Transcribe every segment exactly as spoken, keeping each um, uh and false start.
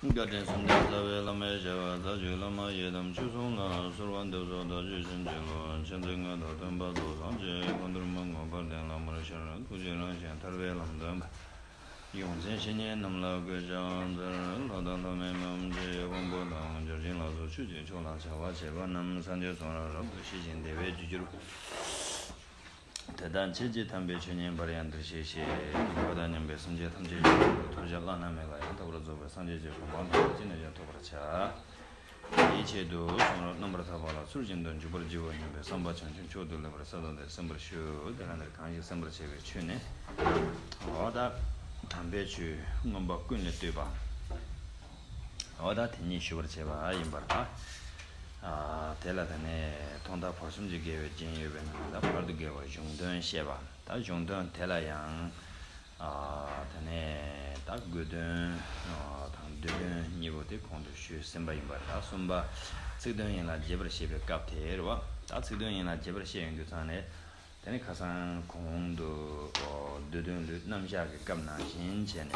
བཀའ་དྲིན་གསུམ་ལྡན་རྩ་བའི་བླ་མའི་ཞབས་པད་རྩ་བརྒྱུད་བླ་མ་ཡི་དམ་ཆོས་སྲུང་ལ། གསོལ་བ་འདེབས་སོ་བདག་རྒྱུད་བྱིན་གྱིས་རློབས། མཁྱེན་བརྩེ་མངོན་རྟོགས་སྟོན་པ་རྫོགས་སངས་རྒྱས། ཀུན་འདུལ་མི་ངོམས་དཔལ་ལྡན་བླ་མར་ཤར། ཐུགས་རྗེ་རང་བཞིན་ཐར་པའི་ལམ་སྟོན་པ། ཡོངས་འཛིན་བཤེས་གཉེན་རྣམས་ལ་གུས་ཕྱག་འཚལ། ལྷ་དང་ལྷ་མིན་མི་མཇེད་དབང་པོ་དང་། བརྒྱ་བྱིན་ལ་སོགས་ཆོས་ཀྱི་མཆོག་ལ་བྱ་བ་བྱེད་པ་རྣམས། སངས་རྒྱས་གསུང་རབ་རབ་ཏུ་ཞི་ཞིང་བདེ་བའི་རྒྱུར་གྱུར། དེ་དག་མཆོད་ཅིང་དམ་པའི་ཆོས་ཉན་པར་ཡང་འདིར་གཤེགས་ཤིག། འཁོར་དང་མཉམ་པའི་སེམས་ཅན་ཐམས་ཅད་ཀྱི་ཐོབ་བྱ་བླ་ན་མེད་པ་ཡང་དག་པར་རྫོགས་པའི་སངས་རྒྱས་ཀྱི་གོ་འཕང་མཐའ་ཡས་ཅི་ནས་ཀྱང་ཐོབ་པར་བྱ། དེའི་ཆེད་དུ་གསུང་རབ་རྣམ་པར་ཐར་པ་ལ་ཚུལ་བཞིན་དུ་འཇུག་པར་བགྱི་བ་ཡིན་པས། བསམ་པ་བྱང་ཆུབ་མཆོག་ཏུ་ལེགས་པར་གསལ་བཏབ་སྟེ་གསན་པར་ཞུ། དེ་ལ་འདིར་གང་ཞིག་གསན་པར་བྱ་བའི་ཆོས་ནི། འོ་ད་དམ་པའི་ཆོས་མངོན་པ་ཀུན་ལས་བཏུས་པ། འོ་ད་དེ་ཉིད་ཞུ་བར་བྱ་བ་ཡིན་པར་ཐལ། ཨ། དེ་ལ་དེ་ནས་ཐོག་མཐའ་བར་གསུམ་གྱི་དགེ་བའི་རྒྱན་ཡོད་པའི་ནང་ལ་བར་དུ་དགེ་བ་གཞུང་དོན་བཤད་པ། ད་གཞུང་དོན་དེ་ལ་ཡང་། ཨ། དེ་ནས་ད་དགོས་དོན། ཨ། དང་བསྡུས་དོན་གཉིས་པོ་དེ་གོང་དུ་ཞུས་ཟིན་པ་ཡིན་པར་ཐལ། གསུམ་པ་ཚིག་དོན་ཡན་ལག་རྒྱས་པར་བཤད་པའི་སྐབས་དེ་རེད་བ། ད་ཚིག་དོན་ཡན་ལག་རྒྱས་པར་བཤད་ཡོང་དུས་ཙང་ནས། དེ་ནས་ཁ་སང་གོང་དུ། ཨོ། བསྡུས་དོན་ལུས་རྣམ་གཞག་གི་སྐབས་ནང་བཞིན་བྱས་ནས།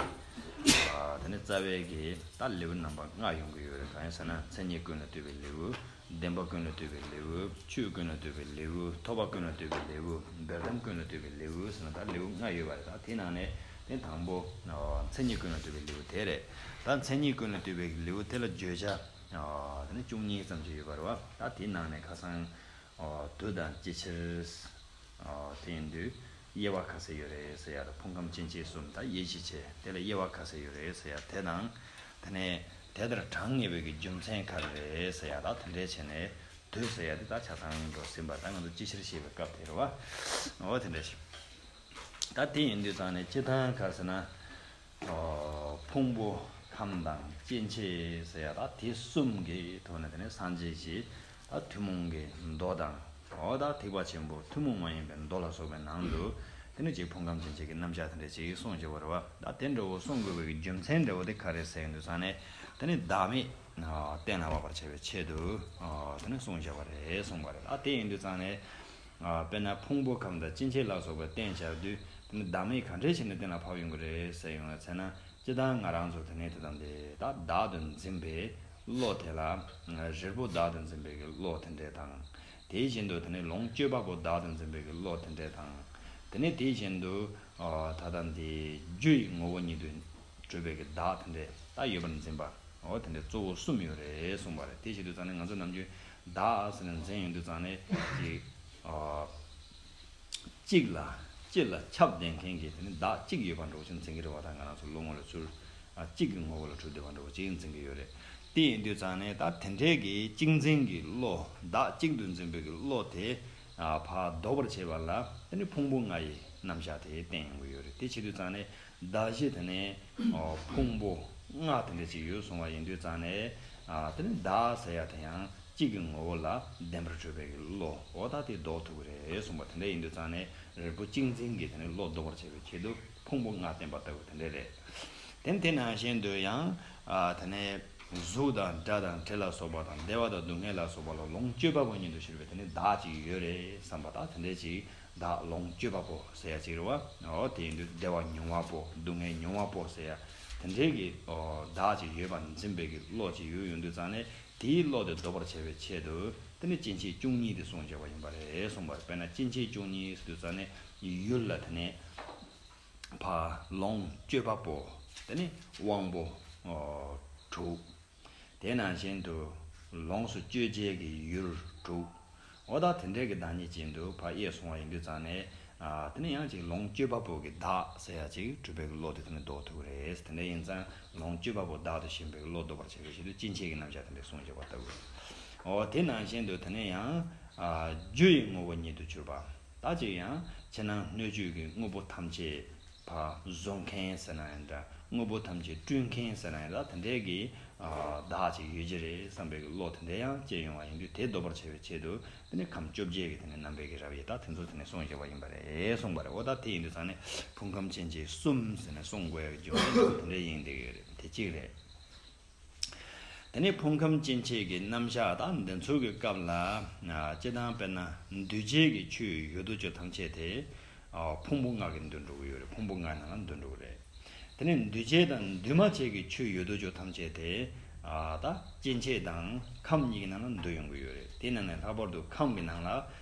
ཨ། དེ་ནས་རྩ་བའི་གི་ད་ལེའུ་རྣམ་པ་ལྔ་ཡོང་གི་ཡོད་རེད། གང་ཡིན་ཟེར་ན། མཚན་ཉིད་ཀུན་ལ་ལྟོས་པའི་ལེའུ། བདེན་པ་ཀུན་ལ་ལྟོས་པའི་ལེའུ། ཆོས་ཀུན་ལ་ལྟོས་པའི་ལེའུ། ཐོབ་པ་ཀུན་ལ་ལྟོས་པའི་ལེའུ། དོན་དམ་ཀུན་ལ་ལྟོས་པའི་ལེའུ་ཟེར་ན། ད་ལེའུ་ལྔ་ཡོད་པ་རེད། ད་དེའི་ནང་ནས་དེ་དང་པོ། ཨོ། མཚན་ཉིད་ཀུན་ལ་ལྟོས་པའི་ལེའུ་དེ་རེད། ད་མཚན་ཉིད་ཀུན་ལ་ལྟོས་པའི་ལེའུ་དེ་ལ་བརྗོད་བྱ། ཨོ། དེ་ནི་བཅུ་གཉིས་ཙམ་ཅིག་ཡོད་པ་རེད་བ། ད་དེའི་ནང་ནས་ཁ་སང་། ཨོ། དུས་དང་ཅི་ཕྱིར། ཨོ། དེ་ཡིན་དུས་དབྱེ་བ་ག་ཚད་ཡོད་རེད་ཟེར་ཡ་དང་། ཕུང་ཁམས་སྐྱེ་མཆེད་གསུམ་དང་ཡིད་ཀྱི་ཆེད་དེ་ལ་དབྱེ་བ་ག་ཚད་ཡོད་རེད་ཟེར་ཡ་དེ་དང་། དེ་ནས་དེ་ལྟར་གྲངས་ངེས་པའི་གི་རྒྱུ་མཚན་ག་རེ་རེད་ཟེར་ཡ་དང་། དེ་འདྲའི་བྱས་ནས་དུས་ཟེར་ཡ་དེ་ད་ཆ་ཚང་འགྲོ་ཟིན་པ། ད་ང་ཚོ་ཅི་ཕྱིར་བཤད་པའི་སྐབས་དེ་རེད་བ། འོ། དེ་འདྲ་ཞིག་ད་དེ་ཡིན་དུས་ཙང་ནས་སྤྱིར་བཏང་ག་རེ་ཟེར་ན། ཨོ། ཕུང་པོ་ཁམས་དང་སྐྱེ་མཆེད་ཟེར་ཡ་ད་དེ་གསུམ་གྱི་ཐོག་ནས། དེ་ནས་སངས་རྒྱས་ཀྱི་ད་ཐུན་མོང་གི་མདོ་དང་། འོ། ད་ཐེག་པ་ཆེན་པོ་ཐུན་མོང་མ་ཡིན་པའི་མདོ་ལ་སོགས་པའི་ནང་དུ། དེ་ནས་ཅིག་ཕུང་ཁམས་སྐྱེ་མཆེད་ཀྱི་རྣམ་གཞག་དེ་འདྲ་ཅིག་གསུངས་བཞག་པ་རེད་བ། ད་དེ་འདྲ་བོ་གསུང་དགོས་པའི་རྒྱུ་མཚན་འདྲ་བོ་དེ་ག་རེ་ཟེར་ཡོང་དུས་ཙང་ནས། དེ་ནས་བདག་མེད་གཏན་ལ་དབབ་པར་བྱ་བའི་ཆེད་དུ། ཨོ། དེ་ནས་གསུངས་བཞག་པ་རེད། གསུངས་པ་རེད། ད་དེ་ཡིན་དུས་ཙང་ནས། ཨ། དཔེར་ན་ཕུང་པོ་ཁམས་དང་སྐྱེ་མཆེད་ལ་སོགས་པ་བསྟན་བྱ་དུས། དེ་ནི་བདག་མེད་ག་འདྲས་བྱས་ནས་གཏན་ལ་ཕབ་ཡོང་གི་རེད་ཟེར་ཡོང་བ་བྱས་ན། སྤྱིར་བཏང་ང་རང་ཚོ་དེ་ནས་དེ་དང་དེ་ད་བདག་ཏུ་འཛིན་པའི་བློ་དེ་ལ། རིལ་པོ་བདག་ཏུ་འཛིན་པའི་གི་བློ་དེ་འདྲས་དང་། དེ་བཞིན་དུ་དེ་ནས་ལོངས་སྤྱོད་པ་པོ་བདག་ཏུ་འཛིན་པའི་གི་བློ་དེ་འདྲས་དང་། དེ་ནས་དེ་བཞིན་དུ། ཨ། ད་ལྟ་འདི་རྒྱུ་ཡི་ངོ་བོ་ཉིད་དུ་གྲུབ་པའི་གི་བདག་དེ་འདྲས་ད་ཡོད་པར་འཛིན་པ། འོ། དེ་འདྲའི་གཙོ་བོ་གསུམ་ཡོད་རེད་གསུངས་པ་རེད། དེ་བྱེད་དུས་ཙང་ནས་ང་ཚོ་ནམ་རྒྱུན་བདག་ཟེར་ནས་འཛིན་ཡོང་དུས་ཙང་ནས་ཅིག་ཨ། གཅིག་ལ། སྤྱི་ལ་ཁྱབ་བསྡད་མཁན་གྱི་དེ་ནི་བདག་གཅིག་ཡོད་པ་འདྲ་བོ་ཅིག་འཛིན་གྱི་རེད་བ། ད་ང་རང་ཚོ་བློ་ངོ་ལ་ཚུར། ཨ། གཅིག་གི་ངོ་བོ་ལ་གྲུབ་བསྡད་པ་འདྲ་བོ་ཅིག་འཛིན་གྱི་ཡོད་རེད། དེ་ཡིན་དུས་ཙང་ནས་ད་དེ་འདྲའི་གི་གཅིག་འཛིན་གྱི་བློ། བདག་གཅིག་ཏུ་འཛིན་པའི་གི་བློ་དེ། ཨ། ཕར་ལྡོག་པར་བྱེད་པ་ལ་དེ་ནི་ཕུང་པོ་ལྔ་ཡི་རྣམ་གཞག་དེ་བསྟན་ཡོང་གི་ཡོད་རེད། དེ་བྱེད་དུས་ཙང་ནས། གདགས་གཞི་དེ་ནས། ཨོ། ཕུང་པོ་ལྔ་དེ་འདྲ་ཅིག་ཡོད་གསུངས་པ་ཡིན་དུས་ཙང་ནས། ཨ། དེ་ནི་བདག་ཟེར་ཡ་དེ་ཡང་གཅིག་གི་ངོ་བོ་ལ་བདེན་པར་གྲུབ་པའི་བློ། འོ། ད་དེ་ལྡོག་ཐུབ་ཀྱི་རེད་གསུངས་པ་དེ་འདྲ་ཡིན་དུས་ཙང་ནས། རིལ་པོ་གཅིག་འཛིན་གྱི་དེ་ནི་བློ་ལྡོག་པར་བྱེད་པའི་ཆེད་དུ་ཕུང་པོ་ལྔ་བསྟན་པ་ལྟ་བུ་དེ་འདྲ་རེད། དེ་དེ་ནང་བཞིན་དུ་ཡང་། ཨ། དེ་ནས་གཟུགས་དང་སྒྲ་དང་དྲི་ལ་སོགས་པ་དང་། བདེ་བ་དང་སྡུག་བསྔལ་ལ་སོགས་པ་ལ་ལོངས་སྤྱོད་པ་པོ་ཉིད་དུ་གྱུར་པའི་དེ་ནི་བདག་ཅིག་ཡོད་རེད་བསམ་པ། ད་དེ་འདྲ་ཅིག་བདག་ལོངས་སྤྱོད་པ་པོ་ཟེར་ཡ་ཅིག་རེད་བ། འོ། དེ་ཡིན་དུས་བདེ་བ་མྱོང་བ་པོ། སྡུག་བསྔལ་མྱོང་བ་པོ་ཟེར་ཡ་དེ་འདྲའི་གི། ཨོ། བདག་ཅིག་ཡོད་པར་འཛིན་པའི་གི་བློ་ཅིག་ཡོད་ཡོང་དུས་ཙང་ནས། དེའི་བློ་དེ་ལྡོག་པར་བྱ་བའི་ཆེད་དུ་དེ་ནི་སྐྱེ་མཆེད་བཅུ་གཉིས་དེ་གསུངས་བྱས་པ་ཡིན་པ་རེད་གསུངས་པ་རེད། དཔེར་ན་སྐྱེ་མཆེད་བཅུ་གཉིས་ཟེར་དུས་ཙང་ནས་ཡུལ་ལ་དེ་ནས་ཕར་ལོངས་སྤྱོད་པ་པོ། དེ་ནི་དབང་པོ། ཨོ། དྲུག་དེ་ནང་བཞིན་དུ་ལོངས་སུ་སྤྱོད་བྱེད་ཀྱི་ཡུལ་དྲུག་འོ། ད་དེ་འདྲའི་གི་བདག་ཉིད་ཅན་དུ་ཕར་དབྱེ་སོང་བ་ཡིན་དུས་ཙང་ནས། ཨ། དེ་ནས་ཡང་ཅིག་ལོངས་སྤྱོད་པ་པོ་གི་བདག་ཟེར་ཡ་ཅིག་གྲུབ་པའི་གི་བློ་དེ་དེ་ནས་ལྡོག་ཐུབ་ཀྱི་རེད། དེ་འདྲ་ཡིན་ཙང་ལོངས་སྤྱོད་པ་པོ་བདག་ཏུ་ཞེན་པའི་གི་བློ་ལྡོག་པར་བྱ་བའི་ཆེད་དུ་སྐྱེ་མཆེད་ཀྱི་རྣམ་གཞག་དེ་འདྲ་གསུངས་བཞག་པ་ལྟ་བུ། འོ། དེ་ནང་བཞིན་དུ་དེ་ནས་ཡང་། ཨ། རྒྱུ་ཡི་ངོ་བོ་ཉིད་དུ་གྱུར་པ། ད་ཅིག་ཡང་ཕྱི་ནང་སྣོད་བཅུད་ཀྱི་དངོས་པོ་ཐམས་ཅད་ཕར་བཟོ་མཁན་ཟེར་ན་ཡང་འདྲ། དངོས་པོ་ཐམས་ཅད་སྤྲུལ་མཁན་ཟེར་ན་ཡང་འདྲ། དེ་འདྲའི་གི། ཨ། བདག་ཅིག་ཡོད་ཀྱི་རེད་བསམ་པའི་གི་བློ་དེ་འདྲ་ཡང་སྐྱེ་ཡོང་བ་ཡིན་དུས། དེ་ལྡོག་པར་བྱ་བའི་ཆེད་དུ་དེ་ནི་ཁམས་བཅོ་བརྒྱད་ཀྱི་དེ་ནི་རྣམ་པའི་གི་རབ་དབྱེ་ད་དེ་ཚོ་དེ་ནི་གསུངས་བཞག་པ་ཡིན་པ་རེད་གསུངས་པ་རེད། འོ། ད་དེ་ཡིན་དུས་ཙང་ནས་ཕུང་ཁམས་སྐྱེ་མཆེད་གསུམ་ཟེར་ནས་གསུང་དགོས་ཡ་གི་རྒྱུ་མཚན་དེ་འདྲ་ཡིན་བསྡད་ཀྱི་ཡོད་རེད། དེ་གཅིག་རེད། དེ་ནས་ཕུང་ཁམས་སྐྱེ་མཆེད་ཀྱི་རྣམ་གཞག་ད་འདི་ཚོ་གི་སྐབས་ལ། ཨ། སྤྱིར་བཏང་དཔེར་ན་འདུས་བྱས་ཀྱི་ཆོས་ཡོད་དོ་ཅོག་ཐམས་ཅད་དེ། ཨ། ཕུང་པོ་ལྔ་གིས་འདུས་འགྲོ་གི་ཡོད་རེད། ཕུང་པོ་ལྔ་ནང་ལ་འདུས་འགྲོ་གི་རེད། དེ་ནས་འདུས་བྱས་དང་འདུས་མ་བྱས་ཀྱི་ཆོས་ཡོད་དོ་ཅོག་ཐམས་ཅད་དེ། ཨ་ད་སྐྱེ་མཆེད་དང་ཁམས་གཉིས་ཀྱི་ནང་ལ་འདུ་ཡོང་གི་ཡོད་རེད། དེ་ནང་ནས་ལྷག་པར་དུ་ཁམས་ཀྱི་ནང་ལ་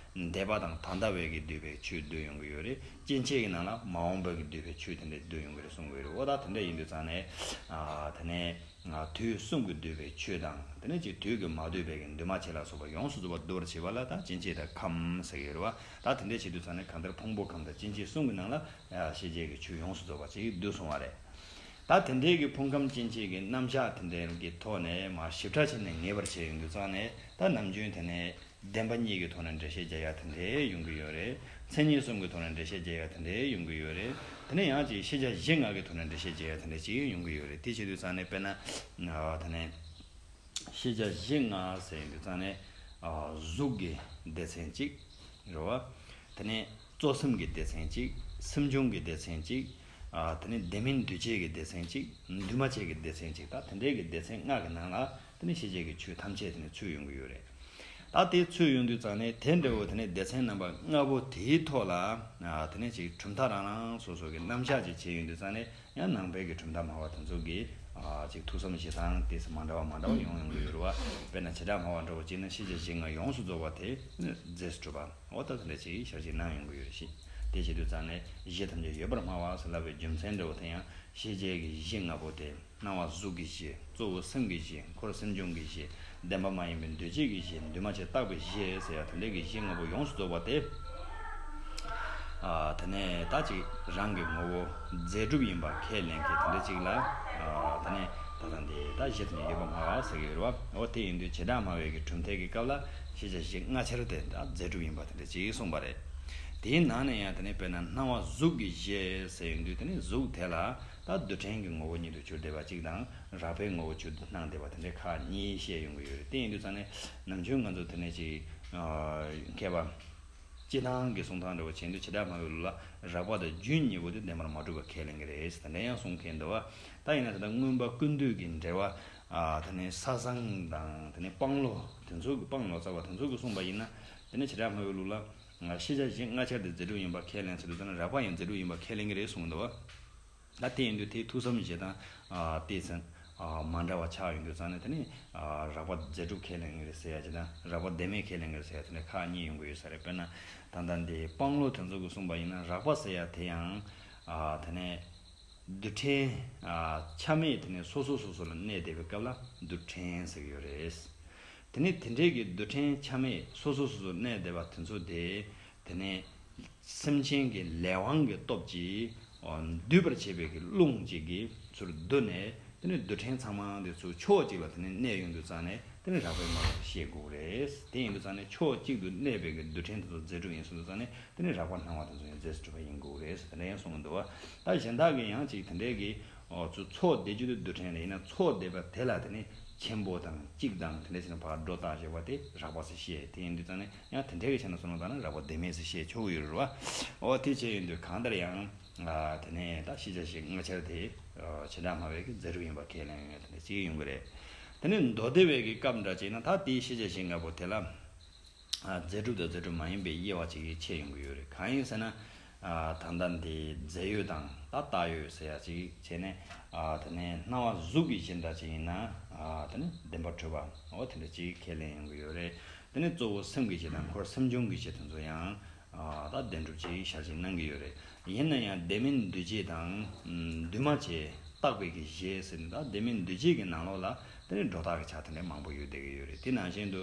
འདས་པ་དང་ད་ལྟ་བའི་གི་འདུས་པའི་ཆོས་འདུ་ཡོང་གི་ཡོད་རེད། སྐྱེ་མཆེད་ཀྱི་ནང་ལ་མ་འོངས་པའི་གི་འདུས་པའི་ཆོས་དེ་འདྲ་འདུ་ཡོང་གི་རེད་གསུང་གི་ཡོད་རེད། འོ་ད་དེ་འདྲ་ཡིན་དུས་ཙང་ནས། ཨ་དེ་ནས་དུས་གསུམ་གྱི་འདུས་པའི་ཆོས་དང་། དེ་ནས་ཅིག་དུས་ཀྱིས་མ་བསྡུས་པའི་གི་འདུས་མ་བྱས་ལ་སོགས་པ་ཡོངས་སུ་རྫོགས་པ་འདུ་བར་བྱེད་པ་ལ་ད་སྐྱེ་མཆེད་དང་ཁམས་ཟེར་གི་ཡོད་རེད་བ། ད་དེ་འདྲ་བྱེད་དུས་ཙང་ནས་གང་ལྟར་ཕུང་པོ་ཁམས་དང་སྐྱེ་མཆེད་གསུམ་གྱི་ནང་ལ་ཤེས་བྱའི་གི་ཆོས་ཡོངས་སུ་རྫོགས་པ་ཅིག་འདུས་སོང་བ་རེད། ད་དེ་འདྲའི་གི་ཕུང་ཁམས་སྐྱེ་མཆེད་ཀྱི་རྣམ་གཞག་དེ་འདྲའི་གི་ཐོག་ནས་མར་ཞིབ་ཕྲ་བྱས་ནས་ངེས་པར་བྱས་ཡོང་དུས་ཙང་ནས། ད་ནམ་རྒྱུན་དེ་ནས་བདེན་པ་གཉིས་ཀྱི་ཐོག་ནས་འགྲེལ་བཤད་རྒྱག་ཡ་དེ་འདྲའི་ཡོང་གི་ཡོད་རེད། མཚན་ཉིད་གསུམ་གྱི་ཐོག་ནས་འགྲེལ་བཤད་རྒྱག་ཡ་དེ་འདྲའི་ཡོང་གི་ཡོད་རེད། དེ་ནས་ཡང་ཅིག་ཤེས་བྱ་གཞི་ལྔ་གི་ཐོག་ནས་འགྲེལ་བཤད་རྒྱག་ཡ་དེ་འདྲ་ཅིག་ཡོང་གི་ཡོད་རེད། དེ་བྱེད་དུས་ཙང་ནས་དཔེར་ན། ཨ་དེ་ནས་ཤེས་བྱ་གཞི་ལྔ་ཟེར་ཡོང་དུས་ཙང་ནས། ཨ་གཟུགས་ཀྱི་སྡེ་ཚན་གཅིག་རེད་བ། དེ་ནས་གཙོ་སེམས་ཀྱི་སྡེ་ཚན་གཅིག་སེམས་བྱུང་གི་སྡེ་ཚན་གཅིག་ཨ་དེ་ནས་ལྡན་མིན་འདུས་བྱས་ཀྱི་སྡེ་ཚན་གཅིག་འདུས་མ་བྱས་ཀྱི་སྡེ་ཚན་གཅིག་ད་དེ་འདྲའི་གི་སྡེ་ཚན་ལྔ་གི་ནང་ལ་དེ་ནས་ཤེས་བྱའི་གི་ཆོས་ཐམས་ཅད་དེ་ནས་ཚུད་ཡོང་གི་ཡོད་རེད། ད་དེ་ཚུད་ཡོང་དུས་ཙང་ནས་དེ་འདྲ་བོ་དེ་ནས་སྡེ་ཚན་རྣམ་པ་ལྔ་པོ་དེའི་ཐོག་ལ། ཨ་དེ་ནས་ཅིག་གྲུབ་མཐའ་རང་རང་སོ་སོ་གི་རྣམ་གཞག་ཅིག་བྱས་ཡོང་དུས་ཙང་ནས། ཡང་ནང་པའི་གི་གྲུབ་མཐའ་སྨྲ་བ་དེ་ཚོ་གི་ཨ་ཅིག་ཐུགས་བསམ་བཞེས་སྟངས་དེ་ཚོ་མ་འདྲ་བ་མ་འདྲ་བ་ཡོང་ཡོང་གི་ཡོད་རེད་བ། དཔེར་ན་བྱེ་བྲག་སྨྲ་བ་འདྲ་བོ་བྱས་ན་ཤེས་བྱ་གཞི་ལྔ་ཡོངས་སུ་རྫོགས་པ་དེ་ནི་རྫས་སུ་གྲུབ་པ། འོ་ད་དེ་འདྲ་ཅིག་ཞལ་བཞེས་གནང་ཡོང་གི་ཡོད་རེད་ཤི། དེ་བྱེད་དུས་ཙང་ནས་གཞི་ཐམས་ཅད་ཡོད་པར་སྨྲ་བ་ཟེར་ལབ་པའི་རྒྱུ་མཚན་འདྲ་བོ་དེ་ཡང་ཤེས་བྱའི་གི་གཞི་ལྔ་པོ་དེ། སྣང་བ་གཟུགས་ཀྱི་གཞི། གཙོ་བོ་སེམས་ཀྱི་གཞི། འཁོར་སེམས་བྱུང་གི་གཞི། བདེན་པ་མ་ཡིན་པའི་འདུས་བྱས་ཀྱི་གཞི། འདུས་མ་བྱས་རྟག་པའི་གཞི་ཟེར་ཡ་དེ་འདྲའི་གི་གཞི་ལྔ་པོ་ཡོངས་སུ་རྫོགས་པ་དེ། ཨ་དེ་ནས་ད་ཅིག་རང་གི་ངོ་བོ་རྫས་གྲུབ་ཡིན་པ་ཁས་ལེན་མཁན་དེ་འདྲ་ཅིག་ལ། ཨ་དེ་ནས་ད་ལྟ་འདི་ད་གཞི་དེ་ནས་ཡོད་པར་སྨྲ་བ་ཟེར་གྱི་ཡོད་རེད་བ། འོ་དེ་ཡིན་དུས་བྱེ་བྲག་སྨྲ་བའི་གི་གྲུབ་མཐའི་གི་སྐབས་ལ་ཤེས་བྱ་གཞི་ལྔ་ཆར་དེ་ད་རྫས་གྲུབ་ཡིན་པ་དེ་འདྲ་ཅིག་གསུངས་པ་རེད། དེའི་ནང་ནས་ཡང་དེ་ནས་དཔེར་ན་སྣང་བ་གཟུགས་ཀྱི་གཞི་ཟེར་ཡོང་དུས་དེ་ནས་གཟུགས་དེ་ལ། ད་རྡུལ་ཕྲན་གྱི་ངོ་བོ་ཉིད་དུ་གྱུར་བསྡད་པ་གཅིག་དང་རགས་པའི་ངོ་བོ་གྱུར་སྣང་བསྡད་པ་དེ་འདྲའི་ཁག་གཉིས་བཤད་ཡོང་གི་ཡོད་རེད། དེ་ཡིན་དུས་ཙང་ནས་ནམ་རྒྱུན་ང་ཚོ་དེ་ནས་ཅིག་མཁས་པ་སྤྱིར་བཏང་གི་གསུང་སྟངས་འདྲ་བོ་བྱས་དུས་བྱེ་བྲག་སྨྲ་བའི་ལུགས་ལ་རགས་པ་དང་རྒྱུན་གཉིས་པོ་དེ་བདེན་པར་མ་གྲུབ་པ་ཁས་ལེན་གྱི་རེད་ཟེར་དེ་འདྲ་ཡང་གསུང་མཁན་འདུག་བ། ད་ཡིན་ན་ད་ལྟ་མངོན་པ་ཀུན་བཏུས་ཀྱི་འགྲེལ་བ། ཨ་དེ་ནས་ས་བཟང་དང་དེ་ནས་སྤང་བློ་དེ་ཚོ་གི་སྤང་ལོ་ཙཱ་བ་དེ་ཚོ་གི་གསུངས་པ་ཡིན་ན། དེ་ནས་བྱེ་བྲག་སྨྲ་བའི་ལུགས་ལ། ཤེས་བྱ་གཞི་ལྔ་ཆར་དེ་རྫས་གྲུབ་ཡིན་པ་ཁས་ལེན་ཟེར་དུས་ཙམ་ན་རགས་པ་ཡང་རྫས་གྲུབ་ཡིན་པ་ཁས་ལེན་གྱི་རེད་གསུངས་འདུག་བ། ད་དེ་ཡིན་དུས་དེའི་ཐུགས་བསམ་བཞེས་སྟངས་ཨ་ཏོག་ཙམ་ཨ་མ་འདྲ་བ་ཆགས་ཡོང་དུས་ཙང་ནས་དེ་ནི་ཨ་རགས་པ་རྫས་གྲུབ་ཁས་ལེན་གྱི་རེད་ཟེར་ཡ་ཅིག་དང་རགས་པ་བདེན་མེད་ཁས་ལེན་གྱི་རེད་ཟེར་ཡ་དེ་འདྲ་ཁག་གཉིས་ཡོང་གི་ཡོད་ས་རེད། དཔེར་ན་ད་ལྟ་འདི་སྤང་བློ་དེ་ཚོ་གིས་གསུངས་པ་ཡིན་ན་རགས་པ་ཟེར་ཡ་དེ་ཡང་ཨ་དེ་ནས་རྡུལ་ཕྲན་ཨ་ཆ་མེད་དེ་ནས་སོ་སོ་སོ་སོ་ལ་གནས་བསྡད་པའི་སྐབས་ལ་རྡུལ་ཕྲན་ཟེར་གྱི་ཡོད་རེད། དེ་ནས་དེ་འདྲའི་གི་རྡུལ་ཕྲན་ཆ་མེད་སོ་སོ་སོ་སོ་གནས་བསྡད་པ་དེ་ཚོ་དེ། དེ་ནས་སེམས་ཅན་གྱི་ལས་དབང་གི་སྟོབས་ཀྱིས་འདུས་པར་བྱེད་པའི་གི་རླུང་གཅིག་གིས་ཚུར་བསྡུ་ནས་དེ་ནས་རྡུལ་ཕྲན་ཚང་མ་དེ་ཚུར་ཕྱོགས་གཅིག་ལ་དེ་ནས་གནས་ཡོང་དུས་ཙང་ནས་དེ་ནས་རགས་པའི་སྨྲ་བ་ཤེས་དགོས་རེད། དེ་ཡིན་དུས་ཙང་ནས་ཕྱོགས་གཅིག་ཏུ་གནས་པའི་གི་རྡུལ་ཕྲན་དེ་ཚོ་རྫས་གྲུབ་ཡིན་གསུངས་དུས་ཙང་ནས་དེ་ནས་རགས་པ་སྣང་བ་དེ་ཚོ་ཡང་རྫས་སུ་གྲུབ་པ་ཡིན་དགོས་རེད་ཟེར་དེ་འདྲ་ཡང་གསུངས་འདུག་བ། ད་གཞན་དག་གི་ཡང་ཅིག་དེ་འདྲའི་གི་ཨོ་ཚུར་ཚོགས་བསྡད་རྒྱུ་དེ་རྡུལ་ཕྲན་རེད། ཡིན་ན་ཚོགས་བསྡད་པ་དེ་ལ་དེ་ནི་ཆེན་པོ་དང་གཅིག་དང་དེ་འདྲ་བྱས་ན་ཕར་སྒྲོ་བཏགས་བྱས་པ་དེ་རགས་པ་ཟེར་བཤད། དེ་ཡིན་དུས་ཙང་ནས་ཡང་དེ་འདྲའི་གི་ཆ་ནས་བསམ་བློ་བཏང་ན་རགས་པ་བདེན་མེད་ཟེར་བཤད་ཆོག་གི་ཡོད་རེད་བ། ཨོ་དེ་བྱས་ཡིན་དུས་གང་ལྟར་ཡང་ཨ་དེ་ནས་ད་ཤེས་བྱ་གཞི་ལྔ་ཆར་དེ་ཨ་བྱེ་བྲག་སྨྲ་བའི་གི་རྫས་གྲུབ་ཡིན་པ་ཁས་ལེན་ཡོད་དེ་འདྲ་ཅིག་ཡོང་གི་རེད། དེ་ནས་མདོ་སྡེ་བའི་གི་སྐབས་འདྲ་བྱས་ན་ད་དེའི་ཤེས་བྱ་གཞི་ལྔ་པོ་དེ་ལ། ཨ་རྫས་གྲུབ་དང་རྫས་གྲུབ་མ་ཡིན་པའི་དབྱེ་བ་གཅིག་ཕྱེ་ཡོང་གི་ཡོད་རེད། གང་ཡིན་ཟེར་ན། ཨ་ད་ལྟ་འདི་རྫས་ཡོད་དང་ད་བཏགས་ཡོད་ཟེར་ཡ་གཅིག་བྱས་ནས། ཨ་དེ་ནས་སྣང་བ་གཟུགས་ཀྱི་གཞི་འདྲ་གཅིག་ཡིན་ན། ཨ་དེ་ནི་བདེན་པར་གྲུབ་པ་འོ་དེ་འདྲ་གཅིག་ཁས་ལེན་ཡོང་གི་ཡོད་རེད། དེ་ནས་གཙོ་བོ་སེམས་ཀྱི་གཞི་དང་འཁོར་སེམས་བྱུང་གི་གཞི་དེ་ཚོ་ཡང་ཨ་ད་བདེན་གྲུབ་ཅིག་ཞལ་བཞེས་གནང་གི་ཡོད་རེད། ཡིན་ན་ཡང་ལྡན་མིན་འདུས་བྱས་དང་འདུས་མ་བྱས་རྟག་པའི་གི་གཞི་ཟེར་ནས་ད་ལྡན་མིན་འདུས་བྱས་ཀྱི་ནང་ལོགས་ལ་དེ་ནི་སྒྲོ་བཏགས་ཀྱི་ཆ་དེ་འདྲ་མང་པོ་ཡོད་བསྡད་ཀྱི་ཡོད་རེད། དེ་ནང་བཞིན་དུ།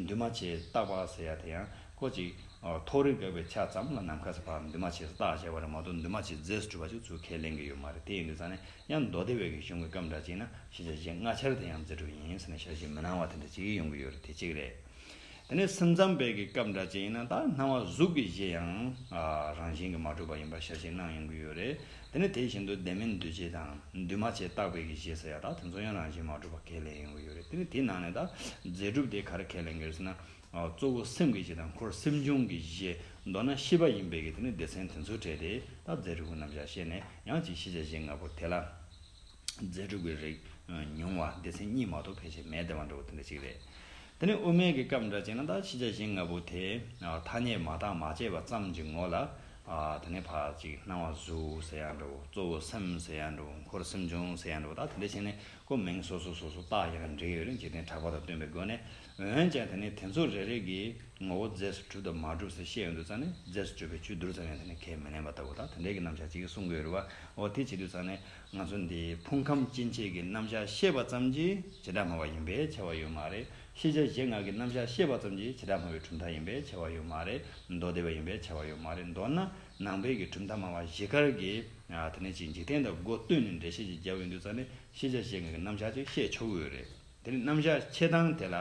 འདུས་མ་བྱས་རྟག་པ་ཟེར་ཡ་དེ་ཡང་ཁོ་ཅིག་ཨ་མཐོ་རིས་བཀག་པའི་ཆ་ཙམ་ལ་ནམ་མཁའ་ཟེར་བ་འདུས་མ་བྱས་རྟག་བྱས་པ་རེད་མ་གཏོགས་འདུས་མ་བྱས་རྫས་སུ་གྲུབ་པ་ཅིག་ཚུར་ཁས་ལེན་གྱི་ཡོད་མ་རེད། དེ་ཡིན་དུས་ཙང་ནས་ཡང་མདོ་སྡེ་བའི་གི་གཞུང་གི་སྐབས་འདྲ་ཅིག་ན་ཤེས་བྱ་གཞི་ལྔ་ཆར་དེ་ཡང་རྫས་གྲུབ་ཡིན་ཟེར་ནས་ཞལ་བཞེས་མི་གནང་བ་དེ་འདྲ་ཅིག་ཡོང་གི་ཡོད་རེད། དེ་གཅིག་རེད། དེ་ནས་སེམས་ཙམ་པའི་གི་སྐབས་འདྲ་ཅིག་ཡིན་ན་ད་སྣང་བ་གཟུགས་ཀྱི་གཞི་ཡང་ཨ་རང་བཞིན་གྱིས་མ་གྲུབ་པ་ཡིན་པ་ཞལ་བཞེས་གནང་ཡོང་གི་ཡོད་རེད། དེ་ནས་དེ་བཞིན་དུ་ལྡན་མིན་འདུས་བྱས་དང་འདུས་མ་བྱས་རྟག་པའི་གི་གཞི་ཟེར་ཡ་ད་དེ་ཚོ་ཡང་རང་བཞིན་མ་གྲུབ་པ་ཁས་ལེན་ཡོང་གི་ཡོད་རེད། དེ་ནས་དེའི་ནང་ནས་ད་རྫས་གྲུབ་དེ་ག་རེ་ཁས་ལེན་གྱི་རེད་ཟེར་ན། ཨ་གཙོ་བོ་སེམས་ཀྱི་གཞི་དང་འཁོར་སེམས་བྱུང་གི་གཞི། མདོར་ན་ཤེས་པ་ཡིན་པའི་གི་དེ་ནི་སྡེ་ཚན་དེ་ཚོ་བྲལ་ཏེ་ད་རྫས་གྲུབ་ཀྱི་རྣམ་གཞག་བཤད་ནས་ཡང་ཅིག་ཤེས་བྱ་གཞི་ལྔ་པོ་དེ་ལ། རྫས་གྲུབ་ཀྱི་རིགས་ཉུང་བ་སྡེ་ཚན་གཉིས་མ་གཏོགས་ཕལ་ཆེར་མེད་བསྡད་པ་འདྲ་བོ་དེ་འདྲ་ཅིག་རེད། དེ་ནས་དབུ་མའི་གི་སྐབས་འདྲ་བྱས་ན་ད་ཤེས་བྱ་གཞི་ལྔ་པོ་དེ་ཐ་སྙད་མ་བརྟགས་མ་དཔྱད་པ་ཙམ་གྱི་ངོ་ལ་ ཨ་དེ་ནས་ཕར་ཅིག་སྣང་བ་གཟུགས་ཟེར་ཡ་འདྲ་བོ། གཙོ་བོ་སེམས་ཟེར་ཡ་འདྲ་བོ། འཁོར་སེམས་བྱུང་ཟེར་ཡ་འདྲ་བོ། ད་དེ་འདྲ་བྱས་ནས་ཁོ་མིང་སོ་སོ་སོ་སོ་བཏགས་ཡག་འདྲ་ཡོད་རེད། འཇིག་རྟེན་གྲགས་པ་དང་བསྟུན་པའི་སྒོ་ནས། འོན་ཀྱང་དེ་ནས་དེ་ཚོ་རེ་རེ་གི་ངོ་བོ་རྫས་སུ་གྲུབ་དང་མ་གྲུབ་ཟེར་བཤད་ཡོང་དུས་ཙང་ནས། རྫས་སུ་གྲུབ་པའི་ཆོས་བསྡུར་ཙམ་ཡང་དེ་ནས་ཁས་མི་ལེན་པ་ལྟ་བུ། ད་དེ་འདྲའི་གི་རྣམ་གཞག་ཅིག་གསུང་གི་ཡོད་རེད་བ། འོ་དེ་བྱེད་དུས་ཙང་ནས་ང་ཚོ་འདི་ཕུང་ཁམས་སྐྱེ་མཆེད་ཀྱི་རྣམ་གཞག་བཤད་པ་ཙམ་གྱིས་བྱེ་བྲག་སྨྲ་བ་ཡིན་པས་ཁྱབ་པ་ཡོད་མ་རེད། ཤེས་བྱ་གཞན་ལྔ་གི་རྣམ་གཞག་བཤད་པ་ཙམ་གྱིས་བྱེ་བྲག་སྨྲ་བའི་གྲུབ་མཐའ་ཡིན་པས་ཁྱབ་པ་ཡོད་མ་རེད། མདོ་སྡེ་པ་ཡིན་པས་ཁྱབ་པ་ཡོད་མ་རེད། མདོར་ན་ནང་པའི་གི་གྲུབ་མཐའ་སྨྲ་བ་བཞི་ཀར་གྱི། ཨ་དེ་ནས་ཅིག་འཇིག་རྟེན་དང་སྒོ་བསྟུན་ནས་འགྲེལ་བཤད་ཅིག་བརྒྱབ་ཡོང་དུས་ཙང་ནས་ཤེས་བྱ་གཞན་ལྔ་གི་རྣམ་གཞག་ཅིག་བཤད་ཆོག་གི་ཡོད་རེད། དེ་ནས་རྣམ་གཞག་འཆད་སྟངས་དེ་ལ།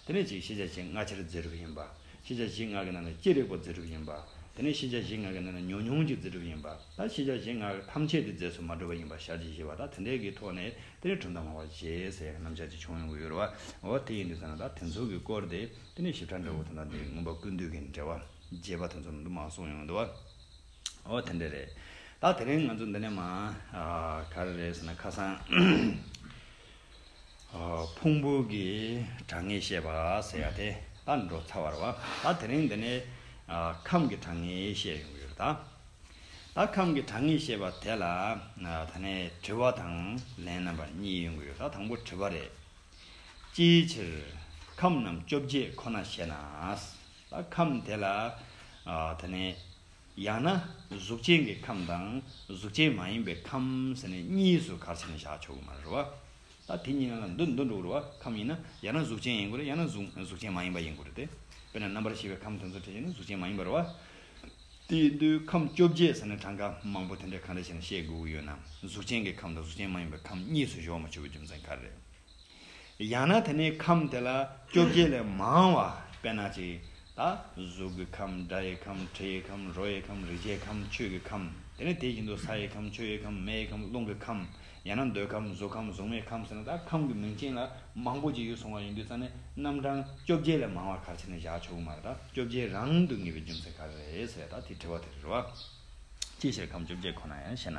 དེ་ནས་ཅིག་ཤེས་བྱ་གཞན་ལྔ་ཆར་རྫས་གྲུབ་ཡིན་པ། ཤེས་བྱ་གཞན་ལྔ་གི་ནང་ནས་ཅི་རིགས་པ་རྫས་གྲུབ་ཡིན་པ། དེ་ནས་ཤེས་བྱ་གཞན་ལྔ་གི་ནང་ནས་ཉུང་ཉུང་ཅིག་རྫས་གྲུབ་ཡིན་པ། ད་ཤེས་བྱ་གཞན་ལྔ་གི་ཐམས་ཅད་དེ་རྫས་སུ་མ་གྲུབ་པ་ཡིན་པ་ཞར་གྱིས་བཞེས་པ། ད་དེ་འདྲའི་གི་ཐོག་ནས་དེ་ནས་གྲུབ་མཐའ་སྨྲ་བ་བཞི་ཟེར་ཡག་རྣམ་གཞག་ཅིག་བྱུང་ཡོང་གི་ཡོད་རེད་བ། འོ་དེ་ཡིན་དུས་ཙང་ན་ད་དེ་ཚོ་གི་སྐོར་དེ་དེ་ནས་ཞིབ་ཕྲ་འདྲ་བོ་དེ་འདྲ་དེ་མངོན་པ་ཀུན་བཏུས་ཀྱི་འགྲེལ་པ་རྒྱས་པ་དེ་ཚོ་ནང་དུ་མར་གསུངས་ཡོང་འདུག་བ། འོ་དེ་འདྲ་རེད། ད་དེ་རིང་ང་ཚོ་འདི་ནས་མར་ཨ་ག་རེ་རེད་ཟེར་ན། ཁ་སང་ཨ་ཕུང་པོ་གི་གྲངས་ངེས་བཤད་པ་ཟེར་ཡག་དེ་ད་འགྲོ་ཚར་བ་རེད་བ། ད་དེ་རིང་འདི་ནས་ཨ་ཁམས་ཀྱི་གྲངས་ངེས་བཤད་ཡོང་གི་ཡོད་རེད་ད། ད་ཁམས་ཀྱི་གྲངས་ངེས་བཤད་པ་དེ་ལ་ཨ་ད་ནས་དྲི་བ་དང་ལན་རྣམ་པ་གཉིས་ཡོང་གི་ཡོད། ད་དང་པོ་དྲི་བ་རེད། ཅིའི་ཕྱིར་ཁམས་རྣམས་བཅོ་བརྒྱད་ཁོ་ན་ཞེ་ན། ད་ཁམས་དེ་ལ་ཨ་ད་ནས་ཡང་ན་གཟུགས་ཅན་གྱི་ཁམས་དང་གཟུགས་ཅན་མ་ཡིན་པའི་ཁམས་ཟེར་ནས་གཉིས་སུ་ག་རེ་བྱས་ནས་བཞག་ཆོག་གི་མ་རེད་བ། ད་དེ་གཉིས་ནང་ལ་འདུ་འདུ་འགྲོ་གི་རེད་བ། ཁམས་ཡིན་ན་ཡང་ན་གཟུགས་ཅན་ཡིན་དགོས་རེད། ཡང་ན་གཟུགས་གཟུགས་ཅན་མ་ཡིན་པ་ཡིན་དགོས་རེད་དེ། དཔེར་ན་རྣམ་པར་ཤེས་པའི་ཁམས་དེ་ཚོ་ཁྲིད་བྱས་ན་གཟུགས་ཅན་མ་ཡིན་པ་རེད་བ། དེ་ཡིན་དུས་ཁམས་བཅོ་བརྒྱད་ཟེར་ནས་གྲངས་ཀ་མང་པོ་དེ་འདྲ་གང་འདྲ་བྱས་ནས་བཤད་དགོས་ཀྱི་ཡོད་ན། གཟུགས་ཅན་གྱི་ཁམས་དང་གཟུགས་ཅན་མ་ཡིན་པའི་ཁམས་གཉིས་སུ་སྦྱོར་མ་ཆོག་པའི་རྒྱུ་མཚན་ག་རེ་རེད། ཡང་ན་དེ་ནས་ཁམས་དེ་ལ་བཅོ་བརྒྱད་ལས་མང་བ། དཔེར་ན་ཅིག་ད་གཟུགས་ཀྱི་ཁམས། སྒྲ་ཡི་ཁམས། དྲི་ཡི་ཁམས། རོ་ཡི་ཁམས། རེག་བྱའི་ཁམས། ཆོས་ཀྱི་ཁམས། དེ་ནས་དེ་བཞིན་དུ་ས་ཡི་ཁམས། ཆུ་ཡི་ཁམས། མེ་ཡི་ཁམས། རླུང་གི་ཁམས། ཡང་ན་འདོད་ཁམས། གཟུགས་ཁམས། གཟུགས་མེད་ཁམས་ཟེར་ན། ད་ཁམས་ཀྱི་མིང་ཅན་ལ་མང་པོ་ཅིག་ཡོད་སོང་བ་ཡིན་དུས་ཙང་ནས། རྣམ་གྲངས་བཅོ་བརྒྱད་ལས་མང་བ་ག་རེ་བྱས་ནས་བཞག་ཆོག་གི་མ་རེད། ད་བཅོ་བརྒྱད་རང་དུ་ངེས་པའི་རྒྱུ་མཚན་ག་རེ་རེད་ཟེར། ད་དེ་དྲི་བ་དེ་རེད་བ། ཅིའི་ཕྱིར་ཁམས་བཅོ་བརྒྱད་ཁོ་ན་ཡང་ཞེ་ན།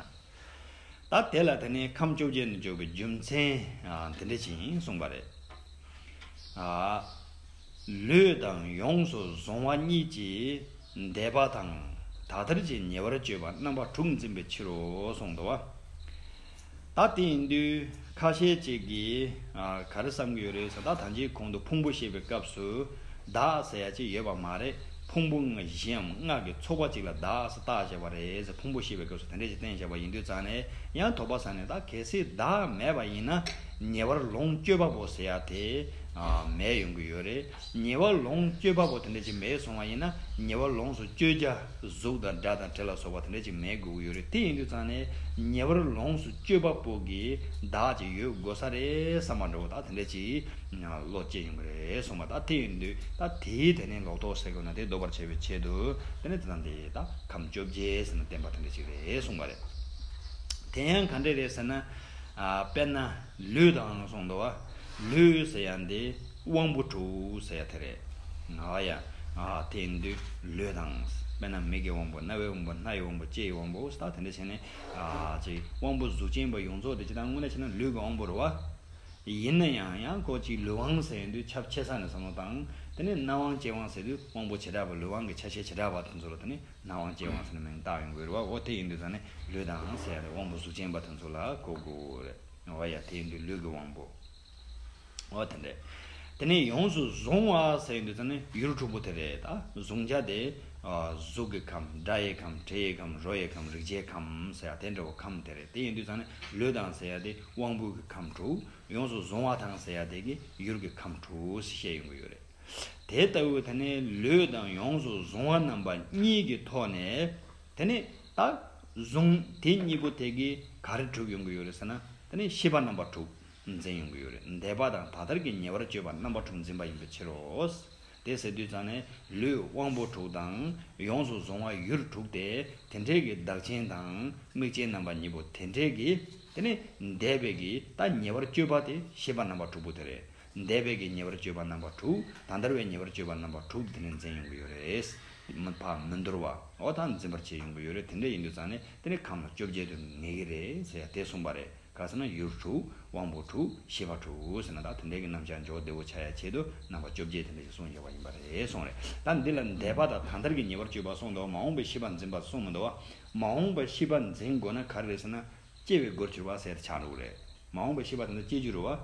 ད་དེ་ལ་དེ་ནས་ཁམས་བཅོ་བརྒྱད་དུ་འཇོག་པའི་རྒྱུ་མཚན་ཨ་དེ་འདྲ་ཅིག་གསུངས་པ་རེད། ཨ་ལུས་དང་ཡོངས་སུ་བཟུང་བ་གཉིས་ཀྱི་འདས་པ་དང་ད་ལྟར་གྱི་ཉེ་བར་སྤྱོད་པ་རྣམ་པ་དྲུག་འཛིན་པའི་ཕྱིར་རོ་གསུངས་འདུག་བ། ད་དེ་ཡིན་དུས་ཁ་ཤས་ཅིག་གིས་ཨ་ག་རེ་བསམ་གྱི་ཡོད་རེད་ཟེར། ད་ད་ཅིའི་གོང་དུ་ཕུང་པོ་བཤད་པའི་སྐབས་སུ་བདག་ཟེར་ཡ་ཅིག་ཡོད་པ་མ་རེད། ཕུང་པོ་བཞིའམ་ལྔ་གི་ཚོགས་པ་གཅིག་ལ་བདག་ཟེར་བཏགས་བཞག་པ་རེད་ཟེར། ཕུང་པོ་བཤད་པའི་སྐབས་སུ་དེ་འདྲ་ཞིག་བསྟན་བཞག་པ་ཡིན་དུས་ཙང་ནས། ཡང་དོགས་པ་ཟ་ནས། ད་གལ་སྲིད་བདག་མེད་པ་ཡིན་ན་ཉེ་བར་ལོངས་སྤྱོད་པ་པོ་ཟེར་ཡ་དེ་ཨ་མེད་ཡོང་གི་ཡོད་རེད། ཉེ་བར་ལོངས་སྤྱོད་པ་པོ་དེ་འདྲ་ཞིག་མེད་སོང་བ་ཡིན་ན། ཉེ་བར་ལོངས་སུ་སྤྱོད་བྱ་གཟུགས་དང་སྒྲ་དང་དྲི་ལ་སོགས་པ་དེ་འདྲ་ཞིག་མེད་དགོས་ཀྱི་ཡོད་རེད། དེ་ཡིན་དུས་ཙང་ནས་ཉེ་བར་ལོངས་སུ་སྤྱོད་པ་པོ་གི་བདག་ཅིག་ཡོད་དགོས་ས་རེད་བསམ་པ་འདྲ་བོ། ད་དེ་འདྲ་ཅིག་བློ་སྐྱེ་ཡོང་གི་རེད་གསུངས་པ། ད་དེ་ཡིན་དུས་ད་དེའི་དེ་ནས་ལོག་རྟོག་ཟེར་དགོས་ན་དེ་ལྡོག་པར་བྱེད་པའི་ཆེད་དུ། དེ་ནས་དེ་དང་དེ་ད་ཁམས་བཅོ་བརྒྱད་ཟེར་ནས་བསྟན་པ་དེ་འདྲ་ཅིག་རེད་གསུངས་པ་རེད། དེ་ཡང་ག་འདྲ་རེད་ཟེར་ན། ཨ་དཔེར་ན་ལུས་དང་གསུངས་འདུག་བ། ལུས་ཟེར་ཡ་འདི་དབང་པོ་དྲུག་ཟེར་ཡ་དེ་རེད། ཨ་ཡ། ཨ་དེ་ཡིན་དུས་ལུས་དང་། དཔེར་ན་མིག་གི་དབང་པོ། རྣ་བའི་དབང་པོ། སྣ་ཡི་དབང་པོ། ལྕེ་ཡི་དབང་པོ། ད་དེ་འདྲ་བྱས་ནས་ཨ་ཅིག་དབང་པོ་གཟུགས་ཅན་པ་ཡོངས་རྫོགས་དེ་ཅི་ད་དངོས་གནས་བྱས་ན་ལུས་ཀྱི་དབང་པོ་རེད་བ། ཡིན་ན་ཡང་ཡང་ཁོ་ཅིག་ལུས་དབང་ཟེར་ཡོང་དུས་ཁྱབ་ཆེ་ས་ནས་བསམ་བློ་བཏང་། དེ་ནས་སྣ་དབང་ལྕེ་དབང་ཟེར་དུས་དབང་པོ་བྱེ་བྲག་པ། ལུས་དབང་གི་ཆ་ཤས་བྱེ་བྲག་པ་དེ་ཚོ་ལ་དེ་ནས་སྣ་དབང་ལྕེ་དབང་ཟེར་ནས་མིང་བཏགས་ཡོང་གི་རེད་བ། འོ་དེ་ཡིན་དུས་ཙང་ནས་ལུས་དང་ཟེར་ཡ་དེ་དབང་པོ་གཟུགས་ཅན་པ་དེ་ཚོ་ལ་གོ་དགོས་རེད། འོ་ཡ། དེ་ཡིན་དུས་ལུས་ཀྱི་དབང་པོ། འོ་དེ་འདྲ། དེ་ནས་ཡོངས་སུ་བཟུང་བ་ཟེར་ཡོང་དུས་ཙང་ནས་ཡུལ་དྲུག་པོ་དེ་རེད། ད་གཟུང་བྱ་དེ་ཨ་གཟུགས་ཀྱི་ཁམས། སྒྲ་ཡི་ཁམས། དྲི་ཡི་ཁམས། རོ་ཡི་ཁམས། རེག་བྱའི་ཁམས་ཟེར་ཡ་དེ་འདྲ་བོ་ཁམས་དེ་རེད། དེ་ཡིན་དུས་ཙང་ནས་ལུས་དང་ཟེར་ཡ་དེ་དབང་པོ་གི་ཁམས་དྲུག་ཡོངས་སུ་བཟུང་བ་དང་ཟེར་ཡ་དེ་གི་ཡུལ་གྱི་ཁམས་དྲུག་ཞེས་བཤད་ཡོང་གི་ཡོད་རེད། དེ་ལྟ་བུའི་དེ་ནས་ལུས་དང་ཡོངས་སུ་བཟུང་བ་རྣམ་པ་གཉིས་ཀྱི་ཐོག་ནས། དེ་ནས་ད་གཟུང་དེ་གཉིས་པོ་དེ་གིས་ག་རེ་གྲུབ་ཡོང་གི་ཡོད་རེད་ཟེར་ན། དེ་ནས་ཤེས་པ་རྣམ་པ་དྲུག་འཛིན་ཡོང་གི་ཡོད་རེད། འདས་པ་དང་ད་ལྟར་གྱི་ཉེ་བར་སྤྱོད་པ་རྣམ་པ་དྲུག་འཛིན་པ་ཡིན་པའི་ཕྱིར་རོ། དེ་ཟེར་དུས་ཙང་ནས་ལུས་དབང་པོ་དྲུག་དང་ཡོངས་སུ་བཟུང་བ་ཡུལ་དྲུག་དེ་དེ་འདྲའི་གི་བདག་ཅན་དང་དམིགས་ཅན་རྣམ་པ་གཉིས་པོ་དེ་འདྲའི་གི། དེ་ནས་འདས་པའི་གི་ད་ཉེ་བར་སྤྱོད་པ་དེ་ཤེས་པ་རྣམ་པ་དྲུག་པོ་དེ་རེད། འདས་པའི་གི་ཉེ་བར་སྤྱོད་པ་རྣམ་པ་དྲུག་ད་ལྟར་བའི་ཉེ་བར་སྤྱོད་པ་རྣམ་པ་དྲུག་དེ་ནས་འཛིན་ཡོང་གི་ཡོད་རེད། མི་ཕར་མི་འདོར་བ། འོ་ད་འཛིན་པར་བྱེད་ཡོང་གི་ཡོད་རེད། དེ་འདྲ་ཡིན་དུས་ཙང་ནས་དེ་ནས་ཁམས་ལ་བཅོ་བརྒྱད་དུ་ངེས་ཀྱི་རེད་ཟེར་ཡ་དེ་གསུངས་པ་རེད། ག་ ཟེར་ན་ཡུལ་དྲུག། དབང་པོ་དྲུག། ཤེས་པ་དྲུག་ཟེར་ན། ད་དེ་འདྲའི་གི་རྣམ་གཞག་འཇོག་བདེ་བོ་ཆགས་ཡ་ཆེད་དུ་རྣམ་པ་བཅོ་བརྒྱད་དེ་འདྲ་ཞིག་གསུངས་བཞག་པ་ཡིན་པ་རེད་གསུངས་རེད། ད་འདི་ལ་འདས་པ་དང་ད་ལྟར་གྱི་ཉེ་བར་སྤྱོད་པ་གསུངས་འདུག། མ་འོངས་པའི་ཤེས་པ་འཛིན་པ་གསུངས་མི་འདུག་བ། མ་འོངས་པའི་ཤེས་པ་འཛིན་དགོས་ན་ག་རེ་རེད་ཟེར་ན། སྐྱེ་བའི་སྒོར་གྱུར་པ་ཟེར་ཆགས་འགྲོ་གི་རེད། མ་འོངས་པའི་ཤེས་པ་དེ་ཚོ་སྐྱེ་རྒྱུ་རེད་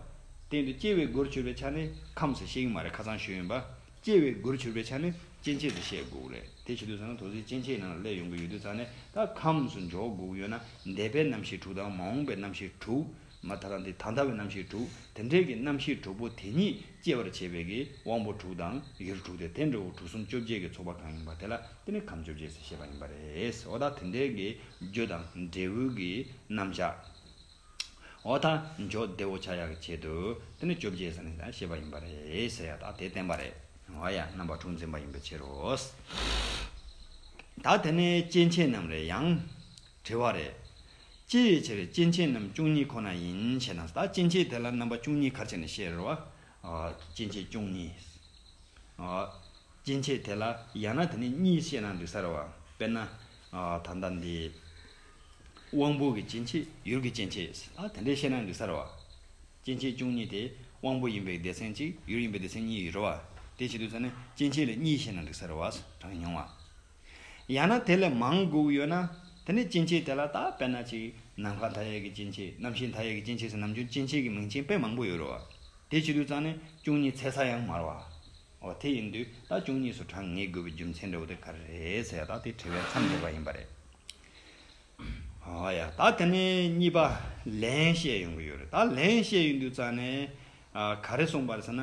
བ། དེ་ཡིན་དུས་སྐྱེ་བའི་སྒོར་གྱུར་པའི་ཆ་ནས་ཁམས་སུ་བཤད་ཀྱི་མ་རེད། ཁ་སང་ཞུས་ཡིན་པ། སྐྱེ་བའི་སྒོར་གྱུར་པའི་ཆ་ནས་སྐྱེ་མཆེད་དུ་བཤད་དགོས་ཀྱི་རེད། དེ་བྱེད་དུས་ཙང་ན་དོ་ཚིགས་སྐྱེ་མཆེད་ནང་ལ་སླེབས་ཡོང་གི་ཡོད་དུས་ཙང་ནས། ད་ཁམས་སུ་འཇོག་དགོས་ཀྱི་ཡོད་ན་འདས་པའི་རྣམ་ཤེས་དྲུག་དང་མ་འོངས་པའི་རྣམ་ཤེས་དྲུག། མ་ད་ལྟ་འདི་ད་ལྟ་བའི་རྣམ་ཤེས་དྲུག། དེ་འདྲའི་གི་རྣམ་ཤེས་དྲུག་པོ་དེ་ཉིད་སྐྱེ་བར་བྱེད་པའི་གི་དབང་པོ་དྲུག་དང་ཡུལ་དྲུག་སྟེ། དེ་འདྲ་བོ་དྲུག་གསུམ་བཅོ་བརྒྱད་ཀྱི་ཚོགས་པ་གང་ཡིན་པ་དེ་ལ་དེ་ནི་ཁམས་བཅོ་བརྒྱད་ཟེར་བཤད་པ་ཡིན་པ་རེད། འོ་ད་དེ་འདྲའི་གི་རྒྱུ་དང་འབྲས་བུ་གི་རྣམ་གཞག། འོ་ད་འཇོག་བདེ་བོ་ཆགས་ཡག་གི་ཆེད་དུ་དེ་ནི་བཅོ་བརྒྱད་ཟེར་ནས་ད་བཤད་པ་ཡིན་པ་རེད་ཟེར་ཡ། ད་དེ་བསྟན་པ་རེད། འོ་ཡ། རྣམ་པ་དྲུག་འཛིན་པ་ཡིན་པའི་ཕྱིར་རོ། ད་དེ་ནས་སྐྱེ་མཆེད་རྣམས་རེད། ཡང་དྲི་བ་རེད། ཅི་ཡི་ཕྱིར་སྐྱེ་མཆེད་རྣམས་བཅུ་གཉིས་ཁོ་ན་ཡིན་ཞེ་ན། ད་སྐྱེ་མཆེད་དེ་ལ་རྣམ་པ་བཅུ་གཉིས་ག་རེ་བྱས་ནས་བཤད་རེད་བ། ཨ། སྐྱེ་མཆེད་བཅུ་གཉིས། ཨ། སྐྱེ་མཆེད་དེ་ལ་ཡང་ན་དེ་ནས་གཉིས་བཤད་ན་འགྲིག་ས་རེད་བ། དཔེར་ན། ཨ། ད་ལྟ་འདི་དབང་པོ་གི་སྐྱེ་མཆེད། ཡུལ་གྱི་སྐྱེ་མཆེད། ཨ། དེ་འདྲས་བཤད་ན་འགྲིག་ས་རེད་བ། སྐྱེ་མཆེད་བཅུ་གཉིས་དེ་དབང་པོ་ཡིན་པའི་སྡེ་ཚན་གཅིག། ཡུལ་ཡིན་པའི་སྡེ་ཚན་གཉིས་ཡོད་རེད་བ། དེ་བྱེད་དུས་ཙང་ནས་སྐྱེ་མཆེད་ལ་གཉིས་བཤད་ན་འགྲིག་ས་རེད་བ། གྲངས་ཉུང་བ། ཡང་ན་དེ་ལས་མང་དགོས་ཀྱི་ཡོད་ན། དེ་ནི་སྐྱེ་མཆེད་དེ་ལ་ད་དཔེར་ན་ཅིག་ནམ་མཁའ་མཐའ་ཡས་ཀྱི་སྐྱེ་མཆེད། གནམ་གཤིས་མཐའ་ཡས་ཀྱི་སྐྱེ་མཆེད་ཟེར། ནམ་རྒྱུན་སྐྱེ་མཆེད་ཀྱི་མིང་ཅན་དཔེ་མང་པོ་ཡོད་རེད་བ། དེ་བྱེད་དུས་ཙང་ནས་བཅུ་གཉིས་ཚེག་ས་ཡང་མང་བ། འོ། དེ་ཡིན་དུས་ད་བཅུ་གཉིས་སུ་གྲངས་ངེས་དགོས་པའི་རྒྱུ་མཚན་འདྲ་བོ་དེ་ག་རེ་རེད་ཟེར་ཡ། ད་དེ་དྲི་བའི་མཚམས་འདེབས་པ་ཡིན་པ་རེད། འོ་ཡ། ད་དེ་ནས་གཉིས་པ་ལན་བཤད་ཡོང་གི་ཡོད་རེད། ད་ལན་བཤད་ཡོང་དུས་ཙང་ནས། ཨ། ག་རེ་གསུངས་པ་རེད་ཟེར་ན།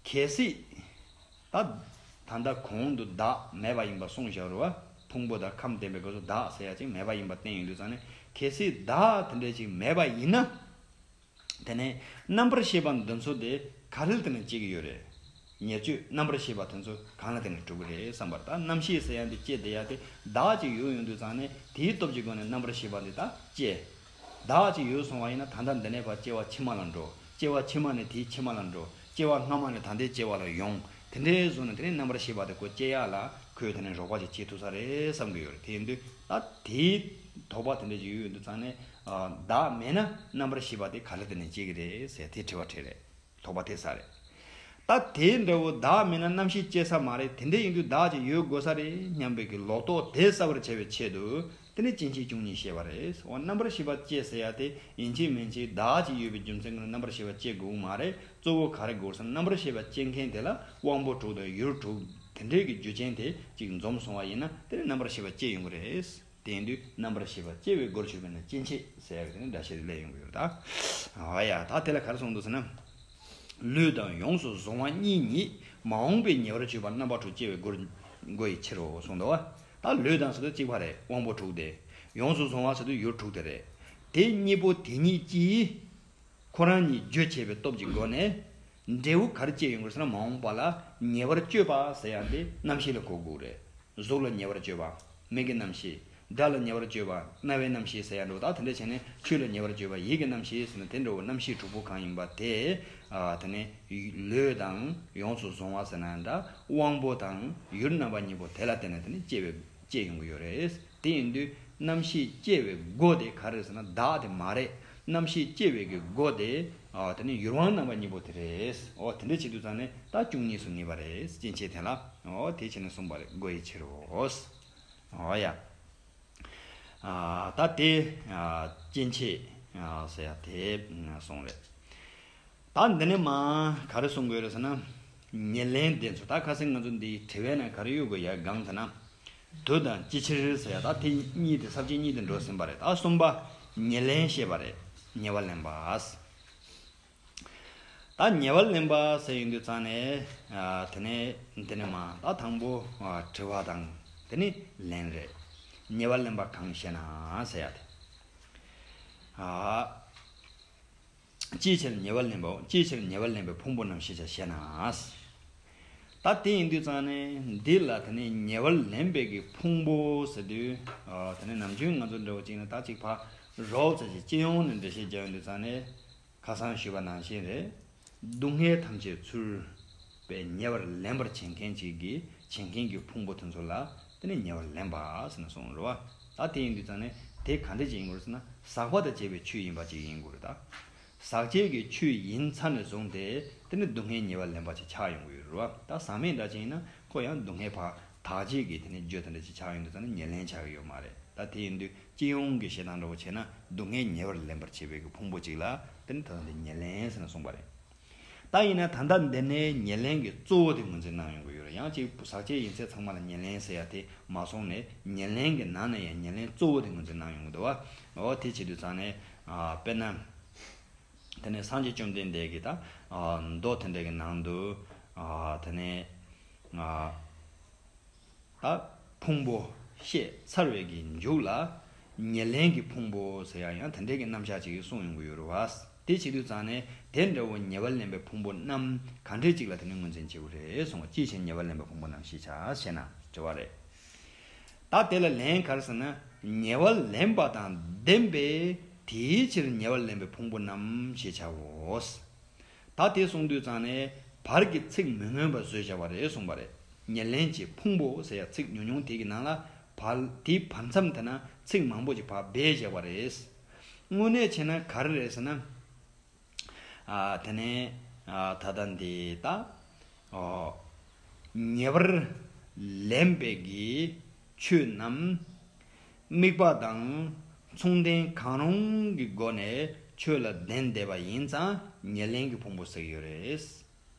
གལ་སྲིད། ད་ད་ལྟ་གོང་དུ་བདག་མེད་པ་ཡིན་པ་གསུངས་བཞག་རེད་བ། ཕུང་པོ་དང་ཁམས་ལྡན་པའི་སྐབས་སུ་བདག་ཟེར་ཡ་ཅིག་མེད་པ་ཡིན་པ་བསྟན་ཡོང་དུས་ཙང་ནས། གལ་སྲིད་བདག་དེ་འདྲ་ཅིག་མེད་པ་ཡིན་ན། དེ་ནས་རྣམ་པར་ཤེས་པ་འདི་ཚོ་དེ་ག་རེ་ལ་བརྟེན་ནས་སྐྱེ་གི་ཡོད་རེད། ཉེར་སྤྱོད་རྣམ་པར་ཤེས་པ་དེ་ཚོ་གང་ལ་བརྟེན་ནས་གྲུབ་ཀྱི་རེད་བསམ་པར། ད་རྣམ་ཤེས་ཟེར་ཡ་འདི་སྐྱེ་བསྡད་ཡ་དེ་བདག་ཅིག་ཡོད་ཡོང་དུས་ཙང་ནས། དེའི་སྟོབས་ཀྱི་སྒོ་ནས་རྣམ་པར་ཤེས་པ་འདི་ད་སྐྱེ། བདག་ཅིག་ཡོད་སོང་བ་ཡིན་ན། ད་ལྟ་འདི་ནས་ཕར་སྐྱེ་བ་ཕྱི་མ་ལ་འགྲོ། སྐྱེ་བ་ཕྱི་མ་ནས་དེའི་ཕྱི་མ་ལ་འགྲོ། སྐྱེ་བ་སྔ་མ་ནས་ད་ལྟའི་སྐྱེ་བ་ལ་ཡོང་། དེ་འདྲའི་བཟོ་ནས་དེ་ནས་རྣམ་པར་ཤེས་པ་དེ་ཁོ་སྐྱེ་ཡག་ལ་ཁོས་དེ་ནས་རོགས་པ་ཅིག་བྱེད་ཐུབ་ས་རེད་བསམ་གྱི་ཡོད་རེད། དེ་ཡིན་དུས་ད་དེའི་དོགས་པ་དེ་འདྲ་ཅིག་ཡོད་ཡོང་དུས་ཙང་ནས། ཨ། བདག་མེད་ན་རྣམ་པར་ཤེས་པ་དེ་ག་ལ་བརྟེན་ནས་སྐྱེ་གི་རེད་ཟེར་དེ་དྲི་བ་དྲིས་རེད། དོགས་པ་དེ་ཟ་རེད། ད་དེ་འདྲ་བོ་བདག་མེད་ན་རྣམ་ཤེས་སྐྱེ་ས་མ་རེད། དེ་འདྲ་ཡིན་དུས་བདག་ཅིག་ཡོད་དགོས་ས་རེད་སྙམ་པའི་གི་ལོག་རྟོག་དེ་ཟ་བར་བྱ་བའི་ཆེད་དུ། དེ་ནས་སྐྱེ་མཆེད་བཅུ་གཉིས་བཤད་པ་རེད། འོ། རྣམ་པར་ཤེས་པ་སྐྱེ་ཟེར་ཡ་དེ་ཡིན་གཅིག་མིན་གཅིག་བདག་ཅིག་ཡོད་པའི་རྒྱུ་མཚན་གྱིས་རྣམ་པར་ཤེས་པ་སྐྱེ་དགོས་མ་རེད། གཙོ་བོ་ག་རེ་དགོས་ཟེར་ན། རྣམ་པར་ཤེས་པ་སྐྱེ་མཁན་དེ་ལ་དབང་པོ་དྲུག་དང་ཡུལ་དྲུག་དེ་འདྲའི་གི་རྒྱུ་ཅན་དེ་གཅིག་འཛོམས་སོང་བ་ཡིན་ན། དེ་ནི་རྣམ་པར་ཤེས་པ་སྐྱེ་ཡོང་གི་རེད། དེ་ཡིན་དུས་རྣམ་པར་ཤེས་པ་སྐྱེ་བའི་སྒོར་གྱུར་པས་ན་སྐྱེ་མཆེད་ཟེར་ཡག་དེ་ནི་སྒྲ་བཤད་དེ་སླེབས་ཡོང་གི་ཡོད་རེད་ད། ཨ་ཡ། ད་དེ་ལ་ག་རེ་གསུངས་འདུག་ཟེར་ན། ལུས་དང་ཡོངས་སུ་བཟུང་བ་གཉིས་ཉིད་མ་འོངས་པའི་ཉེ་བར་སྤྱོད་པ་རྣམ་པ་དྲུག་སྐྱེ་བའི་སྒོ་སྒོ་ཡི་ཕྱིར་རོ་གསུངས་འདུག་བ། ད་ལུས་དང་ཟེར་དུས་གཅིག་པ་རེད། དབང་པོ་དྲུག་དེ། ཡོངས་སུ་བཟུང་བ་ཟེར་དུས་ཡུལ་དྲུག་དེ་རེད། དེ་གཉིས་པོ་དེ་ཉིད་ཀྱིས། ཁོ་རང་ཉིད་རྒྱུ་བྱས་པའི་སྟོབས་ཀྱི་སྒོ་ནས། འབྲས་བུ་ག་རེ་སྐྱེ་ཡོང་གི་རེད་ཟེར་ན། མ་འོངས་པ་ལ་ཉེ་བར་སྤྱོད་པ་ཟེར་ཡག་དེ་རྣམ་ཤེས་ལ་གོ་དགོས་རེད། གཟུགས་ལ་ཉེ་བར་སྤྱོད་པ། མིག་གི་རྣམ་ཤེས། སྒྲ་ལ་ཉེ་བར་སྤྱོད་པ། རྣ་བའི་རྣམ་ཤེས་ཟེར་ཡག་འདྲ་བོ། ད་དེ་འདྲ་བྱས་ནས་ཆོས་ལ་ཉེ་བར་སྤྱོད་པ། ཡིད་ཀྱི་རྣམ་ཤེས་ཟེར་ན་དེ་འདྲ་བོ་རྣམ་ཤེས་དྲུག་པོ་གང་ཡིན་པ་དེ། ཨ། དེ་ནས་ལུས་དང་ཡོངས་སུ་བཟུང་བ་ཟེར་ན་འདྲ། དབང་པོ་དང་ཡུལ་རྣམ་པ་གཉིས་པོ་དེ་ལ་བརྟེན་ནས་དེ་ནས་སྐྱེ་བའི་སྐྱེ་ཡོང་གི་ཡོད་རེད། དེ་ཡིན་དུས་རྣམ་ཤེས་སྐྱེ་བའི་སྒོ་དེ་ག་རེ་རེད་ཟེར་ན། བདག་དེ་མ་རེད། རྣམ་ཤེས་སྐྱེ་བའི་གི་སྒོ་དེ། ཨ། དེ་ནི་ཡུལ་དབང་རྣམ་པ་གཉིས་པོ་དེ་རེད། འོ། དེ་འདྲ་བྱེད་དུས་ཙང་ནས་ད་བཅུ་གཉིས་སུ་ངེས་པ་རེད། སྐྱེ་མཆེད་དེ་ལ། འོ། དེ་བྱས་ནས་གསུངས་པ་རེད། སྒོ་ཡི་ཕྱིར་རོ། འོ་ཡ། ཨ། ད་དེ། ཨ། སྐྱེ་མཆེད། ཨ། ཟེར་ཡག་དེ་གསུངས་རེད། ད་འདི་ནས་མར་ག་རེ་གསུང་དགོས་རེད་ཟེར་ན། ཉེར་ལེན་དེ་ཚོ། ད་ཁ་སང་ང་ཚོ་འདིའི་དྲི་བའི་ནང་ག་རེ་ཡོད་དགོས་ཡ་གང་ཟེར་ན། དུ་དང་ཅི་ཕྱིར་ཟེར་ཡ། ད་དེ་གཉིས་དེ་ས་བཅད་གཉིས་དེ་འགྲོ་ཟིན་པ་རེད། ད་གསུམ་པ་ཉེར་ལེན་བཤད་པ་རེད། ཉེ་བར་ལེན་པ། ད་ཉེ་བར་ལེན་པ་ཟེར་ཡོང་དུས་ཙང་ནས། ཨ། དེ་ནས་འདི་ནས་མར་ད་དང་པོ། ཨ། དྲི་བ་དང་དེ་ནས་ལན་རེད། ཉེ་བར་ལེན་པ་གང་ཞེ་ན་ཟེར་ཡ་དེ། ཨ། ཅིའི་ཕྱིར་ཉེ་བར་ལེན་པའོ། ཅིའི་ཕྱིར་ཉེ་བར་ལེན་པའི་ཕུང་པོ་རྣམས་ཞེས་བྱ་ཞེ་ན། ད་དེ་ཡིན་དུས་ཙང་ནས་འདི་ལ་དེ་ནས་ཉེ་བར་ལེན་པའི་གི་ཕུང་པོ་ཟེར་དུས། ཨ། དེ་ནས་ནམ་རྒྱུན་ང་ཚོ་འདྲ་བོ་ཅིག་ནི་ད་ཅིག་ཕར་རོབ་ཙམ་ཅིག་སྤྱི་ཡོངས་ནས་འགྲེལ་བཤད་རྒྱག་ཡོང་དུས་ཙང་ནས། ཁ་སང་ཞུས་པ་ནང་བཞིན་རེད། སྡུག་བསྔལ་ཐམས་ཅད་ཚུར་པའི་ཉེ་བར་ལེན་པར་བྱེད་མཁན་ཅིག་གིས་བྱེད་མཁན་གྱི་ཕུང་པོ་དེ་ཚོ་ལ་དེ་ནི་ཉེ་བར་ལེན་པ་ཟེར་ནས་གསུངས་རེད་བ། ད་དེ་ཡིན་དུས་ཙང་ནས་ དེ་ག་འདྲ་ཅིག་ཡིན་དགོས་རེད་ཟེར་ན། ཟག་པ་དང་བཅས་པའི་ཆོས་ཡིན་པ་ཅིག་ཡིན་དགོས་རེད་ད། ཟག་བཅས་ཀྱི་ཆོས་ཡིན་ཚར་ནས་བཟུང་སྟེ་དེ་ནི་སྡུག་བསྔལ་ཉེ་བར་ལེན་པ་ཅིག་ཆགས་ཡོང་གི་ཡོད་རེད་བ། ད་ཟག་མེད་འདྲ་ཅིག་ཡིན་ན་ཁོ་ཡང་སྡུག་བསྔལ་ཕར་དག་བྱེད་ཀྱི་དེ་ནི་རྒྱུ་དེ་འདྲ་ཅིག་ཆགས་ཡོང་དུས་ཙང་ནི་ཉེར་ལེན་ཆགས་ཀྱི་ཡོད་མ་རེད། ད་དེ་ཡིན་དུས་སྤྱི་ཡོངས་ཀྱི་བཤད་སྟངས་འདྲ་བོ་བྱས་ན་སྡུག་བསྔལ་ཉེ་བར་ལེན་པར་བྱེད་པའི་གི་ཕུང་པོ་ཅིག་ལ་དེ་ནི་ད་ལྟ་འདི་ཉེར་ལེན་ཟེར་ནས་གསུངས་པ་རེད། ད་ཡིན་ན་ད་ལྟ་འདི་ནས་ཉེར་ལེན་གྱི་གཙོ་བོ་དེ་ངོས་འཛིན་གནང་ཡོང་གི་ཡོད་རེད། ཡང་གཅིག་ཟག་བཅས་ཡིན་ཚད་ཚང་མ་ལ་ཉེར་ལེན་ཟེར་ཡ་དེ་མ་སོང་ནས་ཉེར་ལེན་གྱི་ནང་ནས་ཡང་ཉེར་ལེན་གཙོ་བོ་དེ་ངོས་འཛིན་གནང་ཡོང་གི་འདུག་བ། འོ་དེ་བྱེད་དུས་ཙང་ནས་ཨ་དཔེར་ན། དེ་ནས་སངས་རྒྱས་བཅོམ་ལྡན་འདས་ཀྱིས་ད་ཨ་མདོ་དེ་འདྲ་གི་ནང་དུ་ཨ་དེ་ནས་ཨ། ད་ཕུང་པོ་བཤད་ཚར་བའི་གི་མཇུག་ལ་ཉེར་ལེན་གྱི་ཕུང་པོ་ཟེར་ཡ་ཡང་དེ་འདྲའི་གི་རྣམ་གཞག་ཅིག་གསུངས་ཡོང་གི་ཡོད་རེད་བ། དེ་བྱེད་དུས་ཙང་ནས་དེ་འདྲ་བོ་ཉེ་བར་ལེན་པའི་ཕུང་པོ་རྣམས་ག་འདྲས་ཅིག་ལ་དེ་ནས་ངོས་འཛིན་བྱེད་དགོས་རེད་གསུངས་པ། ཅིའི་ཕྱིར་ཉེ་བར་ལེན་པའི་ཕུང་པོ་རྣམས་ཞེས་བྱ་ཞེ་ན་དྲི་བ་རེད། ད་དེ་ལ་ལན་ག་རེ་ཟེར་ན། ཉེ་བར་ལེན་པ་དང་ལྡན་པས་དེའི་ཕྱིར་ཉེ་བར་ལེན་པའི་ཕུང་པོ་རྣམས་ཞེས་བྱའོ། ད་དེ་གསུངས་དུས་ཙང་ནས་བར་གྱི་ཚིག་མི་མངོན་པ་བཟོས་བཞག་པ་རེད་གསུངས་པ་རེད། ཉེར་ལེན་གྱི་ཕུང་པོ་ཟེར་ཡ་ཚིག་ཉུང་ཉུང་དེ་གི་ནང་ལ་བར་དེའི་བར་མཚམས་དེ་ན་ཚིག་མང་པོ་ཅིག་ཕར་སྦས་བཞག་པ་རེད། དངོས་གནས་བྱས་ན་ག་རེ་རེད་ཟེར་ན། ཨ་དེ་ནས་ཨ་ད་ལྟ་འདི་ད་ཨོ་ཉེ་བར་ལེན་པའི་གི་ཆོས་རྣམས། དམིགས་པ་དང་མཚུངས་ལྡན་གང་རུང་གི་སྒོ་ནས་ཆོས་ལ་ལྡན་བསྡད་པ་ཡིན་ཙང་ཉེར་ལེན་གྱི་ཕུང་པོ་ཟེར་གྱི་ཡོད་རེད།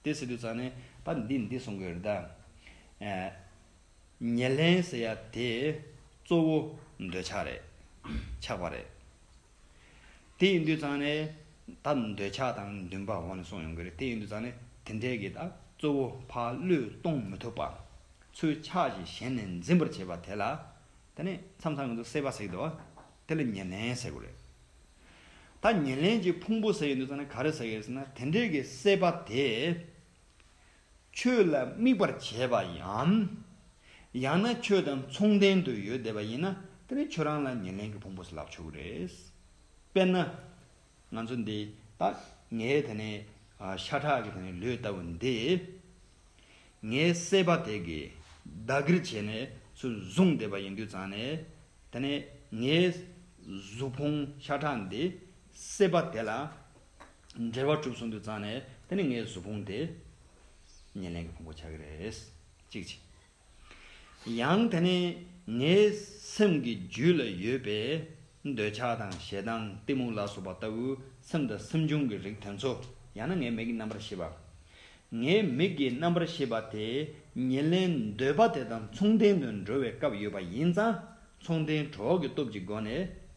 དེ་ཟེར་དུས་ཙང་ནས་ད་འདི་འདི་གསུང་གི་ཡོད་རེད་ད། ཨ་ཉེར་ལེན་ཟེར་ཡ་དེ་གཙོ་བོ་འདོད་ཆགས་རེད། ཆགས་པ་རེད། དེ་ཡིན་དུས་ཙང་ནས་ད་འདོད་ཆགས་དང་འདུན་པ་འོག་ནས་གསུངས་ཡོང་གི་རེད། དེ་ཡིན་དུས་ཙང་ནས་དེ་འདྲའི་གི་ད་གཙོ་བོ་ཕར་བློས་གཏོང་མི་ཐུབ་པ། ཚུར་ཆགས་ཞེན་ཞེན་ནས་འཛིན་པར་བྱེད་པ་དེ་ལ། དེ་ནས་མཚམས་མཚམས་ང་ཚོ་སྲེད་པ་ཟེར་གྱི་འདུག་བ། དེ་ལ་ཉེར་ལེན་ཟེར་དགོས་རེད། ད་ཉེར་ལེན་གྱི་ཕུང་པོ་ཟེར་ཡོང་དུས་ཙང་ནས་ག་རེ་ཟེར་གྱི་རེད་ཟེར་ན། དེ་འདྲའི་གི་སྲེད་པ་དེ་ཆོས་ལ་དམིགས་པར་བྱེད་པ་ཡང་། ཡང་ན་ཆོས་དང་མཚུངས་ལྡན་དུ་ཡོད་བསྡད་པ་ཡིན་ན་དེ་ནི་ཁྱོད་རང་ལ་ཉེར་ལེན་གྱི་ཕུང་པོ་ཟེར་ལབ་ཆོག་གི་རེད། དཔེར་ན། ང་ཚོ་འདི་ད་ངའི་དེ་ནས་ཨ་ཤ་ཁྲག་གི་དེ་ནས་ལུས་ལྟ་བུ་འདི། ངའི་སྲེད་པ་དེ་གིས་བདག་གིར་བྱས་ནས་ཚུར་བཟུང་བསྡད་པ་ཡིན་དུས་ཙང་ནས། དེ་ནས་ངའི་གཟུགས་ཕུང་ཤ་ཁྲག་འདི་སྲེད་པ་དེ་ལ་འབྲེལ་བ་གྲུབ་སོང་དུས་ཙང་ནས་དེ་ནས་ངའི་གཟུགས་ཕུང་དེ་ཉེར་ལེན་གྱི་ཕུང་པོ་ཆགས་ཀྱི་རེད། གཅིག་བྱས། ཡང་དེ་ནས་ངའི་སེམས་ཀྱི་རྒྱུད་ལ་ཡོད་པའི་འདོད་ཆགས་དང་ཞེ་སྡང་གཏི་མུག་ལ་སོགས་པ་ལྟ་བུ་སེམས་དང་སེམས་བྱུང་གི་རིགས་དེ་ཚོ། ཡང་ན་ངའི་མིག་གི་རྣམ་པར་ཤེས་པ། ངའི་མིག་གི་རྣམ་པར་ཤེས་པ་དེ་ཉེར་ལེན་འདོད་པ་དེ་དང་མཚུངས་ལྡན་དུ་འགྲོ་བའི་སྐབས་ཡོད་པ་ཡིན་ཙང་། མཚུངས་ལྡན་གྲོགས་ཀྱི་སྟོབས་ཀྱི་སྒོ་ནས་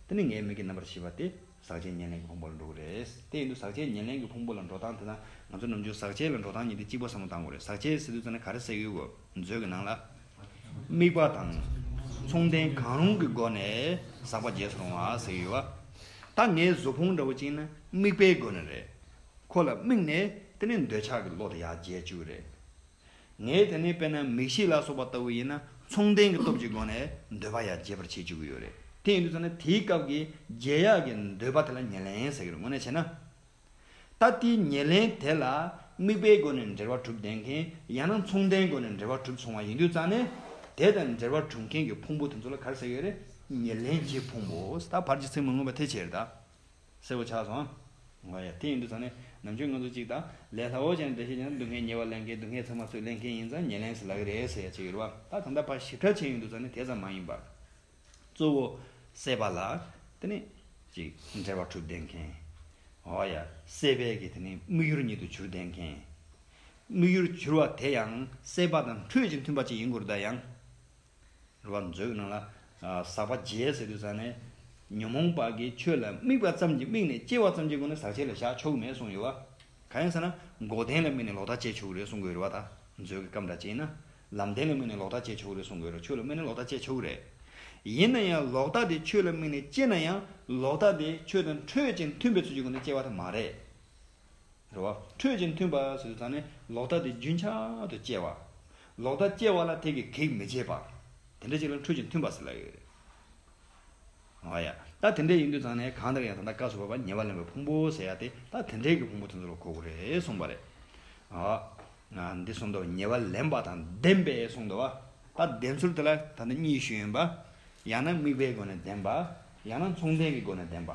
དེ་ནི་ངའི་མིག་གི་རྣམ་པར་ཤེས་པ་དེ་ཟག་བཅས་ཉེར་ལེན་གྱི་ཕུང་པོ་ལ་འགྲོ་གི་རེད། དེ་ཡིན་དུས་ཟག་བཅས་ཉེར་ལེན་གྱི་ཕུང་པོ་ལ་འགྲོ་སྟངས་དེ་དང་ང་ཚོ་ནམ་རྒྱུན་ཟག་བཅས་ལ་འགྲོ་སྟངས་གཉིས་དེ་གཅིག་པ་བསམ་བློ་བཏང་དགོས་རེད། ཟག་བཅས་ཟེར་དུས་ཙམ་ནས་ག་རེ་ཟེར་གྱི་ཡོད་གོ། མཛོད་ཀྱི་ནང་ལ། དམིགས་པ་དང་། མཚུངས་ལྡན་གང་རུང་གི་སྒོ་ནས་ཟག་པ་བརྗེད་སུ་རུང་བ་ཟེར་གྱི་ཡོད་པ། ད་ངའི་གཟུགས་ཕུང་འདྲ་བོ་གཅིག་ན་དམིགས་པའི་སྒོ་ནས་རེད། ཁོ་ལ་དམིགས་ནས་དེ་ནས་འདོད་ཆགས་ཀྱི་བློ་དེ་ཡར་བརྗེད་བཅུག་གི་རེད། ངས་དེ་ནས་དཔེར་ན་མིག་ཤེས་ལ་སོགས་པ་ལྟ་བུ་ཡིན་ན་མཚུངས་ལྡན་གྱི་སྟོབས་ཀྱི་སྒོ་ནས་འདོད་པ་ཡང་བརྗེད་པར་བྱེད་བཅུག་གི་ཡོད་རེད། དེ་ཡིན་དུས་ཙམ་ནས་དེའི་སྐབས་ཀྱི་བརྗེད་ཡག་གི་འདོད་པ་དེ་ལ་ཉེར་ལེན་ཟེར་གྱི་རེད། དངོས་གནས་བྱས་ན། ད་དེའི་ཉེར་ལེན་དེ་ལ་དམིགས་པའི་སྒོ་ནས་འབྲེལ་བ་གྲུབ་བསྡད་མཁན་ཡང་ན་མཚུངས་ལྡན་སྒོ་ནས་འབྲེལ་བ་གྲུབ་སོང་བ་ཡིན་དུས་ཙམ་ནས་དེ་དང་འབྲེལ་བ་གྲུབ་མཁན་གྱི་ཕུང་པོ་དེ་ཚོ་ལ་ག་རེ་ཟེར་གྱི་རེད། ཉེར་ལེན་གྱི་ཕུང་པོ། ད་བར་གྱི་ཚིག་མི་མངོན་པ་དེ་བྱས་རེད་ད། གསལ་པོ་ཆགས་སོང་། འོ་ཡ། དེ་ཡིན་དུས་ཙང་ནས་ནམ་རྒྱུན་ང་ཚོ་གཅིག་དང་ལས་སླ་བོ་ཅན་འགྲེལ་བཤད་ཀྱང་སྡུག་བསྔལ་ཉེ་བར་ལེན་མཁན་སྡུག་བསྔལ་ཚང་མ་ཚུར་ལེན་མཁན་ཡིན་ཙང་ཉེར་ལེན་ཟེར་ལབ་ཀྱི་རེད་ཟེར་ཡ་ཅིག་ཡོད་རེད་བ། ད་ད་ལྟ་ཕར་ཞིབ་ཕྲ་བྱས་ཡོང་དུས་ཙང་ནས་དེ་ཙམ་མ་ཡིན་པར། གཙོ་བོ་སྲེད་པ་ལ་དེ་ནས་ཅིག་འབྲེལ་བ་གྲུབ་བསྡད་མཁན། འོ་ཡ། སྲེད་པའི་གི་དེ་ནས་དམིགས་ཡུལ་ཉིད་དུ་གྱུར་བསྡད་མཁན། དམིགས་ཡུལ་གྱུར་བ་དེ་ཡང་སྲེད་པ་དང་འཕྲོད་ཅིང་མཐུན་པ་ཅིག་ཡིན་དགོས་རེད་ད་ཡང་། རེད་བ། མཛོད་ནང་ལ་ཨ་ཟག་པ་བརྗེད་ཟེར་དུས་ཙང་ནས་ཉོན་མོངས་པ་གིས་ཆོས་ལ་དམིགས་པ་ཙམ་གྱིས་དམིགས་ནས་སྐྱེ་བ་ཙམ་གྱི་སྒོ་ནས་ཟག་བཅས་ལ་བཞག་ཆོག་གི་མེད་གསུངས་ཡོད་བ། གང་ཡིན་ཟེར་ན་འགོག་བདེན་ལ་དམིགས་ནས་ལོག་ལྟ་སྐྱེ་ཆོག་གི་རེད་གསུང་གི་ཡོད་རེད་བ། ད་མཛོད་ཀྱི་སྐབས་འདྲ་ཅིག་ཡིན་ན། ལམ་བདེན་ལ་དམིགས་ནས་ལོག་ལྟ་སྐྱེ་ཆོག་གི་རེད་གསུང་གི་ཡོད་རེད། ཆོས་ལ་དམིགས་ནས་ལོག་ལྟ་སྐྱེ་ཆོག་གི་རེད། ཡིན་ན་ཡང་ལོག་ལྟ་དེ་ཆོས་ལ་དམིགས་ནས་སྐྱེ་ན་ཡང་ལོག་ལྟ་དེ་ཆོས་དང་འཕྲོད་ཅིང་མཐུན་པའི་ཚུལ་གྱི་སྒོ་ནས་སྐྱེ་བ་དེ་མ་རེད། རེད་བ། འཕྲོད་ཅིང་མཐུན་པ་ཟེར་དུས་ཙང་ནས་ལོག་ལྟ་དེ་རྒྱུན་ཆགས་སུ་སྐྱེ་བ། ལོག་ལྟ་སྐྱེ་བ་ལ་དེ་གི་གེགས་མི་བྱེད་པ། དེ་འདྲ་ཅིག་ལ་འཕྲོད་ཅིང་མཐུན་པ་ཟེར་ལབ་ཡོད་རེད། ཨ་ཡ། ད་དེ་འདྲ་ཡིན་དུས་ཙང་ནས་གང་ལྟར་ཡང་ད་ལྟ་སྐབས་སུ་བབ་པ་ཉེ་བར་ལེན་པའི་ཕུང་པོ་ཟེར་ཡ་དེ་ད་དེ་འདྲའི་གི་ཕུང་པོ་དེ་ཚོ་ལ་གོ་དགོས་རེད་གསུངས་པ་རེད། ཨ། འདི་གསུངས་འདུག་ཉེ་བར་ལེན་པ་དང་ལྡན་པས་གསུངས་འདུག་བ། ད་ལྡན་ཚུལ་དེ་ལ་ད་ནི་གཉིས་ཞུས་ཡིན་པ། ཡང་ན་དམིགས་པའི་སྒོ་ནས་ལྡན་པ། ཡང་ན་མཚུངས་ལྡན་གྱི་སྒོ་ནས་ལྡན་པ།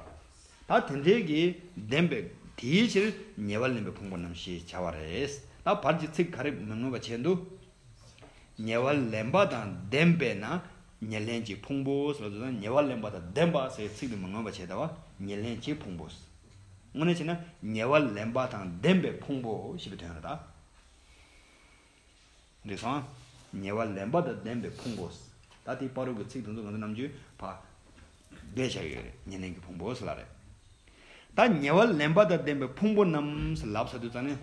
ད་དེ་འདྲའི་གི་ལྡན་པའི་དེའི་ཕྱིར་ཉེ་བར་ལེན་པའི་ཕུང་པོ་རྣམས་ཞེས་བྱ་བ་རེད། ད་བར་གྱི་ཚིག་ག་རེ་མི་མངོན་པ་བྱས་འདུག་ཉེ་བར་ལེན་པ་དང་ལྡན་པས་ན་ཉེར་ལེན་གྱི་ཕུང་པོ་ཟེར་བ་དེ་དང་ཉེ་བར་ལེན་པ་དང་ལྡན་པ་ཟེར་ཚིག་དེ་མི་མངོན་པ་བྱས་ད་བ་ཉེར་ལེན་གྱི་ཕུང་པོ། དངོས་གནས་བྱས་ན་ཉེ་བར་ལེན་པ་དང་ལྡན་པའི་ཕུང་པོ་ཞེས་པའི་དོན་རེད་ད། འགྲིག་སོང་། ཉེ་བར་ལེན་པ་དང་ལྡན་པའི་ཕུང་པོ། ད་དེའི་བར་དུ་གི་ཚིག་དེ་ཚོ་ང་ཚོ་ནམ་རྒྱུན་ཕ། སྦས་བཞག་ཡོད་རེད་ཉེར་ལེན་གྱི་ཕུང་པོ་ཟེར་ལ་རེད། ད་ཉེ་བར་ལེན་པ་དང་ལྡན་པའི་ཕུང་པོ་རྣམས་ལབ་ས་དུས་ཙང་ནས།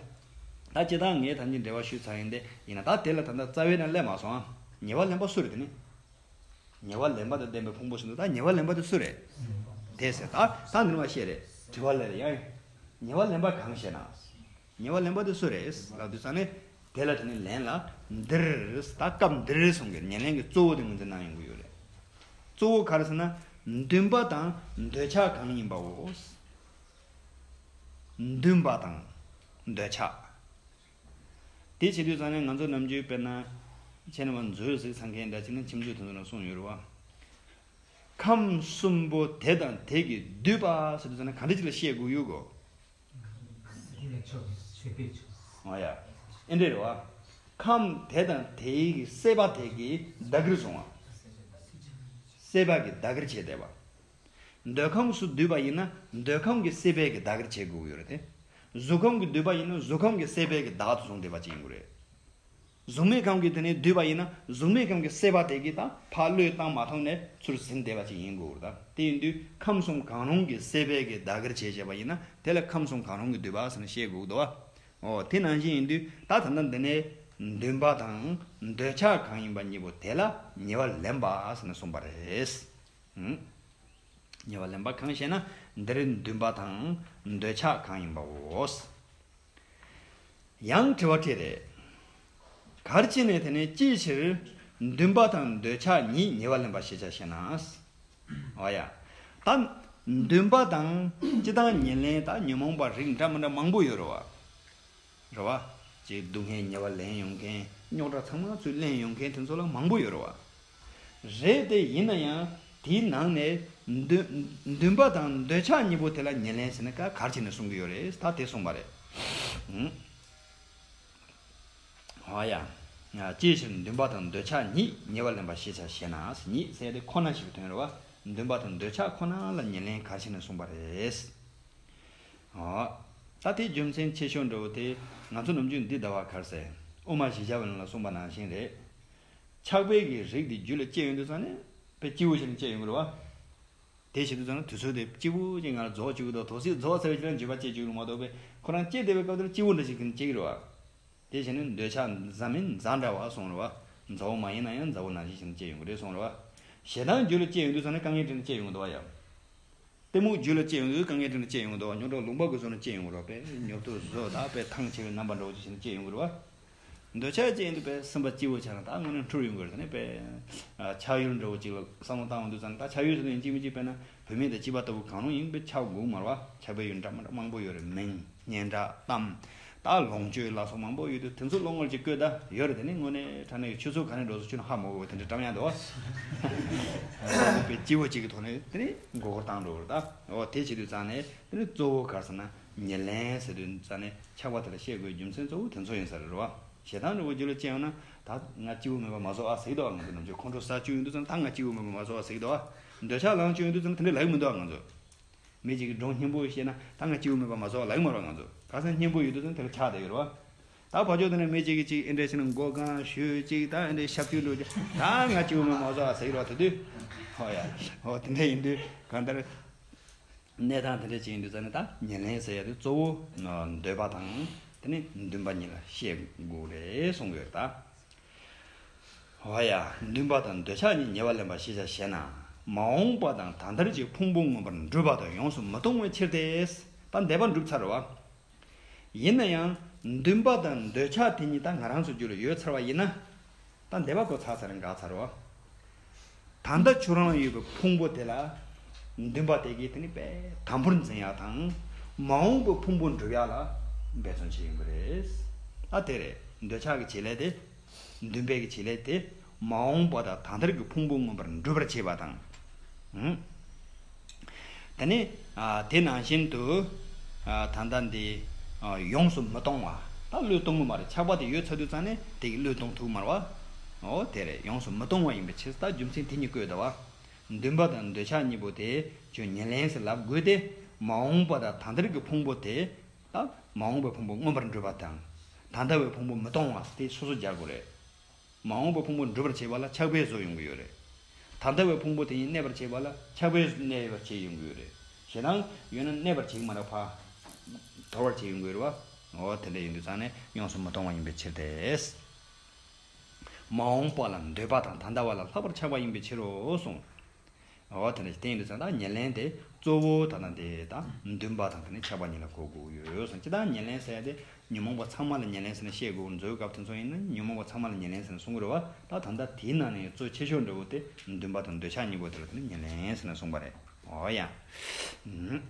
ད་སྤྱིར་བཏང་ངས་ད་གིན་འགྲེལ་བ་ཞུས་ཚར་ཡིན་ཏེ་ཡིན་ན་ད་དེ་ལ་ད་ལྟ་རྩ་བའི་ནང་སླེབས་མ་སོང་ཨ། ཉེ་བར་ལེན་པ་སུ་རེད་དེ་ནི། ཉེ་བར་ལེན་པ་དང་ལྡན་པའི་ཕུང་པོ་ཟེར་འདུག་ད་ཉེ་བར་ལེན་པ་དེ་སུ་རེད། དེ་ཟེར་ད་ད་འདི་ནི་མ་བཤད་རེད་དྲི་བ་ལས་རེད་ཡང་། ཉེ་བར་ལེན་པ་གང་ཞེ་ན། ཉེ་བར་ལེན་པ་དེ་སུ་རེད་ལབ་དུས་ཙང་ནས་དེ་ལ་དེ་ནི་ལན་ལ་འདིར་ད་སྐབས་འདིར་གསུང་གི་ཉེར་ལེན་གྱི་གཙོ་བོ་དེ་ངོས་འཛིན་གནང་ཡོང་གི་ཡོད་རེད། གཙོ་བོ་ག་རེ་ཟེར་ན། འདུན་པ་དང་འདོད་ཆགས་གང་ཡིན་པའོ། འདུན་པ་དང་འདོད་ཆགས། དེ་བྱེད་དུས་ཙང་ནས་ང་ཚོ་ནམ་རྒྱུན་དཔེར་ན། ཁྱེད་རྣམ་པ་མཛོད་ཟིག་ཚང་མཁན་འདྲ་ཅིག་ནི་ཁྱིམ་མཛོད་དེ་ཚོ་ནང་གསུངས་ཡོད་རེད་བ། ཁམས་གསུམ་པོ་དེ་དང་དེ་གིས་བསྡུས་པ་ཟེར་དུས་ཙང་ནས་ག་འདྲ་ཅིག་ལ་བཤད་དགོས་ཡོད་གོ། འོ་ཡ། ཨེ་འདྲས་རེད་བ། ཁམས་དེ་དང་དེའི་གི་སྲེད་པ་དེ་གིས་བདག་གིར་བཟུང་བ། སྲེད་པ་གིས་བདག་གིར་བྱས་བསྡད་པ། འདོད་ཁམས་སུ་འདུས་པ་ཡིན་ན་འདོད་ཁམས་ཀྱི་སྲེད་པས་ཀྱི་བདག་གིར་བྱེད་དགོས་ཀྱི་ཡོད་རེད་དེ། གཟུགས་ཁམས་ཀྱི་འདུས་པ་ཡིན་ན་གཟུགས་ཁམས་ཀྱི་སྲེད་པས་ཀྱི་བདག་ཏུ་བཟུང་བསྡད་པ་ཅིག་ཡིན་དགོས་རེད། གཟུགས་མེད་ཁམས་ཀྱི་དེ་ནས་འདུས་པ་ཡིན་ན་གཟུགས་མེད་ཁམས་ཀྱི་སྲེད་པ་དེ་གིས་ད་ཕར་བློས་བཏང་མ་ཐུབ་ནས་ཚུར་ཟིན་བསྡད་པ་ཅིག་ཡིན་དགོས་རེད་ད། དེ་ཡིན་དུས་ཁམས་གསུམ་གང་རུང་གི་སྲེད་པས་ཀྱི་བདག་གིར་བྱེད་བྱས་པ་ཡིན་ན་དེ་ལ་ཁམས་གསུམ་གང་རུང་གི་འདུས་པ་ཟེར་ནས་བཤད་དགོས་འདུག་བ། འོ་དེ་ནང་བཞིན་ཡིན་དུས་ད་ད་ལྟ་འདི་ནས་འདུན་པ་དང་འདོད་ཆགས་གང་ཡིན་པ་གཉིས་པོ་དེ་ལ་ཉེ་བར་ལེན་པ་ཟེར་ནས་གསུངས་པ་རེད། ཉེ་བར་ལེན་པ་གང་ཞེ་ན། འདིར་འདུན་པ་དང་འདོད་ཆགས་གང་ཡིན་པའོ། ཡང་དྲི་བ་དྲིས་རེད། གར་ཕྱེ་ནས་དེ་ནས་ཅིའི་ཕྱིར་འདུན་པ་དང་འདོད་ཆགས་ཉིད་ཉེ་བར་ལེན་པ་ཞེས་བྱ་ཞེ་ན། འོ་ཡ། ད་འདུན་པ་དང་སྤྱི་དང་ཉེར་ལེན་ད་ཉོན་མོངས་པ་རིགས་འདྲ་མི་འདྲ་མང་པོ་ཡོད་རེད་བ། རེད་བ། ཅིག་སྡུག་བསྔལ་ཉེ་བར་ལེན་ཡོང་མཁན་རྙོག་དྲ་ཚང་མ་ཚུར་ལེན་ཡོང་མཁན་དེ་ཚོ་ལ་མང་པོ་ཡོད་རེད་བ། རེད་དེ་ཡིན་ན་ཡང་དེའི་ནང་ནས་འདུན་འདུན་པ་དང་འདོད་ཆགས་གཉིས་པོ་དེ་ལ་ཉེར་ལེན་ཟེར་ན་ཀ་གར་ཕྱེ་ནས་གསུང་གི་ཡོད་རེད་ད་དེ་གསུངས་པ་རེད། ཨ་ཡ། ཅིའི་ཕྱིར་འདུན་པ་དང་འདོད་ཆགས་ཉིད་ཉེ་བར་ལེན་པ་ཞེས་བྱ་ཞེ་ན། ཉིད་ཟེར་དེ་ཁོ་ན་ཞེས་པའི་དོན་རེད་བ། འདུན་པ་དང་འདོད་ཆགས་ཁོ་ན་ལ་ཉེར་ལེན་གར་ཕྱེ་ནས་གསུངས་པ་རེད། ཨོ། ད་དེའི་རྒྱུ་མཚན་ཆེ་ཤོས་འདྲ་བོ་དེ་ང་ཚོ་ནམ་རྒྱུན་འདི་ཟླ་བ་གར་ཟེར་དབུ་མ་བཞི་བརྒྱ་པ་ལ་གསུངས་པ་ནང་བཞིན་རེད། ཆགས་པའི་གི་རིགས་འདི་རྒྱུད་ལ་སྐྱེ་ཡོང་དུས་ཙང་ནས་དཔེ་སྐྱིད་པོ་ཞིག་ནས་སྐྱེ་ཡོང་གི་རེད་བ། དེ་བྱེད་དུས་ཙང་ནས་དུས་ཚོད་དེ་སྐྱིད་པོ་ཅིག་ང་ལ་རྫོགས་བཅུག་གི་འདུག་དོགས་སེ་རྫོགས་ཚར་བའི་ཕྱིར་ན་འགྱོད་པ་སྐྱེ་བཅུག་གི་མ་གཏོགས་པས་ཁོ་རང་སྐྱེ་བསྡད་པའི་སྐབས་དེར་སྐྱིད་པོ་འདྲ་ཞིག་གི་སྐྱེ་གི་རེད་བ། དེ་བྱས་ནས་འདོད་ཆགས་འཛམ་མིན་འཛའ་འདྲ་བ་སོང་རེད་བ། མཛའ་བོ་མ་ཡིན་ན་ཡང་མཛའ་བོ་ནང་བཞིན་ཞིག་ནས་སྐྱེ་ཡོང་གི་རེད་སོང་རེད་བ། ཞེ་སྡང་རྒྱུད་ལ་སྐྱེ་ཡོང་དུས་ཙང་ནས་དཀའ་ངལ་འཕྲད་ནས་སྐྱེ་ཡོང་གི་འདུག་བ་ཡ། གཏི་མུག་རྒྱུད་ལ་སྐྱེ་ཡོང་དུས་དཀའ་ངལ་འཕྲད་ནས་སྐྱེ་ཡོང་གི་འདུག་བ། རྙོག་དྲ་ལུང་པ་གི་བཟོ་ནས་སྐྱེ་ཡོང་གི་རེད་བ། དཔེ་ཉོབ་ཏོ་བཟོ་ད་དཔེ་ཐང་ཆད་པའི་རྣམ་པ་འདྲ་བོ་ཅིག་བྱས་ནས་སྐྱེ་ཡོང་གི་རེད་བ། འདོད་ཆགས་ཅན་དུ་དཔེ་སེམས་པ་སྐྱིད་པོ་ཆགས་ན་ད་དངོས་གནས་འཁྲུལ་ཡོང་གི་རེད། ད་ནི་དཔེ་ཆགས་ཡུལ་འདྲ་བོ་ཅིག་ལ་བསམ་བློ་བཏང་ཡོང་དུས་ཙང་ད་ཆགས་ཡུལ་དེ་ཡིན་གཅིག་མིན་གཅིག་དཔེར་ན་བུད་མེད་དང་སྐྱིད་པ་ལྟ་བུ་གང་རུང་ཡིན་པས་ཆགས་དགོས་མ་རེད་བ། ཆགས་པའི་ཡུལ་འདྲ་མི་འདྲ་མང་པོ་ཡོད་རེད། མིང་སྙན་གྲགས་གཏམ་ད་ལོངས་སྤྱོད་ལ་སོགས་མང་པོ་ཡོད་དུས་དེ་ཚོ་བློ་ངོར་ཅིག་བཀོད་ད་ཡོད་རེད། དེ་ནི་དངོས་གནས་དྲང་གནས་ཆུ་ཚོད་ག་ནས་འགྲོ་སོང་ཆུ་ནང་ཧ་མ་གོ་བ་དེ་འདྲ་བཀྲམ་ཡག་འདུག་བ། དཔེ་སྐྱིད་པོ་ཅིག་གི་ཐོག་ནས་དེ་ནི་མགོ་སྐོར་བཏང་འགྲོ་གི་རེད། ད་འོ་དེ་བྱེད་དུས་ཙང་ནས་དེ་ནི་གཙོ་བོ་ག་རེ་ཟེར་ན་ཉེར་ལེན་ཟེར་དུས་ཙང་ནས་ཆགས་པ་དེ་ལ་བཤད་དགོས་རྒྱུ་མཚན་གཙོ་བོ་དེ་ཚོ་ཡིན་ས་རེད་བ། ཞེ་སྡང་འདྲ་བོ་རྒྱུད་ལ་སྐྱེས་ཡོང་ན་ད་ང་སྐྱིད་པོ་མེད་པ་མ་བཟོ་ཨ་ཟེར་གྱི་འདུག་ང་ཚོ་ནམ་རྒྱུན་ཁོང་ཁྲོ་ཟ་བཅུག་ཡོང་དུས་ཙང་ད་ང་སྐྱིད་པོ་མེད་པ་མ་བཟོ་ཨ་ཟེར་གྱི་འདུག་འདོད་ཆགས་ལངས་བཅུག་ཡོང་དུས་ཙང་དེ་འདྲ་ལབ་ཀྱི་མི་འདུག་ང་ཚོ། མི་གཅིག་གིས་སྒྲུང་སྙན་པོ་བཤད་ན་ད་ང་སྐྱིད་པོ་མེད་པ་མ་བཟོ་ཨ་ལབ་ཀྱི་མ་རེད་ང་ཚོ། ག་ས་སྙན་པོ་ཡོད་དུས་ཙང་དེ་ལ་ཆགས་བསྡད་ཡོད་རེད་བ། ད་ཕར་ཕྱོགས་དེ་ནས་མི་གཅིག་གིས་གཅིག་ཨེ་འདྲ་བྱས་ན་མགོ་གང་ཞུས་གཅིག་ད་ཨེ་འདྲ་ཞབས་ཀྱུ་འགྲོ་རྒྱུ་ད་ང་སྐྱིད་པོ་མེད་པ་མ་བཟོ་ཨ་ཟེར་གྱི་རེད་བ། དེ་དུས་ཧོ་ཡ་ཧོ་དེ་འདྲ་ཡིན་དུས་གང་ལྟར། གནས་སྟངས་དེ་འདྲ་ཅིག་ཡིན་དུས་ཙང་ནས་ད་ཉེར་ལེན་ཟེར་ཡ་དེ་གཙོ་བོ་འདོད་པ་དང་དེ་ནས་འདུན་པ་གཉིས་ལ་བཤད་དགོས་རེད་གསུང་གི་ཡོད་ད། འོ་ཡ། འདུན་པ་དང་འདོད་ཆགས་གཉིས་ཉེ་བར་ལེན་པ་ཞེས་བྱ་ཞེ་ན། མ་འོངས་པ་དང་ད་ལྟར་གྱི་ཕུང་པོ་མངོན་པར་འགྲུབ་པ་དང་ཡོངས་སུ་མི་གཏོང་བའི་ཕྱིར་ཏེ། ད་འདོད་པ་འགྲུབ་ཚར་བ། ཡིན་ན་ཡང་འདུན་པ་དང་འདོད་ཆགས་དེ་གཉིས་ད་ང་རང་ཚོ་རྒྱུད་ལ་ཡོད་ཚར་བ་ཡིན་ན། ད་འདོད་པ་ཁོ་ཚར་ཚར་འགག་ཚར་བ། ད་ལྟ་ཁྱོད་རང་ལ་ཡོད་པའི་ཕུང་པོ་དེ་ལ་འདུན་པ་དེ་གིས་དེ་ནི་དཔེ་དམ་པོར་འཛིན་ཡག་དང་མ་འོངས་པའི་ཕུང་པོ་འགྲུབ་ཡག་ལ་འབད་བརྩོན་བྱེད་ཡོང་གི་རེད། ཨ་དེ་རེད། འདོད་ཆགས་ཀྱི་བྱེད་ལས་དེ། འདུན་པའི་གི་བྱེད་ལས་དེ་མ་འོངས་པ་དང་ད་ལྟར་གྱི་ཕུང་པོ་མངོན་པར་འགྲུབ་པར་བྱེད་པ་དང་། ཨུམ། དེ་ནས་ཨ་དེ་ནང་བཞིན་དུ་ཨ་ད་ལྟ་འདི་ཨ་ཡོངས་སུ་མི་གཏོང་བ། ད་བློས་གཏོང་གི་མ་རེད། ཆགས་པ་དེ་ཡོད་ཚར་དུས་ཙང་ནས་དེ་གི་བློས་གཏོང་ཐུབ་མ་རེད་བ། འོ་དེ་རེད། ཡོངས་སུ་མི་གཏོང་བ་ཡིན་པའི་ཕྱིར། ད་རྒྱུ་མཚན་དེ་གཉིས་བཀོད་འདུག་བ། འདུན་པ་དང་འདོད་ཆགས་གཉིས་པོ་དེ་ཁྱོད་ཉེར་ལེན་ཟེར་ལབ་དགོས་ཏེ། མ་འོངས་པ་དང་ད་ལྟར་གྱི་ཕུང་པོ་དེ། ད་མ་འོངས་པའི་ཕུང་པོ་མངོན་པར་འགྲུབ་པ་དང་། ད་ལྟ་བའི་ཕུང་པོ་མི་གཏོང་བ་དེ་སོ་སོ་སྦྱར་དགོས་རེད། མ་འོངས་པའི་ཕུང་པོ་འགྲུབ་པར་བྱེད་པ་ལ་ཆགས་པའི་བཟོ་ཡོང་གི་ཡོད་རེད། ད་ལྟ་བའི་ཕུང་པོ་དེ་ཉིད་གནས་པར་བྱེད་པ་ལ་ཆགས་པའི་གནས་པར་བྱེད་ཡོང་གི་ཡོད་རེད། ཞེ་སྡང་ཡོད་ན་གནས་པར་བྱེད་ཀྱི་མ་རེད། ཕར་དོར་བར་བྱེད་ཡོང་གི་ཡོད་རེད་བ། འོ་དེ་འདྲ་ཡིན་དུས་ཙང་ནས་ཡོངས་སུ་མི་གཏོང་བ་ཡིན་པའི་ཕྱིར་ཏེ། མ་འོངས་པ་ལ་འདོད་པ་དང་ད་ལྟ་བ་ལ་ལྷག་པར་ཆགས་པ་ཡིན་པའི་ཕྱིར་རོ་གསུངས། འོ་དེ་འདྲ་ཞིག་བསྟན་ཡོད་དུས་ཙང་ད་ཉེར་ལེན་དེ་གཙོ་བོ་ད་ལྟ་འདི་ད་འདུན་པ་དང་དེ་ནས་ཆགས་པ་གཉིས་ལ་གོ་དགོས་ཡོད་གསུངས། ཅི་ད་ཉེར་ལེན་ཟེར་ཡ་དེ་ཉོན་མོངས་པ་ཚང་མ་ལ་ཉེར་ལེན་ཟེར་ནས་བཤད་དགོས། མཛོད་སྐབས་དེ་ཚོ་ཡིན་ན་ཉོན་མོངས་པ་ཚང་མ་ལ་ཉེར་ལེན་ཟེར་ནས་གསུང་གི་རེད་བ། ད་ད་ལྟ་དེའི་ནང་ནས་གཙོ་ཆེ་ཤོས་འདྲ་བོ་དེ་འདུན་པ་དང་འདོད་ཆགས་གཉིས་པོ་དེ་ལ་དེ་ནི་ཉེར་ལེན་ཟེར་ནས་གསུངས་པ་རེད། འོ་ཡ། ཨུམ།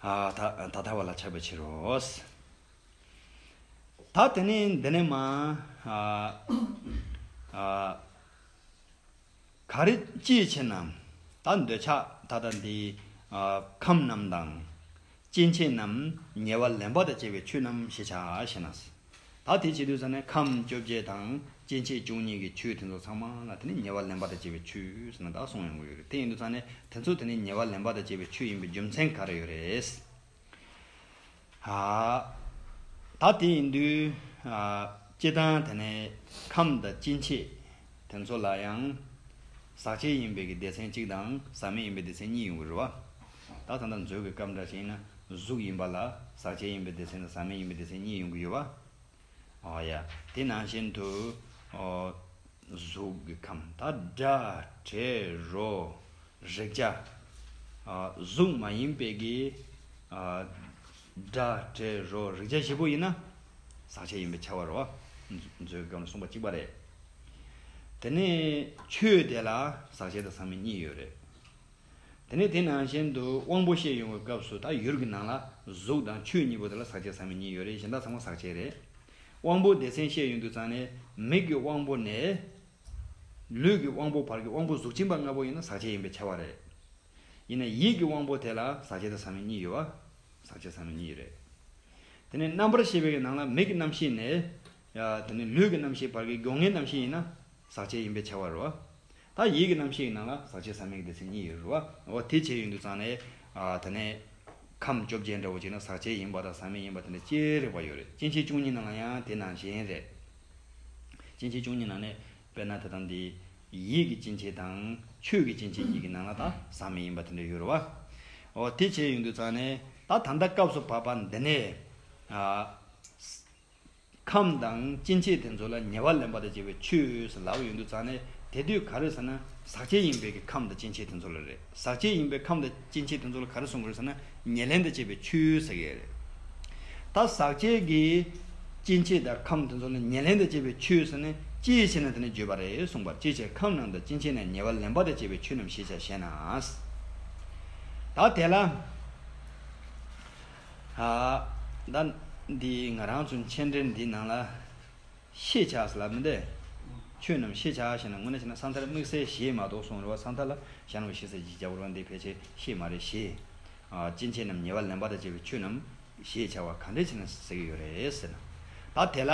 ཨ་ད་ད་ལྟ་བ་ལ་ཆགས་པའི་ཕྱིར་རོ། ད་དེ་ནས་འདི་ནས་མ་ཨ་ཨ་ག་རེ་ཅིའི་ཕྱིར་ན། ད་འདོད་ཆགས་ད་ལྟ་འདི་ཨ་ཁམས་རྣམས་དང་སྐྱེ་མཆེད་རྣམས་ཉེ་བར་ལེན་པ་དང་བཅས་པའི་ཆོས་རྣམས་ཞེས་བྱ་ཞེ་ན། ད་དེ་བྱེད་དུས་ཙ་ནས་ཁམས་བཅོ་བརྒྱད་དང་སྐྱེ་མཆེད་བཅུ་གཉིས་ཀྱི་ཆོས་དེ་ཚོ་ཚང་མ་ལ་དེ་ནི་ཉེ་བར་ལེན་པ་དང་བཅས་པའི་ཆོས་ཟེར་ན་ད་གསུངས་ཡོང་གི་ཡོད་རེད། དེ་ཡིན་དུས་ཙ་ནས་དེ་ཚོ་དེ་ནི་ཉེ་བར་ལེན་པ་དང་བཅས་པའི་ཆོས་ཡིན་པའི་རྒྱུ་མཚན་ག་རེ་ཡོད་རེད། ཨ། ད་དེ་ཡིན་དུས་ཨ། སྤྱིར་བཏང་དེ་ནས་ཁམས་དང་སྐྱེ་མཆེད་དེ་ཚོ་ལ་ཡང་ཟག་བཅས་ཡིན་པའི་གི་སྡེ་ཚན་གཅིག་དང་ཟག་མེད་ཡིན་པའི་སྡེ་ཚན་གཉིས་ཡོང་གི་རེད་བ། ད་ད་ལྟ་མཛོད་ཀྱི་སྐབས་འདྲ་ཞིག་ཡིན་ན་གཟུགས་ཡིན་པ་ལ་ཟག་བཅས་ཡིན་པའི་སྡེ་ཚན་དང་ཟག་མེད་ཡིན་པའི་སྡེ་ཚན་གཉིས་ཡོང་གི་ཡོད་བ། ཨོ་ཡ། དེ་ནང་བཞིན་དུ་ཨོ། གཟུགས་ཀྱི་ཁམས་ད་སྒྲ་དྲི་རོ་རེག་བྱ། ཨ་གཟུགས་མ་ཡིན་པའི་གི་ཨ་སྒྲ་དྲི་རོ་རེག་བྱ་བཞི་པོ་ཡིན་ན་ཟག་བཅས་ཡིན་པས་ཁྱབ་པ་རེད་བ། མཛོད་ཀྱི་སྐབས་ནས་གསུངས་པ་གཅིག་པ་རེད། དེ་ནས་ཆོས་དེ་ལ་ཟག་བཅས་དང་ཟག་མེད་གཉིས་ཡོད་རེད། དེ་ནས་དེ་ནང་བཞིན་དུ་དབང་པོ་བཤད་ཡོང་བའི་སྐབས་སུ་ད་ཡུལ་གྱི་ནང་ལ་གཟུགས་དང་ཆོས་གཉིས་པོ་དེ་ལ་ཟག་བཅས་ཟག་མེད་གཉིས་ཡོད་རེད། གཞན་དག་ཚང་མ་ཟག་བཅས་རེད། དབང་པོ་སྡེ་ཚན་བཤད་ཡོང་དུས་ཙང་ནས་མིག་གི་དབང་པོ་ནས་ལུས་ཀྱི་དབང་པོ་བར་གྱི་དབང་པོ་གཟུགས་ཅན་པ་ལྔ་པོ་ཡིན་ན་ཟག་བཅས་ཡིན་པས་ཁྱབ་པ་རེད། ཡིན་ན་ཡིད་ཀྱི་དབང་པོ་དེ་ལ་ཟག་བཅས་དང་ཟག་མེད་གཉིས་ཡོད་བ། ཟག་བཅས་ཟག་མེད་གཉིས་རེད། དེ་ནས་རྣམ་པར་ཤེས་པའི་ནང་ལ་མིག་གི་རྣམ་ཤེས་ནས་ཡ་དེ་ནས་ལུས་ཀྱི་རྣམ་ཤེས་བར་གྱི་སྒོ་ལྔའི་རྣམ་ཤེས་ཡིན་ན་ཟག་བཅས་ཡིན་པས་ཁྱབ་པ་རེད་བ། ད་ཡིད་ཀྱི་རྣམ་ཤེས་ཀྱི་ནང་ལ་ཟག་བཅས་ཟག་མེད་ཀྱི་སྡེ་ཚན་གཉིས་ཡོད་རེད་བ། འོ་དེ་བྱས་ཡོང་དུས་ཙང་ནས་ཨ་དེ་ནས་ཁམས་བཅོ་བརྒྱད་འདྲ་བོ་ཅིག་ན་ཟག་བཅས་ཡིན་པ་དང་ཟག་མེད་ཡིན་པ་དེ་འདྲ་ཅི་རིགས་པ་ཡོད་རེད། སྐྱེ་མཆེད་བཅུ་གཉིས་ནང་ལ་ཡང་དེ་ནང་བཞིན་རེད། སྐྱེ་མཆེད་བཅུ་གཉིས་ནང་ནས་དཔེར་ན་ད་ལྟ་འདི་ཡིད་ཀྱི་སྐྱེ་མཆེད་དང་ཆོས་ཀྱི་སྐྱེ་མཆེད་གཉིས་ཀྱི་ནང་ལ་ད་ཟག་མེད་ཡིན་པ་དེ་འདྲ་ཡོད་རེད་བ། འོ་དེ་བྱས་ཡོང་དུས་ཙང་ནས་ད་ད་ལྟ་སྐབས་སུ་བབ་པ་འདི་ནས་ཨ། ཁམས་དང་སྐྱེ་མཆེད་དེ་ཚོ་ལ་ཉེ་བར་ལེན་པ་དང་བཅས་པའི་ཆོས་ཟེར་ལབ་ཡོང་དུས་ཙང་ནས་དེ་དུས་ག་རེ་ཟེར་ན་ཟག་བཅས་ཡིན་པའི་གི་ཁམས་དང་སྐྱེ་མཆེད་དེ་ཚོ་ལ་རེད། ཟག་བཅས་ཡིན་པའི་ཁམས་དང་སྐྱེ་མཆེད་དེ་ཚོ་ལ་ག་རེ་གསུང་གི་རེད་ཟེར་ན་ཉེར་ལེན་དང་བཅས་པའི་ཆོས་ཟེར་གི་རེད། ད་ཟག་བཅས་ཀྱི་སྐྱེ་མཆེད་དང་ཁམས་དེ་ཚོ་ལ་ཉེར་ལེན་དང་བཅས་པའི་ཆོས་ཟེར་ན་ཅིའི་ཕྱིར་ན་དེ་ནི་བརྗོད་པ་རེད་གསུངས་པར། ཅིའི་ཕྱིར་ཁམས་རྣམས་དང་སྐྱེ་མཆེད་རྣམས་ཉེ་བར་ལེན་པ་དང་བཅས་པའི་ཆོས་རྣམས་ཞེས་བྱ་ཞེ་ན། ད་དེ་ལ། ཨ། ད་འདི་ང་རང་ཚོ་མཆན་འགྲེལ་འདི་ནང་ལ་ཤེས་བྱ་ཟེར་ལབ་མི་འདུག་ཆོས་རྣམས་ཤེས་བྱ་ཞེ་ན་དངོས་གནས་བྱས་ན་ས་མཐར་དམིགས་བསལ་ཞེས་མ་གཏོགས་གསུངས་རེད་བ། ས་མཐའ་ལ་ཞེ་ན་ཞེས་ཟེར་གྱི་རྒྱབ་རོགས་འདི་ཕལ་ཆེར་ཤེས་མ་རེད་ཞེས། ཨ། སྐྱེ་མཆེད་རྣམས་ཉེ་བར་ལེན་པ་དང་བཅས་པའི་ཆོས་རྣམས་ཞེས་བྱ་བ་ག་འདྲ་བྱས་ན་ཟེར་གྱི་ཡོད་རེད་ཟེར་ན། ད་དེ་ལ།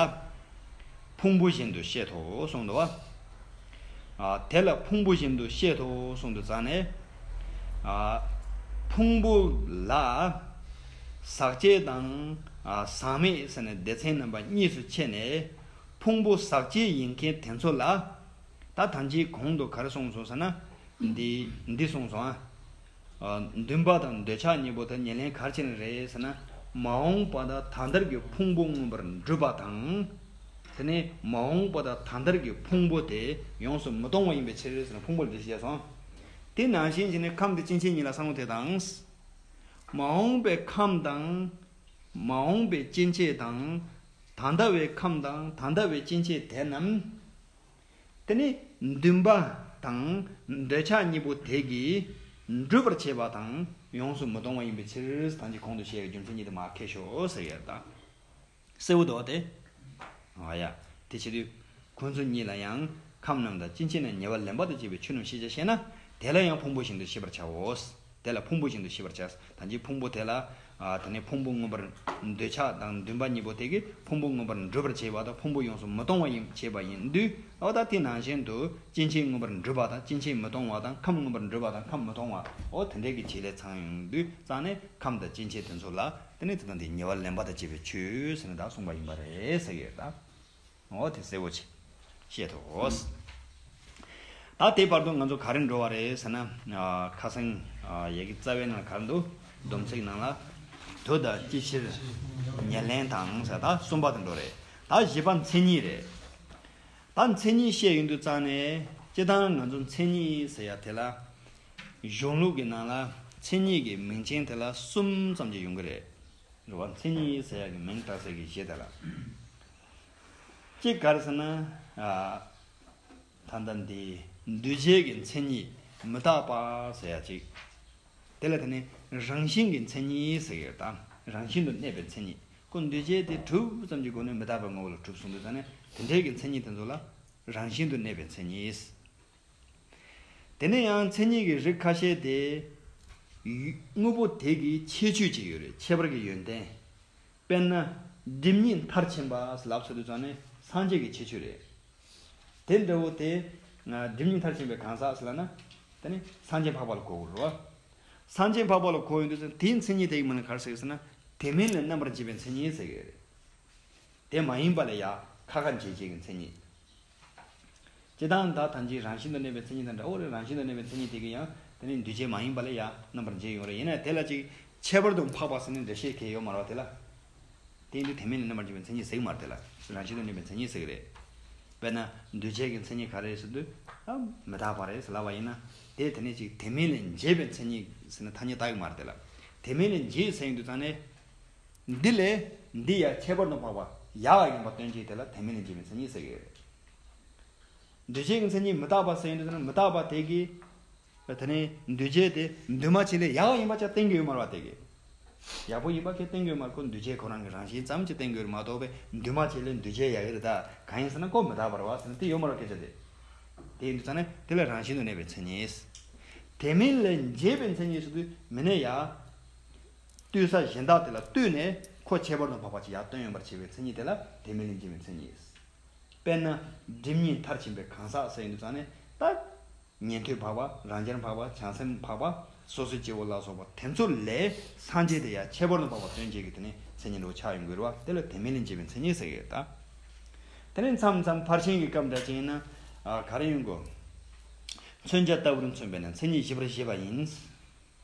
ཕུང་པོ་བཞིན་དུ་བཤད་དོ་གསུངས་འདུག་བ། ཨ། དེ་ལ་ཕུང་པོ་བཞིན་དུ་བཤད་དོ་གསུངས་འདུག་ཙང་ནས། ཨ། ཕུང་པོ་ལ་ཟག་བཅས་དང་ཟག་མེད་ཟེར་ནས་སྡེ་ཚན་རྣམ་པ་གཉིས་སུ་ཕྱེ་ནས་ཕུང་པོ་ཟག་བཅས་ཡིན་མཁན་དེ་ཚོ་ལ་ད་ཐམས་ཅད་གོང་དུ་ག་རེ་གསུངས་སོང་ཟེར་ན་འདི་འདི་གསུངས་སོང་ཨ། འདུན་པ་དང་འདོད་ཆགས་གཉིས་པོ་དེ་ཉེར་ལེན་ག་རེ་བྱས་ནས་རེད་ཟེར་ན། མ་འོངས་པ་དང་ད་ལྟར་གྱི་ཕུང་པོ་མངོན་པར་འགྲུབ་པ་དང་། དེ་ནས་མ་འོངས་པ་དང་ད་ལྟར་གྱི་ཕུང་པོ་དེ་ཡོངས་སུ་མི་གཏོང་བ་ཡིན་པའི་ཕྱིར་ཟེར་ན་ཕུང་པོ་ལ་འགྲེལ་བཤད་བྱས་སོང་། དེ་ནང་བཞིན་བྱས་ནས་ཁམས་དང་སྐྱེ་མཆེད་གཉིས་ལ་བསམ་བློ་དེ་དང་། མ་འོངས་པའི་ཁམས་དང་། མ་འོངས་པའི་སྐྱེ་མཆེད་དང་། ད་ལྟ་བའི་ཁམས་དང་ད་ལྟ་བའི་སྐྱེ་མཆེད་དེ་རྣམས། དེ་ནི་འདུན་པ་དང་འདོད་ཆགས་གཉིས་པོ་དེ་གིས་འགྲུབ་པར་བྱེད་པ་དང་ཡོངས་སུ་མི་གཏོང་བ་ཡིན་པའི་ཕྱིར། ད་ཅི་གོང་དུ་བཤད་པའི་རྒྱུ་མཚན་གཉིས་དེ་མར་ཁས་ཤོག་ཟེར་ཡ་དང་། གསལ་བོ་འདུག་སྟེ། ཨ་ཡ། དེ་བྱེད་དུས་ཁོ་ཚོ་གཉིས་ལ་ཡང་ཁམས་རྣམས་དང་སྐྱེ་མཆེད་རྣམས་ཉེ་བར་ལེན་པ་དང་བཅས་པའི་ཆོས་རྣམས་ཤེས་བྱ་ཞེ་ན། དེ་ལ་ཡང་ཕུང་པོ་བཞིན་དུ་ཤེས་པར་བྱའོ། དེ་ལ་ཕུང་པོ་བཞིན་དུ་ཤེས་པར་བྱ། ད་ཅི་ཕུང་པོ་དེ་ལ། ཨ། དེ་ནས་ཕུང་པོ་མངོན་པར། འདོད་ཆགས་དང་འདུན་པ་གཉིས་པོ་དེ་གིས་ཕུང་པོ་མངོན་པར་འགྲུབ་པར་བྱེད་པ་དང་། ཕུང་པོ་ཡོངས་སུ་མི་གཏོང་བ་ཡིན། བྱེད་པ་ཡིན་དུས། འོ་ད་དེ་ནང་བཞིན་དུ་སྐྱེ་མཆེད་མངོན་པར་འགྲུབ་པ་དང་སྐྱེ་མཆེད་མི་གཏོང་བ་དང་། ཁམས་མངོན་པར་འགྲུབ་པ་དང་ཁམས་མི་གཏོང་བ། འོ་དེ་འདྲའི་གི་བྱེད་ལས་ཚང་ཡོང་དུས་ཙང་ནས་ཁམས་དང་སྐྱེ་མཆེད་དེ་ཚོ་ལ་དེ་ནས་དེ་དང་དེའི་ཉེ་བར་ལེན་པ་དང་བཅས་པའི་ཆོས་ཟེར་ནས་ད་གསུངས་པ་ཡིན་པ་རེད་ཟེར་གི་ཡོད་ད། འོ་དེ་གསལ་བོ་ཆེ་བཤད་ཐུབ། ད་དེ་བར་དུ་ང་ཚོ་ག་རེ་འགྲོ་བ་རེད་ཟེར་ན། ཨ། ཁ་སང་། ཨ། ཡི་གེ་རྩ་བའི་ནང་ག་རེ་འདུག་སྡོམ་ཚིག་ནང་ལ། དུ་དང་ཅི་ཕྱིར་ཉེར་ལེན་དང་ཟེར། ད་གསུམ་པ་དེ་འགྲོ་རེད། ད་བཞི་པ་མཚན་ཉིད་རེད། ད་མཚན་ཉིད་བཤད་ཡོང་དུས་ཙང་ནས་སྤྱིར་བཏང་ང་ཚོ་མཚན་ཉིད་ཟེར་ཡ་དེ་ལ། གཞུང་ལུགས་ཀྱི་ནང་ལ་མཚན་ཉིད་ཀྱི་མིང་ཅན་དེ་ལ་གསུམ་ཙམ་ཅིག་ཡོང་གི་རེད། རེད་བ། མཚན་ཉིད་ཟེར་ཡག་གི་མིང་བཏགས་སའི་གི་གཞི་དེ་ལ། གཅིག་ག་རེ་ཟེར་ན། ཨ། ད་ལྟ་འདི་འདུས་བྱས་ཀྱི་མཚན་ཉིད་མི་རྟག་པ་ཟེར་ཡག་གཅིག་དེ་ལ་དེ་ནི་རང་བཞིན་གྱི་མཚན་ཉིད་ཟེར་གྱི་ཡོད་དམ། རང་བཞིན་དུ་གནས་པའི་མཚན་ཉིད། ཁོ་འདུས་བྱས་དེ་གྲུབ་ཙམ་གྱི་སྒོ་ནས་མི་རྟག་པའི་ངོ་བོ་ལ་གྲུབ་སོང་དུས་ཙང་ནས་དེ་འདྲའི་གི་མཚན་ཉིད་དེ་ཚོ་ལ་རང་བཞིན་དུ་གནས་པའི་མཚན་ཉིད། དེ་ནས་ཡང་མཚན་ཉིད་ཀྱི་རིགས་ཁ་ཤས་དེ། དངོས་པོ་དེ་གི་ཁྱད་ཆོས་ཅིག་ཡོད་རེད། ཁྱད་པར་གྱི་ཡོན་ཏན། དཔེར་ན། སྒྲིབ་གཉིས་མཐར་ཕྱིན་པ་ལབ་ཚོད་དུས་ཙང་ནས་སངས་རྒྱས་ཀྱི་ཁྱད་ཆོས་རེད། དེ་འདྲ་བོ་དེ། སྒྲིབ་གཉིས་མཐར་ཕྱིན་པའི་གང་ཟག་ལབ་ན། དེ་ནི་སངས་རྒྱས་འཕགས་པ་ལ་གོ་དགོས་རེད་བ། སངས་རྒྱས་འཕགས་པ་ལ་གོ་ཡོང་དུས་ཙང་དེའི་མཚན་ཉིད་དེ་གི་མིང་ལ་ག་རེ་ཟེར་ཟེར་ན། དེ་མིན་ལ་རྣམ་པར་འབྱེད་པའི་མཚན་ཉིད་ཟེར་གི་རེད། དེ་མ་ཡིན་པ་ལ་ཡ་ཁ་ཁ་འབྱེད་བྱེད་ཀྱི་མཚན་ཉིད། སྤྱིར་བཏང་ད་ཐམས་ཅད་རང་བཞིན་དུ་གནས་པའི་མཚན་ཉིད་དང་འདྲ་བོ་རེད། རང་བཞིན་དུ་གནས་པའི་མཚན་ཉིད་དེ་གི་ཡང་དེ་ནི་འདུས་བྱས་མ་ཡིན་པ་ལ་ཡ་རྣམ་པར་འབྱེད་ཡོང་རེད། ཡིན་ན་དེ་ལ་ཅིག་ཁྱད་པར་དུ་འཕགས་པ་ཟེར་ནས་འགྲེལ་བཤད་གལ་ཡོད་མ་རེད་བ། དེ་ལ། དེ་ཡིན་དུས་དེ་མིན་ལ་རྣམ་པར་འབྱེད་པའི་མཚན་ཉིད་ཟེར་གི་མ་རེད། དེ་ལ་རང་བཞིན་དུ་གནས་པའི་མཚན་ཉིད་ཟེར་གི་རེད། དཔེར་ན་འདུས་བྱས་ཀྱི་མཚན་ཉིད་ག་རེ་རེད་ཟེར་དུས། ཨ། མི་རྟག་པ་རེད་ཟེར་ལབ་པ་ཡིན་ན། དེ་དེ་ནས་ཅིག་དེ་མིན་ལས་འབྱེད་པའི་མཚན་ཉིད་ཟེར་ན་ཐ་སྙད་བཏགས་གི་མ་རེད། དེ་ལ། དེ་མིན་ལས་འབྱེད་ཟེར་ཡོང་དུས་ཙང་ནས། འདི་ལས་འདི་ཡང་ཁྱད་པར་དུ་འཕགས་པ་ཡག་ཡིན་པ་སྟོན་བྱེད་དེ་ལ་དེ་མིན་ལས་འབྱེད་པའི་མཚན་ཉིད་ཟེར་གི་རེད། འདུས་བྱས་ཀྱི་མཚན་ཉིད་མི་རྟག་པ་ཟེར་ཡོང་དུས་ཙང་ནས་མི་རྟག་པ་དེ་གི། དེ་ནས་འདུས་བྱས་དེ་འདུས་མ་བྱས་ལས་ཡག་ཡིན་པ་ཅིག་བསྟན་གྱི་ཡོད་མ་རེད་བ། དེ་གི་ཡག་པོ་ཡིན་པ་གི་བསྟན་གྱི་ཡོད་མ་རེད། ཁོ་འདུས་བྱས་ཁོ་རང་གི་རང་བཞིན་ཙམ་ཅིག་བསྟན་གྱི་ཡོད་རེད་མ་གཏོགས་པའི་འདུས་མ་བྱས་ལས་འདུས་བྱས་ཡག་གི་རེད་ད་གང་ཡིན་ཟེར་ན་ཁོ་མི་རྟག་པ་རེད་བ་ཟེར་ན་དེ་ཡོད་མ་རེད་སྐད་ཆ་དེ། དེ་ཡིན་དུས་ཙང་ནས་དེ་ལ་རང་བཞིན་དུ་གནས་པའི་མཚན་ཉིད། དེ་མིན་ལས་འབྱེད་པའི་མཚན་ཉིད་ཟེར་དུས་མི་གནས་ཡ། ལྟོས་ས་གཞན་དག་དེ་ལ་ལྟོས་ནས་ཁོ་ཁྱད་པར་དུ་འཕགས་པ་ཅིག་ཡར་སྟོན་ཡོང་བར་བྱེད་པའི་མཚན་ཉིད་དེ་ལ་དེ་མིན་ལས་འབྱེད་པའི་མཚན་ཉིད། དཔེར་ན་སྒྲིབ་གཉིས་མཐར་ཕྱིན་པའི་གང་ཟག་ཟེར་ཡོང་དུས་ཙང་ནས་ད། ཉན་ཐོས་འཕགས་པ། རང་རྒྱལ་འཕགས་པ། བྱང་སེམས་འཕགས་པ། སོ་སོའི་སྐྱེ་བོ་ལ་སོགས་པ་དེ་ཚོ་ལས་སངས་རྒྱས་དེ་ཡང་ཁྱད་པར་དུ་འཕགས་པ་སྟོན་བྱེད་ཀྱི་དེ་ནི་མཚན་ཉིད་འདྲ་བོ་ཆགས་ཡོང་གི་རེད་བ། དེ་ལ་དེ་མིན་ལས་འབྱེད་པའི་མཚན་ཉིད་ཟེར་གི་ཡོད་ད། དེ་ནས་མཚམས་མཚམས་ཕར་ཕྱིན་གྱི་སྐབས་འདྲ་ཅིག་ཡིན་ན། ཨ། ག་རེ་ཡོང་གོ། མཚོན་བྱ་ལྟ་བུར་མཚོན་པས་ན་མཚན་ཉིད་ཞི་བར་བཞེད་པ་ཡིན།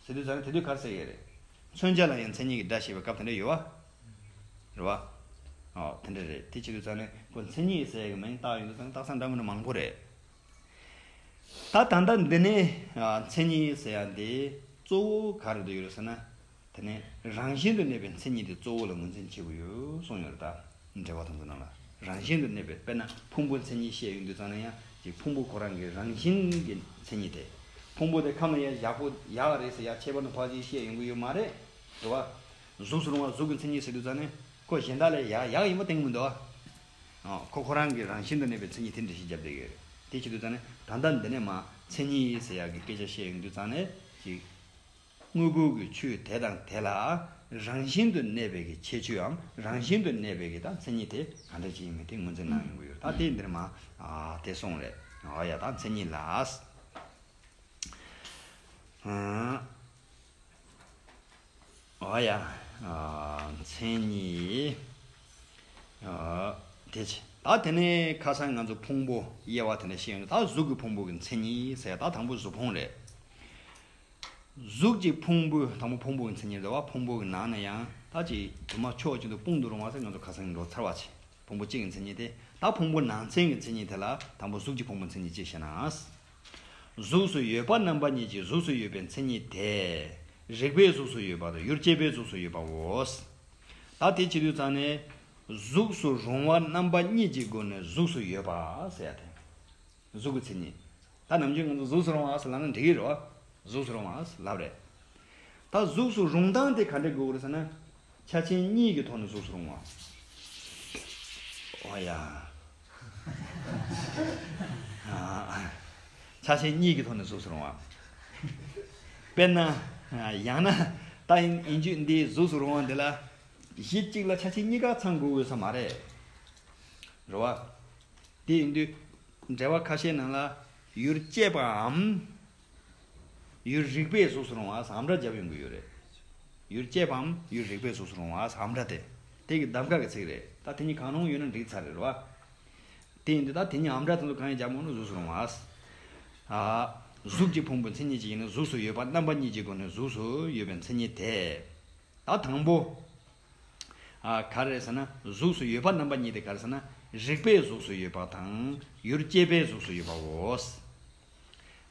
ཟེར་དུས་ཙང་ནས་དེ་དུས་ག་རེ་ཟེར་ཡས་རེད། མཚོན་བྱ་ལ་ཡང་མཚན་ཉིད་ཀྱི་སྒྲ་བཤད་པའི་སྐབས་དེ་འདྲ་ཡོད་བ། རེད་བ། ཨོ་དེ་འདྲ་རེད། དེ་བྱེད་དུས་ཙང་ནས་ཁོ་མཚན་ཉིད་ཟེར་ཡས་ཀྱི་མིང་བཏགས་ཡོང་དུས་ཙང་ནས་བཏགས་ས་འདྲ་མི་འདྲ་མང་པོ་རེད། ད་ད་ལྟ་འདི་ནས་ཨ་མཚན་ཉིད་ཟེར་ཡ་འདི་གཙོ་བོ་ག་རེ་འདུག་ཡོད་རེད་ཟེར་ན། དེ་ནས་རང་བཞིན་དུ་གནས་པའི་མཚན་ཉིད་དེ་གཙོ་བོ་ལ་ངོས་འཛིན་བྱེད་དགོས་ཡོད་གསུངས་ཡོད་རེད་ད། འགྲེལ་པ་དང་པོ་ནང་ལ་རང་བཞིན་དུ་གནས་པའི་དཔེར་ན་ཕུང་པོའི་མཚན་ཉིད་བཤད་ཡོང་དུས་ཙང་ནས་ཡང་ཅིག་ཕུང་པོ་ཁོ་རང་གི་རང་བཞིན་གྱི་མཚན་ཉིད་དེ། ཕུང་པོ་དེ་ཁམས་ལ་ཡང་ཡག་པོ་ཡག་རེད་ཟེར་ཡ་ཁྱད་པར་དུ་འཕགས་ཅིག་བཤད་ཡོང་གི་ཡོད་མ་རེད། རེད་བ། གཟུགས་སུ་རུང་བ་གཟུགས་ཀྱི་མཚན་ཉིད་ཟེར་དུས་ཙང་ནས་ཁོ་གཞན་དག་ལས་ཡག་ཡག་ཡིན་པ་བསྟན་གྱི་མི་འདུག་བ། ཨོ་ཁོ་ཁོ་རང་གི་རང་བཞིན་དུ་གནས་པའི་མཚན་ཉིད་དེ་འགྲེལ་བཤད་བརྒྱབ་བསྡད་ཀྱི་ཡོད་རེད། དེ་བྱེད་དུས་ཙང་ནས་ད་ལྟ་འདི་ནས་མ་མཚན་ཉིད་ཟེར་ཡག་གི་སྐད་ཆ་བཤད་ཡོང་དུས་ཙང་ནས་ཅིག་དངོས་པོ་གི་ཆོས་དེ་དང་དེ་ལ་རང་བཞིན་དུ་གནས་པའི་གི་ཁྱད་ཆོས་འམ་རང་བཞིན་དུ་གནས་པའི་གི་ད་མཚན་ཉིད་དེ་ག་འདྲ་ཅིག་ཡིན་མིན་དེ་ངོས་འཛིན་གནང་ཡོང་གི་ཡོད། ད་དེ་འདིར་མ་ཨ་དེ་སོང་རེད། ཨ་ཡ་ད་མཚན་ཉིད་ལ། ཨ་ཡ་ཨ་མཚན་ཉིད་ཨ་དེ་ཆེ། ད་དེ་ནས་ཁ་སང་ང་ཚོ་ཕུང་པོ་དབྱེ་བ་དེ་འདྲ་བཤད་ཡོང་ད་གཟུགས་ཀྱི་ཕུང་པོ་གི་མཚན་ཉིད་ཟེར་ད་དང་པོ་གཟུགས་ཕུང་རེད། གཟུགས་ཀྱི་ཕུང་པོའི་དང་པོ་ཕུང་པོ་གི་མཚན་ཉིད་རེད་བ། ཕུང་པོ་གི་ནང་ནས་ཡང་ད་ཅིག་དུ་མ་ཕྱོགས་གཅིག་ཏུ་སྤུངས་དུ་རུང་བ་ཟེར་ང་ཚོ་ཁ་སང་འགྲོ་ཚར་བ་ཆེ། ཕུང་པོ་གཅིག་གི་མཚན་ཉིད་དེ། ད་ཕུང་པོ་ནང་ཚན་གྱི་མཚན་ཉིད་དེ་ལ་དང་པོ་གཟུགས་ཀྱི་ཕུང་པོའི་མཚན་ཉིད་ཅེས་བཤད་ན། གཟུགས་སུ་ཡོད་པ་རྣམ་པ་གཉིས་ཀྱི་གཟུགས་སུ་ཡོད་པའི་མཚན་ཉིད་དེ། རིག་པའི་གཟུགས་སུ་ཡོད་པ་དང་ཡུལ་སྐྱེས་པའི་གཟུགས་སུ་ཡོད་པའོ། ད་དེ་བྱེད་དུས་ཙང་ནས་གཟུགས་སུ་རུང་བ་རྣམ་པ་གཉིས་ཀྱི་སྒོ་ནས་གཟུགས་སུ་ཡོད་པ་ཟེར་ཡ་དེ། གཟུགས་ཀྱི་མཚན་ཉིད། ད་ནམ་རྒྱུན་ང་ཚོ་གཟུགས་སུ་རུང་བ་ཟེར་ལབ་ན་འགྲིག་གི་རེད་བ། གཟུགས་སུ་རུང་བ་ཟེར་ལབ་རེད། ད་གཟུགས་སུ་རུང་སྟངས་དེ་ག་འདྲ་དགོས་ཀྱི་རེད་ཟེར་ན། ཆ་ཅན་གཉིས་ཀྱི་ཐོག་ནས་གཟུགས་སུ་རུང་བ། ཨོ་ཡ། ཨ། ཆ་ཅན་གཉིས་ཀྱི་ཐོག་ནས་གཟུགས་སུ་རུང་བ། དཔེར་ན། ཡང་ན། ད་ཡིན་ཡིན་རྒྱུ་འདི་གཟུགས་སུ་རུང་བ་འདི་ལ། གཞི་གཅིག་ལ་ཆ་ཤས་གཉིས་ཀ་ཚང་དགོས་དགོས་ས་མ་རེད། རེད་བ། དེ་ཡིན་དུས། འགྲེལ་པ་ཁ་ཤས་ནང་ལ། ཡུལ་སྐྱེས་པའམ། ཡུལ་རིག་པའི་གཟུགས་སུ་རུང་བ་ཟེར་ཨམ་སྒྲ་བརྒྱབ་ཡོང་གི་ཡོད་རེད། ཡུལ་སྐྱེས་པའམ་ཡུལ་རིག་པའི་གཟུགས་སུ་རུང་བ་ཟེར་ཨམ་སྒྲ་དེ། དེ་གི་གདམ་ག་གི་ཚིག་རེད། ད་དེ་གཉིས་གང་རུང་ཡོད་ན་འགྲིག་ཚར་རེད་བ། དེ་ཡིན་དུས་ད་དེ་གཉིས་ཨམ་སྒྲ་དེ་ཚོ་གང་ཡིན་རྒྱག་མོ་ནི་གཟུགས་སུ་རུང་བ། ཨ། གཟུགས་ཀྱི་ཕུང་པོའི་མཚན་ཉིད་ཅིག་ཡིན་ན་གཟུགས་སུ་ཡོད་པ་རྣམ་པ་གཉིས་ཀྱི་སྒོ་ནས་གཟུགས་སུ་ཡོད་པའི་མཚན་ཉིད་དེ། ད་དང་པོ། ཨ། ག་རེ་ཟེར་ན་གཟུགས་སུ་ཡོད་པ་རྣམ་པ་གཉིས་དེ་ག་རེ་ཟེར་ན་རིག་པའི་གཟུགས་སུ་ཡོད་པ་དང་ཡུལ་སྐྱེས་པའི་གཟུགས་སུ་ཡོད་པའོ།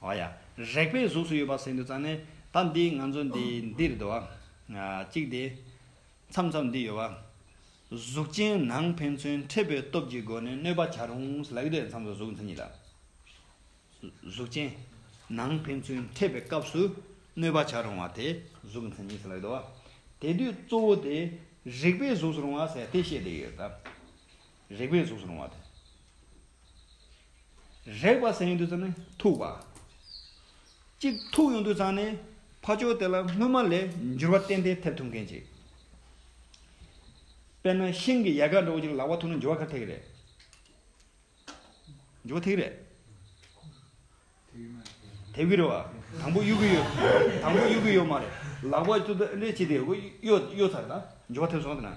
ཨོ་ཡ། རིག་པའི་གཟུགས་སུ་ཡོད་པ་ཟེར་དུས་ཙང་ནས་ད་འདི་ང་ཚོ་འདི་འདི་རེད་དོ། ཨ། གཅིག་དེ། མཚམས་མཚམས་འདི་ཡོད་བ། གཟུགས་ཅན་ནང་ཕན་ཚུན་འཕྲད་པའི་སྟོབས་ཀྱི་སྒོ་ནས་གནོད་པ་བྱ་རུང་ལབ་ཀྱི་འདུག་མཚམས་མཚམས་གཟུགས་མཚན་ཉིད་ལ། གཟུགས་ཅན། ནང་ཕན་ཚུན་འཕྲད་པའི་སྐབས་སུ་གནོད་པ་བྱ་རུང་བ་དེ་གཟུགས་ཀྱི་མཚན་ཉིད་ཟེར་ལབ་ཀྱི་འདུག་བ། དེ་དུས་གཙོ་བོ་དེ་རིག་པའི་གཟུགས་སུ་རུང་བ་ཟེར་དེ་བཤད་བསྡད་ཡོད་ད། རིག་པའི་གཟུགས་སུ་རུང་བ་དེ། རེག་པ་ཟེར་ཡོང་དུས་ཙང་ནས་ཐུག་པ། གཅིག་ཐུག་ཡོང་དུས་ཙང་ནས་ཕ་ཅོག་དེ་ལ་སྔོན་མ་ལས་འགྱུར་བ་ཏན་ཏན་ཐེབས་ཐུབ་མཁན་ཅིག་དཔེར་ན་ཤིང་གི་ཡལ་ག་འདྲ་བོ་ཅིག་ལག་པ་ཐུག་ན་འགྱུར་བ་ག་རེ་ཐེབས་ཀྱི་རེད། འགྱུར་བ་ཐེབས་ཀྱི་རེད། ཐེབས་ཀྱི་རེད་བ། དང་པོ་གཡུག་གི་ཡོད། དང་པོ་གཡུག་གི་ཡོད་མ་རེད། ལག་པ་ཚུར་ལས་བྱེད་དེ་གཡོ་གཡོ་ཚར་ད། འགྱུར་བ་ཐེབས་སོང་དེ་ན།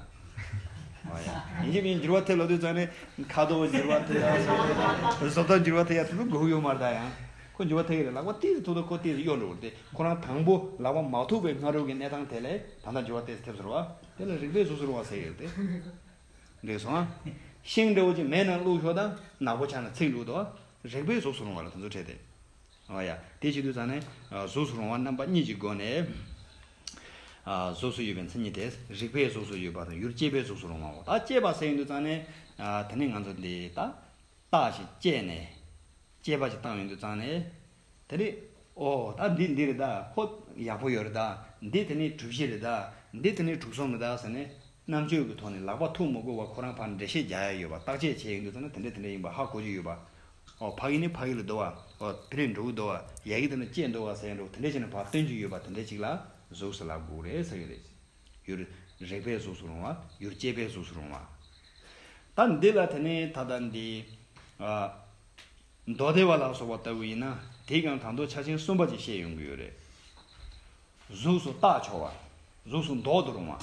ཡིན་གཅིག་མིན་འགྱུར་བ་ཐེབས་ལབ་དུས་ཙང་ནས་ཁ་དོག་འགྱུར་བ་ཐེབས་ཡ། བཟོ་ལྟ་འགྱུར་བ་ཐེབས་ཡ་དེ་ཚོ་དགོས་ཀྱི་ཡོད་མ་རེད་ད་ཡང་། ཁོ་འགྱུར་བ་ཐེབས་ཀྱི་རེད། ལག་པ་ཏིས་ཐུག་ད་ཁོ་ཏིས་གཡོ་འགྲོ་གི་རེད་དེ། ཁོ་རང་དང་པོ་ལག་པ་མ་ཐུག་པའི་སྔ་དྲོ་གི་གནས་སྟངས་དེ་ལས་ད་ལྟ་འགྱུར་བ་ཏིས་ཐེབས་སོང་བ། དེ་ལ་རིག་པའི་གཟུགས་སུ་རུང་བ་ཟེར་གྱི་རེད་དེ། འགྲིག་སོང་ཨ། ཤིང་འདྲ་བོ་ཅིག་མེ་ནང་བླུགས་ཤོག་དང་ནག་པོ་ཆགས་ན་ཚིག་འགྲོ་འདུག་ཨ། རིག་པའི་གཟུགས་སུ་རུང་བ་ལ་དེ་ཚོ་འཕྲད་དེ། ཨོ་ཡ། དེ་བྱེད་དུས་ཙང་ནས་གཟུགས་སུ་རུང་བ་རྣམ་པ་གཉིས་ཀྱི་སྒོ་ནས། གཟུགས་སུ་ཡོད་པའི་མཚན་ཉིད་དེ་རིག་པའི་གཟུགས་སུ་ཡོད་པ་དང་ཡུལ་སྐྱེས་པའི་གཟུགས་སུ་རུང་བའོ། ད་སྐྱེས་པ་ཟེར་ཡོང་དུས་ཙང་ནས། དེ་ནས་ང་ཚོ་འདི་ད། རྟགས་ཤིག་སྐྱེས་ནས། སྐྱེས་པ་ཞིག་བཏང་ཡོང་དུས་ཙང་ནས། དེ་ནས། ཨོ་ད་འདི་འདི་རེད་ད། ཁོ་ཡག་པོ་ཡོད་རེད་ད། འདི་དེ་ནས་གྲུ་བཞི་རེད་ད། འདི་དེ་ནས་གྲུ་གསུམ་རེད་ད་ཟེར་ནས། རྣམ་དཔྱོད་ཀྱི་ཐོག་ནས་ལག་པ་ཐུག་མི་དགོས་པ་ཁོ་རང་ཕར་འགྲེལ་བཤད་རྒྱག་ཡ་ཡོད་པ། བརྟག་དཔྱད་བྱས་ཡོང་དུས་ཙང་ནས་དེ་འདྲ་དེ་འདྲ་ཡིན་པ་ཧ་གོ་རྒྱུ་ཡོད་པ། ཨོ་ཕ་གི་ནི་ཕ་གི་ལ་འདུག་བ། ཨོ་དེ་ནས་འགྲོ་གི་འདུག་བ། ཡ་གི་དེ་ནས་སྐྱེས་འདུག་བ་ཟེར་ཡ་འགྲོ་དེ་འདྲ་བྱས་ནས་ཕར་སྟོན་རྒྱུ་ཡོད་པ་དེ་འདྲ་ཅིག་ལ་གཟུགས་སུ་ལབ་དགོས་རེད་ཟེར་གི་རེད། ཡུལ་རིག་པའི་གཟུགས་སུ་རུང་བ། ཡུལ་སྐྱེས་པའི་གཟུགས་སུ་རུང་བ། ད་འདི་ལ་དེ་ནས་ད་ལྟ་འདི། ཨ། མདོ་སྡེ་པ་ལ་སོགས་པ་ལྟ་བུ་ཡིན་ན་དེའི་སྒང་དང་དུ་ཆ་ཆེན་གསུམ་པ་ཅིག་བཤད་ཡོང་གི་ཡོད་རེད། གཟུགས་སུ་བཏགས་ཆོག་པ། གཟུགས་སུ་འདོགས་ཏུ་རུང་བ།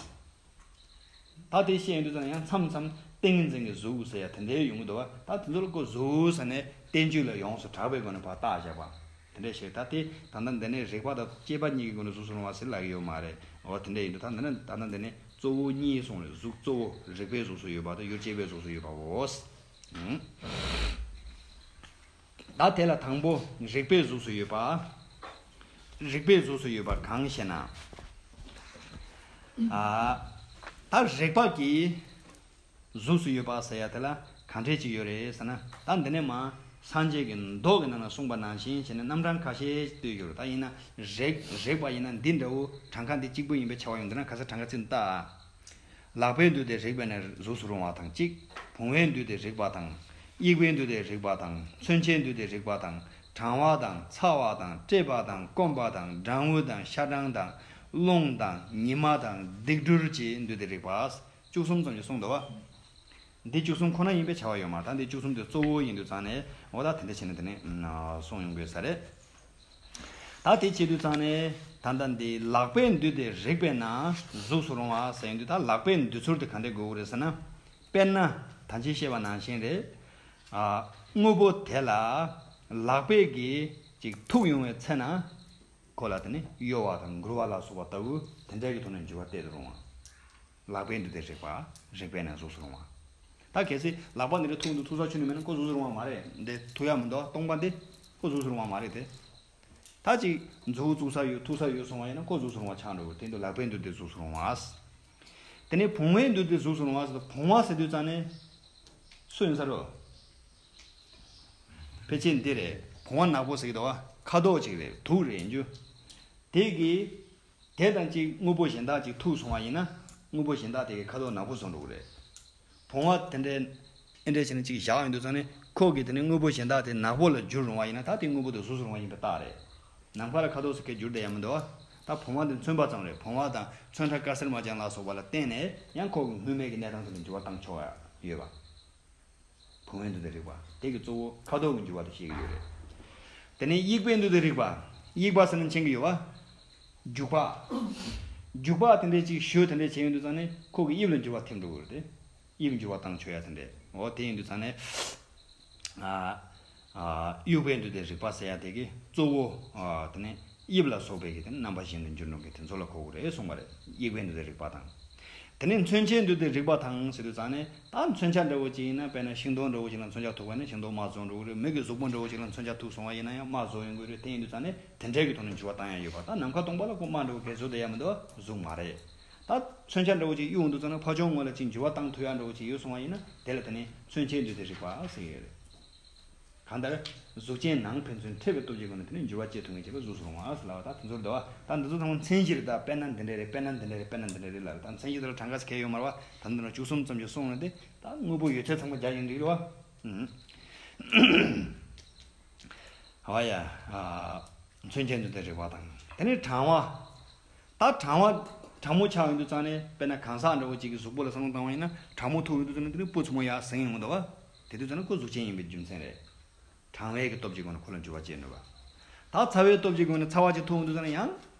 ད་དེ་བཤད་ཡོང་དུས་ཙང་ཡང་མཚམས་མཚམས་ཏིང་ངེ་འཛིན་གྱི་གཟུགས་ཟེར་ཡ་དེ་འདྲའི་ཡོང་གི་འདུག་བ། ད་དེ་ཚོ་ལ་ཁོ་གཟུགས་ཟེར་ནས་བསྟན་བཅོས་ལ་ཡོངས་སུ་གྲགས་པའི་སྒོ་ནས་ཕར་བཏགས་བཞག་པ། དེ་འདྲ་ཞིག་ད་དེ་ད་ལྟ་འདི་ནས་རིག་པ་དང་སྐྱེས་པ་གཉིས་ཀྱི་སྒོ་ནས་གཟུགས་སུ་རུང་བ་ཟེར་ལབ་ཀྱི་ཡོད་མ་རེད། འོ་དེ་འདྲ་ཡིན་དུས་ད་འདི་ནས་ད་ལྟ་འདི་ནས་གཙོ་བོ་གཉིས་གསུངས་རེད། གཟུགས་གཙོ་བོ་རིག་པའི་གཟུགས་སུ་ཡོད་པ་དང་ཡུལ་སྐྱེས་པའི་གཟུགས་སུ་ཡོད་པའོ། ཨང་། ད་དེ་ལ་དང་པོ་རིག་པའི་གཟུགས་སུ་ཡོད་པ། རིག་པའི་གཟུགས་སུ་ཡོད་པ་གང་ཞེ་ན། ཨ། ད་རིག་པ་གི་གཟུགས་སུ་ཡོད་པ་ཟེར་ཡ་དེ་ལ་གང་འདྲས་ཅིག་ཡོད་རེད་ཟེར་ན། ད་འདི་ནས་མ་སངས་རྒྱས་ཀྱི་མདོ་གི་ནང་ན་གསུངས་པ་ནང་བཞིན་བྱས་ནས་རྣམ་གྲངས་ཁ་ཤས་བསྟོད་ཡོད་རེད། ད་ཡིན་ན་རིག་རིག་པ་ཡིན་ན་འདི་འདྲ་བོ་གྲངས་ཀ་འདི་གཅིག་པུ་ཡིན་པའི་ཆ་བ་ཡོང་འདི་ན་ག་ས་གྲངས་ཀ་ཚིག་ལྟ། ལག་པས་འདུས་ཏེ་རེག་པས་ན་གཟུགས་སུ་རུང་བ་དང་གཅིག། བུང་བས་འདུས་ཏེ་རེག་པ་དང་། དབྱིག་པས་འདུས་ཏེ་རེག་པ་དང་། མཚོན་ཆས་འདུས་ཏེ་རེག་པ་དང་། གྲང་བ་དང་ཚ་བ་དང་བཀྲེས་པ་དང་སྐོམ་པ་དང་སྦྲང་བུ་དང་ཤ་སྦྲང་དང་རླུང་དང་ཉི་མ་དང་སྡིག་སྦྲུལ་བཅས་འདུས་ཏེ་རེག་པ། བཅུ་གསུམ་ཙམ་ཞིག་གསུངས་འདུག་བ། འདི་བཅུ་གསུམ་ཁོ་ན་ཡིན་པའི་བྱ་བ་ཡོད་མ་རེད། ད་འདི་བཅུ་གསུམ་དེ་གཙོ་བོ་ཡིན་དུས་ཙང་ནས་འོ་ད་དེ་འདྲ་བྱས་ནས་དེ་ནས་གསུངས་ཡོང་དགོས་ས་རེད། ད་དེ་བྱེད་དུས་ཙང་ནས་ད་ལྟ་འདི་ལག་པས་འདུས་ཏེ་རེག་པས་ན་གཟུགས་སུ་རུང་བ་ཟེར་ཡོང་དུས། ད་ལག་པས་འདུས་ཚུལ་དེ་ག་འདྲ་དགོས་ཀྱི་རེད་ཟེར་ན། དཔེར་ན་ད་ཅི་བཤད་པ་ནང་བཞིན་རེད། ཨ། དངོས་པོ་དེ་ལ་ལག་པས་ཀྱིས་ཅིག་ཐུག་ཡོང་བའི་ཚེ་ན། ཁོ་ལ་དེ་ནི་གཡོ་བ་དང་འགུལ་བ་ལ་སོགས་པ་ལྟ་བུ་དེ་འདྲ་གི་ཐོག་ནས་འགྱུར་བ་གཏད་དུ་རུང་བ། ལག་པས་འདུས་ཏེ་རེག་པ། རེག་པས་ན་གཟུགས་སུ་རུང་བ། ད་གལ་སྲིད་ལག་པ་འདི་འདྲ་ཐུག་འདུག་ཐུག་ས་ཁྱོན་ནས་མེད་ན་ཁོ་གཟུགས་སུ་རུང་བ་མ་རེད། འདི་ཐུག་ཡ་མི་འདུག་སྟོང་པ་འདི་ཁོ་གཟུགས་སུ་རུང་བ་མ་རེད་དེ། ད་ཅིག་མཛུབ་བཙུགས་ས་ཡོད་ཐུག་ས་ཡོད་སོང་བ་ཡིན་ན་ཁོ་གཟུགས་སུ་རུང་བ་ཆགས་འགྲོ་གི། དེ་འདུག་ལག་པས་འདུས་ཏེ་གཟུགས་སུ་རུང་བ། དེ་ནས་བུང་བས་འདུས་ཏེ་གཟུགས་སུ་རུང་བ་ཟེར་དུས། བུང་བ་ཟེར་དུས་ཙང་ནས་སུ་ཡིན་ས་རོ། ཕལ་ཆེར་འདི་རེད། བུང་བ་ནག་པོ་ཟེར་གི་འདུག་བ། ཁ་དོག་ཅིག་རེད། དུག་རེད་རྒྱུ། དེ་གི། དེ་དང་གཅིག་དངོས་པོ་གཞན་དག་ཅིག་ཐུག་སོང་བ་ཡིན་ན། དངོས་པོ་གཞན་དག་དེ་གི་ཁ་དོག་ནག་པོ་བཟོ་འགྲོ་གི་རེད། བུང་བ་དེ་འདྲའི་ཨེ་འདྲ་བྱས་ནས་ཅིག་བཞག་ཡོང་དུས་ཙང་ནས་ཁོ་གི་དེ་ནས་དངོས་པོ་གཞན་དག་དེ་ནག་པོ་ལ་འགྱུར་རུང་བ་ཡིན་ན། ད་དེ་དངོས་པོ་དེ་གཟུགས་སུ་རུང་བ་ཡིན་པའི་རྟགས་རེད། ནམ་མཁའ་ལ་ཁ་དོག་སོགས་ཀྱི་འགྱུར་དེ་ཡང་མི་འདུག་བ། ད་བུང་བ་འདི་མཚོན་པ་ཙམ་རེད། བུང་བ་དང་མཚོན་ཁྲ་དཀར་སེར་དམར་ལྗང་ལ་སོགས་པ་ལ་བརྟེན་ནས་ཡང་ཁོ་གི་སྔོན་མའི་གི་གནས་སྟངས་དེ་ལ་འགྱུར་བ་བཏང་ཆོག་ཡ་ཡོད་པ། བུང་བའི་འདུས་ཏེ་རིག་པ་དེ་གི་གཙོ་བོ་ཁ་དོག་གི་འགྱུར་བ་དེ་བཤད་ཀྱི་ཡོད་རེད། དེ་ནས་དབྱུག་པའི་འདུས་ཏེ་རིག་པ། དབྱུག་པ་ཟེར་ན་མཁྱེན་གྱི་ཡོད་བ། རྒྱུག་པ། རྒྱུག་པ་དེ་འདྲས་ཅིག་གཞུ་དེ་འདྲས་བྱས་ཡོང་དུས་ཙང་ནས་ཁོ་གི་དབྱིབས་ལ་འགྱུར་བ་ཐེབས་འགྲོ་གི་རེད་དེ། དབྱིབས་འགྱུར་བ་བཏང་ཆོག་ཡ་དེ་འདྲས། འོ་དེ་ཡིན་དུས་ཙང་ནས། ཨ། ཨ། དབྱུག་པའི་འདུས་ཏེ་རིག་པ་ཟེར་ཡ་དེ་གི་གཙོ་བོ། ཨ། དེ་ནས་དབྱིབས་ལ་སོགས་པའི་གི་དེ་ནས་རྣམ་པ་གཞན་དུ་འགྱུར་འགྲོ་གི་དེ་ཚོ་ལ་གོ་གི་རེད་གསུངས་པ་རེད། དབྱུག་པའི་འདུས་ཏེ་རིག་པ་དང་། དེ་ནས་མཚོན་ཆའི་འདུས་ཏེ་རིག་པ་དང་ཟེར་དུས་ཙང་ནས་ད་མཚོན་ཆ་འདྲ་བོ་ཅིག་ཡིན་ན། དཔེར་ན་ཤིང་སྡོང་འདྲ་བོ་ཅིག་ལ་མཚོན་ཆ་ཐུག་པ་ན་ཤིང་སྡོང་དམར་བཟོ་འགྲོ་གི་རེད། མི་གི་གཟུགས་པོ་འདྲ་བོ་ཅིག་ལ་མཚོན་ཆ་ཐུག་སོང་བ་ཡིན་ན་ཡང་དམར་བཟོ་ཡོང་གི་རེད། དེ་ཡིན་དུས་ཙང་ནས་དེ་འདྲའི་གི་ཐོག་ནས་འགྱུར་བ་བཏང་ཡ་ཡོད་པ། ད་ནམ་མཁའ་སྟོང་པ་ལ་ཁོ་དམར་འདྲ་བོ་གས་བཟོ་དེ་ཡ་མི་འདུག་བ། གཟུགས་མ་རེད། ད་མཚོན་ཆ་འདྲ་བོ་ཅིག་གཡུག་འདུག་ཙང་ན་ཕར་ཕྱོགས་ངོས་ལ་ཅིག་འགྱུར་བ་བཏང་ཐུབ་ཡ་འདྲ་བོ་ཅིག་ཡོད་སོང་བ་ཡིན་ན་དེ་ལ་དེ་ནས་མཚོན་ཆའི་འདུས་ཏེ་རིག་པ་ཟེར་གྱི་ཡོད་རེད། གང་ལྟར་གཟུགས་ཅན་ནང་ཕན་ཚུན་འཕྲད་པའི་སྟོབས་ཀྱི་སྒོ་ནས་དེ་ནས་འགྱུར་བ་སྐྱེ་ཐུབ་མཁན་ཅིག་ལ་གཟུགས་སུ་རུང་བ་ཟེར་ལབ་པ། ད་དེ་ཚོར་འདུག་བ། ད་འདི་ཚོ་ཚང་མ་མཚན་གཞི་རེད། ད་དཔེར་ན་འདི་འདྲ་རེད། དཔེར་ན་འདི་འདྲ་རེད། དཔེར་ན་འདི་འདྲ་རེད་ལབ་རེད། ད་མཚན་གཞི་དེ་ལ་གྲངས་ཀ་ཞིག་གས་ཡོད་མ་རེད་བ། ད་འདི་ན་བཅུ་གསུམ་ཙམ་ཞིག་གསུངས་ནས་དེ་ད་དངོས་པོ་ཡོད་ཚད་ཚང་མ་སྦྱར་ཡོང་འདུག་རེད་བ། ཨུམ། ཨ་ཡ། ཨ། མཚོན་ཆའི་འདུས་ཏེ་རིག་པ་དང་། དེ་ནས་གྲང་བ། ད་གྲང་བ། གྲང་མོ་ཆགས་ཡོང་དུས་ཙང་ནས་དཔེར་ན་གང་ཟག་འདྲ་བོ་གཅིག་གི་གཟུགས་པོ་ལ་བསམ་བློ་བཏང་བ་ཡིན་ན་གྲང་མོ་ཐུག་ཡོང་དུས་ཙང་ནས་དེ་ནས་སྤུ་ཆུང་མོ་ཡར་ཟིང་ཡོང་གི་འདུག་བ། དེ་དུས་ཙང་ནས་ཁོ་གཟུགས་ཅན་ཡིན་པའི་རྒྱུ་མཚན་རེད། གྲང་བའི་གི་སྟོབས་ཀྱི་སྒོ་ནས་ཁོ་ལ་འགྱུར་བ་སྐྱེ་ནུས་པ། ད་ཚ་བའི་སྟོབས་ཀྱི་སྒོ་ནས་ཚ་བ་ཅིག་ཐུག་ཡོང་དུས་ཙང་ནས་ཡང་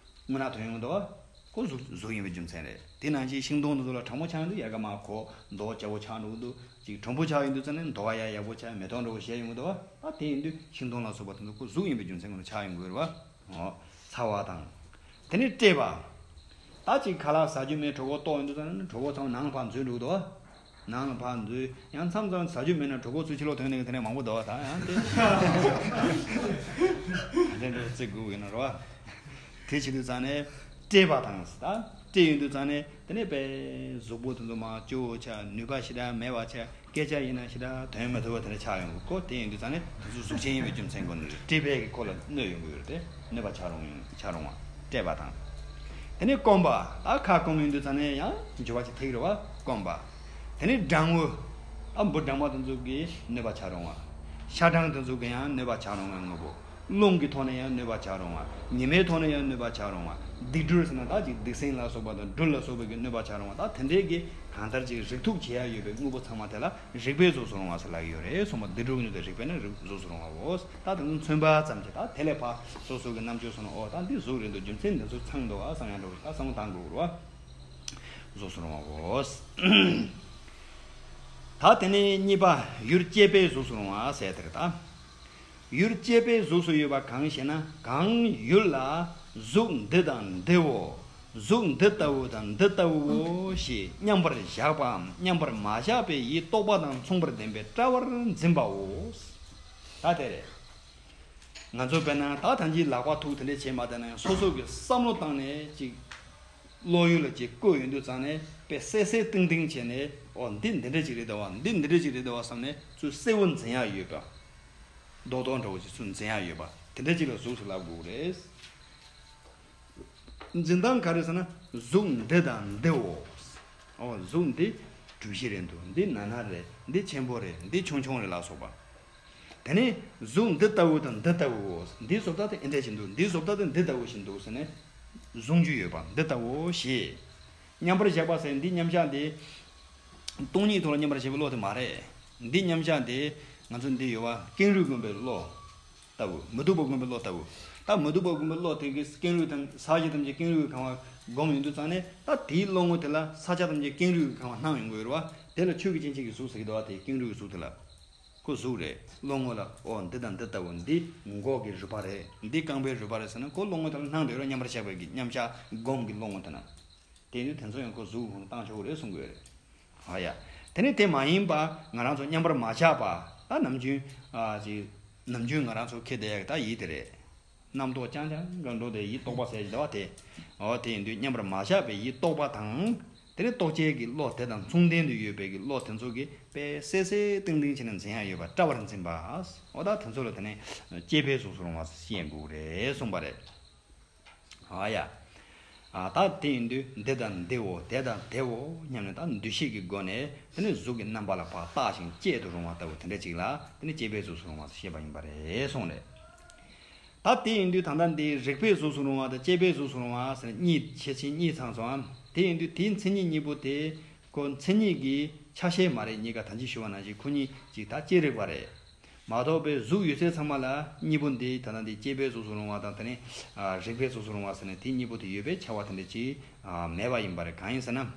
རྔུལ་ནག་ཐོན་ཡོང་གི་འདུག་བ། ཁོ་གཟུགས་གཟུགས་ཡིན་པའི་རྒྱུ་མཚན་རེད། དེ་ནང་བཞིན་ཤིང་སྡོང་འདི་ཚོ་ལ་གྲང་མོ་ཆགས་ཡོང་དུས་ཡལ་ག་མར་གོ། མདོག་སྐྱ་བོ་ཆགས་འགྲོ་གི་འདུག་ཅིག་གྲུང་པོ་ཆགས་ཡོང་དུས་ཙང་ནས་མདོག་ཡང་ཡག་པོ་ཆགས། མེ་ཏོག་འདྲ་བོ་བཞད་ཡོང་གི་འདུག་བ། ད་དེ་ཡིན་དུས་ཤིང་སྡོང་ལ་སོགས་པ་དེ་ཚོ་ཁོ་གཟུགས་ཡིན་པའི་རྒྱུ་མཚན་ཁོ་ན་ཆགས་ཡོང་གི་རེད་བ། འོ། ཚ་བ་དང་། དེ་ནས་བཀྲེས་པ། ད་ཅིག་ཁ་ལག་ཟ་རྒྱུ་མེད། གྲོད་ཁོག་ལྟོགས་ཡོང་དུས་ཙང་ནས་གྲོད་ཁོག་ཚང་མ་ནང་ལ་ཕར་འཛུལ་འགྲོ་གི་འདུག་བ། ནང་ལ་ཕར་འཛུལ། ཡང་མཚམས་མཚམས་ཟ་རྒྱུ་མེད་ན་གྲོད་ཁོག་ཚུར་ཕྱི་ལོགས་ཐོན་ནས་དེ་ནས་མང་པོ་འདུག་བ། ད་ཡང་དེ་དེ་འདྲ་བརྩི་དགོས་ཡིན་ན་རེད་བ། དེ་བྱེད་དུས་ཙང་ནས་བཀྲེས་པ་དང་ཟེར། ད་བཀྲེས་ཡོང་དུས་ཙང་ནས་དེ་ནས་དཔེ་གཟུགས་པོ་དེ་ཚོ་མར་སྐྱོ་བོ་ཆགས། ནུས་པ་ཞེ་དྲག་མེད་པ་ཆགས། སྐད་ཆ་ཡིན་ན་ཞེ་དྲག་དོན་མི་ཐུབ་པ་དེ་འདྲ་ཆགས་ཡོང་གི། ཁོ་དེ་ཡིན་དུས་ཙང་ནས་དེ་ཚོ་གཟུགས་ཅན་ཡིན་པའི་རྒྱུ་མཚན་ཁོ་ནས་བཀྲེས་པའི་གི་ཁོ་ལ་གནོད་ཡོང་གི་ཡོད་རེད་དེ། གནོད་པ་ཆགས་རུང་ཡོང་ཆགས་རུང་བ། བཀྲེས་པ་དང་། དེ་ནས་སྐོམ་པ། ད་ཁ་སྐོམ་ཡོང་དུས་ཙང་ནས་ཡང་འགྱུར་བ་ཅིག་ཐེབས་རེད་བ། སྐོམ་པ། དེ་ནས་སྦྲང་བུ། ཨ། འབུ་སྦྲང་མ་དེ་ཚོ་གིས་གནོད་པ་ཆགས་རུང་བ། ཤ་སྦྲང་དེ་ཚོ་གིས་ཡང་གནོད་པ་ཆགས་རུང་བའི་དངོས་པོ། རླུང་གི་ཐོག་ནས་ཡང་གནོད་པ་ཆགས་རུང་བ། ཉི་མའི་ཐོག་ནས་ཡང་གནོད་པ་ཆགས་རུང་བ། སྡིག་སྦྲུལ་ཟེར་ན་ད་ཅིག་སྡིག་སྲིན་ལ་སོགས་པ་དང་སྦྲུལ་ལ་སོགས་པའི་གི་གནོད་པ་ཆགས་རུང་བ། ད་དེ་འདྲའི་གི་གང་ལྟར་ཅིག་རེག་ཐུག་བྱེད་ཡ་ཡོད་པའི་དངོས་པོ་ཚང་མ་དེ་ལ་རེག་པའི་གཟུགས་སུ་རུང་བ་ཟེར་ལབ་ཀྱི་ཡོད་རེད་གསུངས་པ། སྡིག་སྦྲུལ་གྱི་ནུས་དེ་རེག་པས་ན་རེག་གཟུགས་སུ་རུང་བའོ། ད་དེ་ཚོ་མཚོན་པ་ཙམ་གྱིས་ད་དེ་ལས་ཕར་སོ་སོ་གི་རྣམ་དཔྱོད་སོང་ན། ཨོ་ད་འདི་གཟུགས་རེད་འདུག་རྒྱུ་མཚན་འདི་ཚོ་ཚང་འདུག་ཨ་བསམ་ཡ་འདྲ་བོ་ད་བསམ་བློ་བཏང་དགོས་རེད་བ། གཟུགས་སུ་རུང་བའོ། ད་དེ་ནས་གཉིས་པ་ཡུལ་སྐྱེས་པའི་གཟུགས་སུ་རུང་བ་ཟེར་དེ་རེད་ད། ཡུལ་སྐྱེས་པའི་གཟུགས་སུ་ཡོད་པ་གང་ཞེ་ན། གང་ཡུལ་ལ་གཟུགས་འདི་དང་འདིའོ། གཟུགས་འདི་ལྟ་བུ་དང་འདི་ལྟ་བུའོ་ཞེས་མཉམ་པར་བཞག་པའམ་མཉམ་པར་མ་བཞག་པའི་ཡིད་རྟོག་པ་དང་མཚུངས་པར་ལྡན་པའི་བཀྲ་བར་འཛིན་པའོ། ད་དེ་རེད། ང་ཚོ་དཔེར་ན་ད་ཐང་ཅིག་ལག་པ་ཐུག་དེ་འདྲས་བྱས་མ་བསྡད་ན་ཡང་སོ་སོ་གི་བསམ་བློ་བཏང་ནས་ཅིག་བློ་ཡུལ་ལ་ཅིག་བཀོད་ཡོང་དུས་ཙང་ནས་དཔེ་གསལ་གསལ་ཏིང་ཏིང་བྱས་ནས། ཨོ་འདི་འདི་འདྲ་ཅིག་རེད་དོ་བ། འདི་འདི་འདྲ་ཅིག་རེད་དོ་བ་བསམ་ནས་ཚུར་གསལ་བོ་འཛིན་ཡག་ཡོད་པ། རྡོག་རྡོག་འདྲ་བོ་ཅིག་ཚུར་འཛིན་ཡག་ཡོད་པ་དེ་འདྲ་ཅིག་ལ་གཟུགས་སུ་ལབ་དགོས་རེད། འཛིན་སྟངས་ག་རེ་ཟེར་ན། གཟུགས་འདི་དང་འདིའོ། ཨོ་གཟུགས་འདི་གྲུ་བཞི་རེད་འདུག་འདི་ན་ན་རེད། འདི་ཆེན་པོ་རེད། འདི་ཆུང་ཆུང་རེད་ལ་སོགས་པ། དེ་ནས་གཟུགས་འདི་ལྟ་བུ་དང་འདི་ལྟ་བུའོ། འདིའི་བཟོ་ལྟ་དེ་འདི་འདྲ་ཞིག་འདུག་འདིའི་བཟོ་ལྟ་དེ་འདི་ལྟ་བུ་ཞིག་འདུག་ཟེར་ནས་གཟུང་རྒྱུ་ཡོད་པ་འདི་ལྟ་བུའོ་ཞེས། མཉམ་པར་བཞག་པ་ཟེར་འདི་མཉམ་བཞག་འདི་སྟོང་ཉིད་ཐོག་ལ་མཉམ་པར་བཞག་པའི་བློ་དེ་མ་རེད། འདི་མཉམ་བཞག་འདི་ང་ཚོ་འདི་ཡོད་བ། ཀེང་རུས་བསྒོམས་པའི་བློ་ལྟ་བུ། མི་སྡུག་པ་བསྒོམས་པའི་བློ་ལྟ་བུ། ད་མི་སྡུག་པ་བསྒོམས་པའི་བློ་དེ་གིས་ཀེང་རུས་དང་ས་གཞི་ཐམས་ཅད་ཀེང་རུས་ཀྱིས་གང་བ་བསྒོམས་ཡོང་དུས་ཙང་ནས། ད་དེའི་བློ་ངོ་དེ་ལ་ས་ཆ་ཐམས་ཅད་ཀེང་རུས་ཀྱིས་གང་བ་སྣང་ཡོང་གི་ཡོད་རེད་བ། དེ་ལ་ཆོས་ཀྱི་སྐྱེ་མཆེད་ཀྱི་གཟུགས་ཟེར་གྱི་འདུག་བ། དེ་ཀེང་རུས་ཀྱི་གཟུགས་དེ་ལ་ཁོ་གཟུགས་རེད། བློ་ངོ་ལ་ཨོ་འདི་དང་འདི་ལྟ་བུ། འདི་མགོ་གི་རུས་པ་རེད། འདི་རྐང་པའི་རུས་པ་རེད་ཟེར་ན་ཁོ་བློ་ངོ་དེ་ལ་སྣང་བསྡད་ཡོད་རེད། མཉམ་པར་བཞག་པའི་གི་མཉམ་བཞག་སྒོམ་གྱི་བློ་ངོ་དེ་ན། དེ་ཡིན་དུས་དེ་ཚོ་ཡང་ཁོ་གཟུགས་ཁོ་ན་བཏང་ཆོག་གི་རེད་གསུང་གི་ཡོད་རེད། ཨ་ཡ། དེ་ནས་དེ་མ་ཡིན་པ་ང་རང་ཚོ་མཉམ་པར་མ་བཞག་པ། ད་ནམ་རྒྱུན། ཨ་ཅིག་ནམ་རྒྱུན་ང་རང་ཚོ་འཁྱེར་བསྡད་ཡག་གི་ད་ཡིད་དེ་རེད། རྣམ་རྟོག་རྐྱང་རྐྱང་གང་འགྲོ་དེ་ཡིད་རྟོག་པ་ཟེར་གྱི་འདུག་བ་དེ། འོ་དེ་ཡིན་དུས་མཉམ་པར་མ་བཞག་པའི་ཡིད་རྟོག་པ་དང་། དེ་ནས་རྟོག་བཅས་ཀྱི་བློ་དེ་དང་མཚུངས་ལྡན་དུ་ཡོད་པའི་གི་བློ་དེ་ཚོ་གིས་དཔེ་གསལ་གསལ་ཏིང་ཏིང་བྱས་ནས་འཛིན་ཡག་ཡོད་པ་བཀྲ་བར་འཛིན་པ། འོ་ད་དེ་ཚོ་ལ་དེ་ནས་སྐྱེས་པའི་གཟུགས་སུ་རུང་བ་ཞེས་བཤད་དགོས་རེད་གསུངས་པ་རེད། ཨ་ཡ། ཨ་ད་དེ་ཡིན་དུས་འདི་དང་འདིའོ། དེ་དང་དེའོ་སྙམ་ནས་ད་འདུ་ཤེས་ཀྱི་སྒོ་ནས་དེ་ནས་གཟུགས་ཀྱི་རྣམ་པ་ལ་ཕར་བརྟགས་ཤིང་དཔྱད་དུ་རུང་བ་ལྟ་བུ་དེ་འདྲ་ཅིག་ལ་དེ་ནས་སྐྱེས་པའི་གཟུགས་སུ་རུང་བ་ཞེས་བཤད་པ་ཡིན་པ་རེད་གསུངས་རེད། ད་དེ་ཡིན་དུས་ད་ལྟ་འདི་རེག་པའི་གཟུགས་སུ་རུང་བ་དང་བཅས་པའི་གཟུགས་སུ་རུང་བ་ཟེར་གཉིས་ཁྱད་ཆོས་གཉིས་ཚང་སོང་ཨ། དེ་ཡིན་དུས་དེའི་མཚན་ཉིད་གཉིས་པོ་དེ་ཁོ་མཚན་ཉིད་ཀྱི་ཆ་ཤས་མ་རེད། གཉིས་ཀ་ད་ཅི་ཞུ་བ་ནང་བཞིན་ཁོ་གཉིས་ཅིག་ད་ཅི་རེག་པ་རེད། མ་གཏོགས་པའི་གཟུགས་ཡོད་ཚད་ཚང་མ་ལ་གཉིས་པོ་འདི་ད་ལྟ་འདི་བཅས་པའི་གཟུགས་སུ་རུང་བ་དང་དེ་ནས་རེག་པའི་གཟུགས་སུ་རུང་བ་ཟེར་ནས་དེ་གཉིས་པོ་དེ་ཡོད་པའི་ཁྱབ་པ་དེ་འདྲ་ཅིག་མེད་པ་ཡིན་པ་རེད། གང་ཡིན་ཟེར་ན།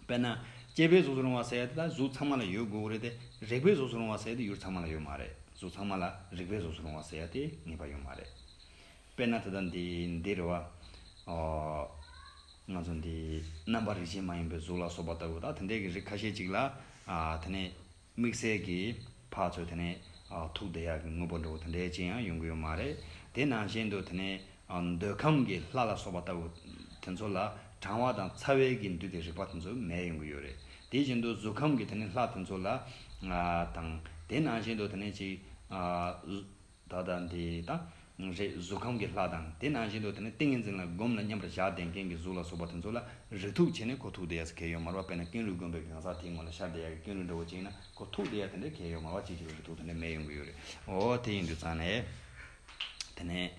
དཔེར་ན། བཅས་པའི་གཟུགས་སུ་རུང་བ་ཟེར་ཡ་དེ་ད་གཟུགས་ཚང་མ་ལ་ཡོད་དགོས་ཀྱི་རེད་དེ། རེག་པའི་གཟུགས་སུ་རུང་བ་ཟེར་ཡ་དེ་ཡུལ་ཚང་མ་ལ་ཡོད་མ་རེད། གཟུགས་ཚང་མ་ལ་རེག་པའི་གཟུགས་སུ་རུང་བ་ཟེར་ཡ་དེ་ངེས་པ་ཡོད་མ་རེད། དཔེར་ན་ད་ལྟ་འདི་འདི་རེད་བ། ཨོ། ང་ཚོ་འདི་རྣམ་པ་རིགས་ཅན་མ་ཡིན་པའི་གཟུགས་ལ་སོགས་པ་ལྟ་བུ་ད་དེ་འདྲའི་གི་རིགས་ཁ་ཤས་ཅིག་ལ། ཨ། དེ་ནས། དམིགས་བསལ་གྱི་ཕར་ཚུར་དེ་ནས་ཨ་ཐུག་བསྡད་ཡག་གི་དངོས་པོ་འདྲ་བོ་དེ་འདྲའི་ཅི་ཡང་ཡོང་གི་ཡོད་མ་རེད། དེ་ནང་བཞིན་དུ་དེ་ནས་ཨ་འདོད་ཁམས་ཀྱི་ལྷ་ལ་སོགས་པ་ལྟ་བུ་དེ་ཚོ་ལ་གྲང་བ་དང་ཚ་བའི་གི་འདུས་ཏེ་རེག་པ་དེ་ཚོ་མེད་ཡོང་གི་ཡོད་རེད། དེ་བཞིན་དུ་གཟུགས་ཁམས་ཀྱི་དེ་ནས་ལྷ་དེ་ཚོ་ལ་ཨ་དང་དེ་ནང་བཞིན་དུ་དེ་ནས་ཅིག་ཨ། ད་ལྟ་འདི་ད་རེད། གཟུགས་ཁམས་ཀྱི་ལྷ་དང་དེ་ནང་བཞིན་དུ་དེ་ནི་ཏིང་ངེ་འཛིན་ལ་སྒོམ་ལ་མཉམ་པར་བཞག་བསྡད་མཁན་གྱི་གཟུགས་ལ་སོགས་པ་དེ་ཚོ་ལ་རེག་ཐུག་བྱས་ནས་ཁོ་ཐུག་བསྡད་ཡ་ཟེར་གལ་ཡོད་མ་རེད་པ། དཔེར་ན་ཀེང་རུས་བསྒོམས་པའི་གང་ཟག་དེའི་ངོ་ལ་ཤར་བསྡད་ཡ་གི་ཀེང་རུས་འདྲ་བོ་ཅིག་ཡིན་ན་ཁོ་ཐུག་བསྡད་ཡ་དེ་འདྲ་གལ་ཡོད་མ་རེད་པ། ཅིག་ཅིག་ལ་རེག་ཐུག་དེ་འདྲ་མེད་ཡོང་གི་ཡོད་རེད། འོ་དེ་ཡིན་དུས་ཙང་ནས་དེ་ནས་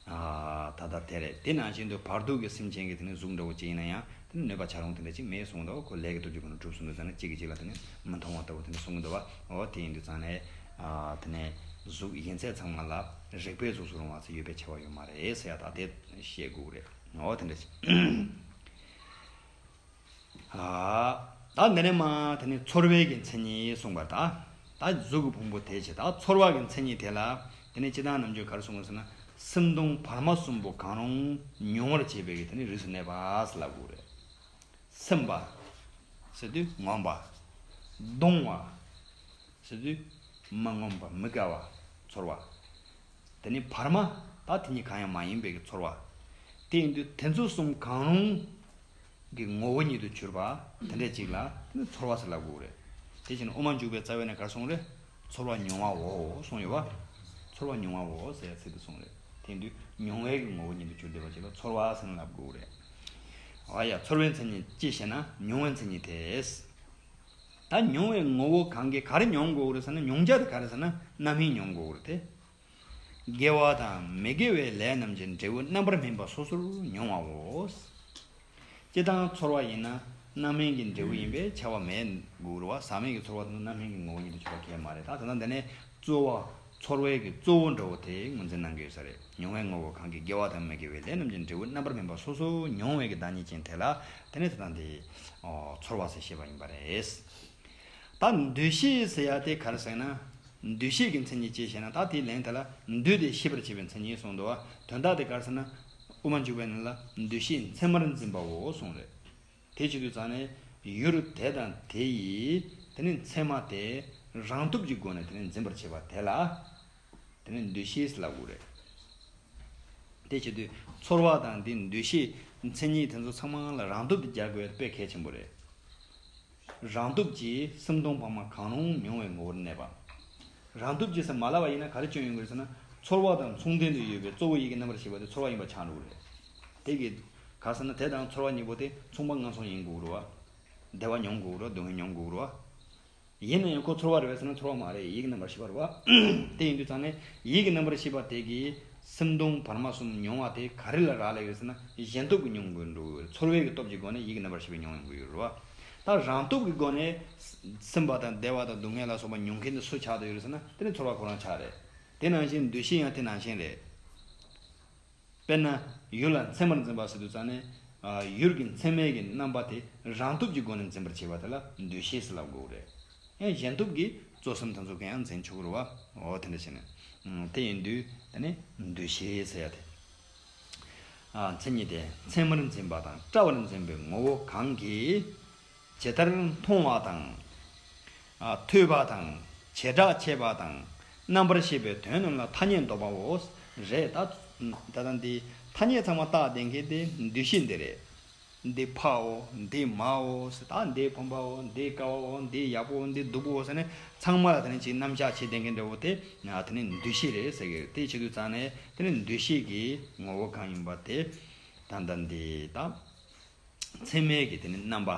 ད་ལྟ་དེ་རེད། དེ་ནང་བཞིན་དུ་བར་དོ་གི་སེམས་ཅན་གྱི་དེ་ནི་གཟུགས་འདྲ་བོ་ཅིག་ཡིན་ན་ཡང་། དེ་ནི་གནོད་པ་བྱ་རུང་དེ་འདྲ་ཅིག་མེད་གསུངས་འདུག་ཁོ་ལས་ཀྱི་སྟོབས་ཀྱིས་ཁོ་ན་གྲུབ་གསུངས་འདུག་ཟེར་ན་གཅིག་གིས་གཅིག་ལ་དེ་ནི་མི་མཐོང་བ་ལྟ་བུ་དེ་འདྲ་གསུང་གི་འདུག་བ། འོ་དེ་ཡིན་དུས་ཙང་ནས་ཨ་དེ་ནས་གཟུགས་ཡིན་ཚད་ཚང་མ་ལ་རེག་པའི་གཟུགས་སུ་རུང་བ་ཟེར་ཡོད་པའི་ཁྱབ་པ་ཡོད་མ་རེད་ཟེར་ཡ་ད་དེ་བཤད་དགོས་ཀྱི་རེད། འོ་དེ་འདྲ་ཅིག་ཨ་ད་འདི་ནས་མ་དེ་ནི་ཚོར་བའི་གི་མཚན་ཉིད་གསུངས་པ་ད། ད་གཟུགས་ཀྱི་ཕུང་པོ་དེ་བྱས་ད་ཚོར་བ་གི་མཚན་ཉིད་དེ་ལ་དེ་ནི་སྤྱིར་བཏང་རྣམ་འགྱུར་ག་རེ་གསུངས་པ་ཟེར་ན། སེམས་སྟོང་བར་མ་གསུམ་པོ་གང་རུང་མྱོང་བར་བྱེད་པའི་གི་དེ་ནི་རིགས་སུ་གནས་པ་ཟེར་ལབ་དགོས་རེད། སེམས་པ་ཟེར་དུས་ངོམས་པ། སྟོང་བ་ཟེར་དུས་མ་ངོམས་པ་མི་དགའ་བ་ཚོར་བ། དེ་ནི་བར་མ་ད་དེ་གཉིས་གང་ཡང་མ་ཡིན་པའི་གི་ཚོར་བ། དེ་ཡིན་དུས་དེ་ཚོ་གསུམ་གང་རུང་གི་ངོ་བོ་ཉིད་དུ་གྱུར་པ་དེ་འདྲ་ཅིག་ལ་དེ་ནི་ཚོར་བ་ཟེར་ལབ་དགོས་རེད། དེ་བཞིན་དབུ་མ་འཇུག་པའི་རྩ་བའི་ནས་ག་རེ་གསུངས་རེད། ཚོར་བ་མྱོང་བའོ་གསུངས་ཡོད་པ། ཚོར་བ་མྱོང་བའོ་ཟེར་ཡ་ཚིག་དེ་གསུངས་རེད། དེ་ཡིན་དུས་མྱོང་བའི་གི་ངོ་བོ་ཉིད་དུ་གྱུར་བསྡད་པ་ཅིག་ལ་ཚོར་བ་ཟེར་ནས་ལབ་དགོས་རེད། ཨ་ཡ་ཚོར་བའི་མཚན་ཉིད་ཅི་ཞེ་ན་མྱོང་བའི་མཚན་ཉིད་དེ། ད་མྱོང་བའི་ངོ་བོ་གང་གིས་ག་རེ་མྱོང་དགོས་རེད་ཟེར་ན། མྱོང་བྱ་དེ་ག་རེ་ཟེར་ན་རྣམ་སྨིན་མྱོང་དགོས་རེད་དེ། དགེ་བ་དང་མི་དགེ་བའི་ལས་རྣམས་ཀྱི་འབྲས་བུ་རྣམ་པར་སྨིན་པ་སོ་སོར་མྱོང་བའོ། སྤྱིར་བཏང་ཚོར་བ་ཡིན་ན་རྣམ་སྨིན་གྱི་འབྲས་བུ་ཡིན་པས་ཁྱབ་པ་མེད་དགོས་རེད་བ། ཟག་མེད་ཀྱི་ཚོར་བ་དེ་ཚོ་རྣམ་སྨིན་གྱི་ངོ་བོ་ཉིད་དུ་གྱུར་པ་གང་ཡང་མ་རེད། ད་ད་ལྟ་འདི་ནས་གཙོ་བོ་ཚོར་བའི་གི་གཙོ་བོ་འདྲ་བོ་དེ་ངོས་འཛིན་གནང་གི་ཡོད་ས་རེད། མྱོང་བའི་ངོ་བོ་གང་གིས་དགེ་བ་དང་མི་དགེ་བའི་ལས་རྣམས་ཀྱི་འབྲས་བུ་རྣམ་པར་སྨིན་པ་སོ་སོར་མྱོང་བའི་གི་བདག་ཉིད་ཅན་དེ་ལ་དེ་ནས་ད་ལྟ་འདི་ཨོ་ཚོར་བ་ཟེར་བཤད་པ་ཡིན་པ་རེད། ད་འདུ་ཤེས་ཟེར་ཡ་དེ་ག་རེ་ཟེར་ན། འདུ་ཤེས་ཀྱི་མཚན་ཉིད་ཅི་ཞེ་ན། ད་དེའི་ལན་དེ་ལ་འདུས་ཏེ་ཤེས་པར་བྱེད་པའི་མཚན་ཉིད་གསུངས་འདུག་བ། དོན་དག་དེ་ག་རེ་ཟེར་ན། དབུ་མ་འཇུག་པའི་ནང་ལ་འདུ་ཤེས་མཚན་མར་འཛིན་པའོ་གསུངས་རེད། དེ་བྱེད་དུས་ཙང་ནས་ཡུལ་དེ་དང་དེ་ཡི་དེ་ནི་མཚན་མ་དེ་རང་སྟོབས་ཀྱི་སྒོ་ནས་དེ་ནི་འཛིན་པར་བྱེད་པ་དེ་ལ་དེ་ནི་འདུ་ཤེས་ལབ་དགོས་རེད། དེ་བྱེད་དུས་ཚོར་བ་དང་དེ་འདུ་ཤེས་མཚན་ཉིད་དེ་ཚོ་ཚང་མ་ལ་རང་སྟོབས་དེ་རྒྱག་དགོས་དཔེ་གལ་ཆེན་པོ་རེད། རང་སྟོབས་ཀྱིས་སེམས་སྟོང་པ་མ་གང་རུང་མྱོང་བའི་ངོ་བོར་གནས་པ། རང་སྟོབས་ཀྱིས་ཟེར་མ་ལབ་པ་ཡིན་ན་ག་རེ་སྐྱོན་ཡོང་གི་རེད་ཟེར་ན། ཚོར་བ་དང་མཚུངས་ལྡན་དུ་ཡོད་པའི་གཙོ་བོ་ཡིད་ཀྱི་རྣམ་པར་ཤེས་པ་དེ་ཚོར་བ་ཡིན་པ་ཆགས་འགྲོ་གི་རེད། དེ་གི་ག་ཟེར་ན་དེ་དང་ཚོར་བ་གཉིས་པོ་དེ་མཚུངས་པ་སྔོན་སོང་ཡིན་དགོས་རེད་བ། བདེ་བ་མྱོང་དགོས་རེད་བ། སྡུག་བསྔལ་མྱོང་དགོས་རེད་བ། ཡིན་ན་ཡང་ཁོ་ཚོར་བ་རེད་བས་ཟེར་ན་ཚོར་བ་མ་རེད། ཡིད་ཀྱི་རྣམ་པར་ཤེས་པ་རེད་བ། དེ་ཡིན་དུས་ཙང་ནས་ཡིད་ཀྱི་རྣམ་པར་ཤེས་པ་དེ་གིས་སེམས་སྟོང་བར་མ་གསུམ་མྱོང་བ་དེ་ག་རེ་ལ་རག་ལས་ཡོད་ཟེར་ན་གཞན་སྟོབས་ཀྱིས་མྱོང་དགོས་འགྲོ་གི་ཡོད། ཚོར་བའི་གི་སྟོབས་ཀྱི་སྒོ་ནས་ཡིད་ཀྱི་རྣམ་པར་ཤེས་པས་མྱོང་ཡོང་གི་ཡོད་རེད་བ། ད་རང་སྟོབས་ཀྱི་སྒོ་ནས་སེམས་པ་དང་བདེ་བ་དང་སྡུག་བསྔལ་ལ་སོགས་པ་མྱོང་མཁན་དེ་སུ་ཆགས་བསྡད་ཡོད་རེད་ཟེར་ན་དེ་ནི་ཚོར་བ་ཁོ་རང་ཆགས་རེད། དེ་ནང་བཞིན་འདུ་ཤེས་ཡང་དེ་ནང་བཞིན་རེད། དཔེར་ན་ཡུལ་ལ་མཚན་མར་འཛིན་པ་ཟེར་དུས་ཙང་ནས། ཨ། ཡུལ་གྱི་མཚན་མའི་གི་རྣམ་པ་དེ་རང་སྟོབས་ཀྱི་སྒོ་ནས་འཛིན་པར་བྱེད་པ་དེ་ལ་འདུ་ཤེས་ཟེར་ལབ་དགོས་རེད། ཡང་གཞན་སྟོབས་ཀྱིས་གཙོ་སེམས་དེ་ཚོ་གང་ཡང་འཛིན་ཆོག་གི་རེད་བ། འོ་དེ་འདྲ་བྱས་ནས། ཨང་། དེ་ཡིན་དུས་དེ་ནི་འདུ་ཤེས་ཟེར་ཡ་དེ། ཨ། མཚན་ཉིད་དེ་མཚན་མར་འཛིན་པ་དང་བཀྲ་བར་འཛིན་པའི་ངོ་བོ་གང་གིས། ཇི་ལྟར་མཐོང་བ་དང་། ཨ། ཐོས་པ་དང་། བྱེ་བྲག་ཕྱེད་པ་དང་། རྣམ་པར་ཤེས་པའི་དོན་རྣམས་ལ་ཐ་སྙད་འདོགས་པའོ། རེད་ད། ད་ལྟ་འདི་ཐ་སྙད་ཚང་མ་བཏགས་བསྡད་མཁན་དེ་འདུ་ཤེས་འདི་རེད། འདི་ཕའོ། འདི་མའོ་ཟེར། ད་འདི་ཕམ་པའོ། འདི་དཀའ་བའོ། འདི་ཡག་པོ། འདི་སྡུག་པོ་ཟེར་ནས་ཚང་མ་ལ་དེ་ནས་ཅིག་རྣམ་གཞག་བྱེད་བསྡད་མཁན་འདྲ་བོ་དེ། ཨ། དེ་ནས་འདུ་ཤེས་རེད་ཟེར་གི་རེད། དེ་བྱེད་དུས་ཙང་ནས་དེ་ནས་འདུ་ཤེས་ཀྱི་ངོ་བོ་གང་ཡིན་པ་དེ། ད་ལྟ་འདི་ད། མཚན་མའི་གི་དེ་ནི་རྣམ་པ།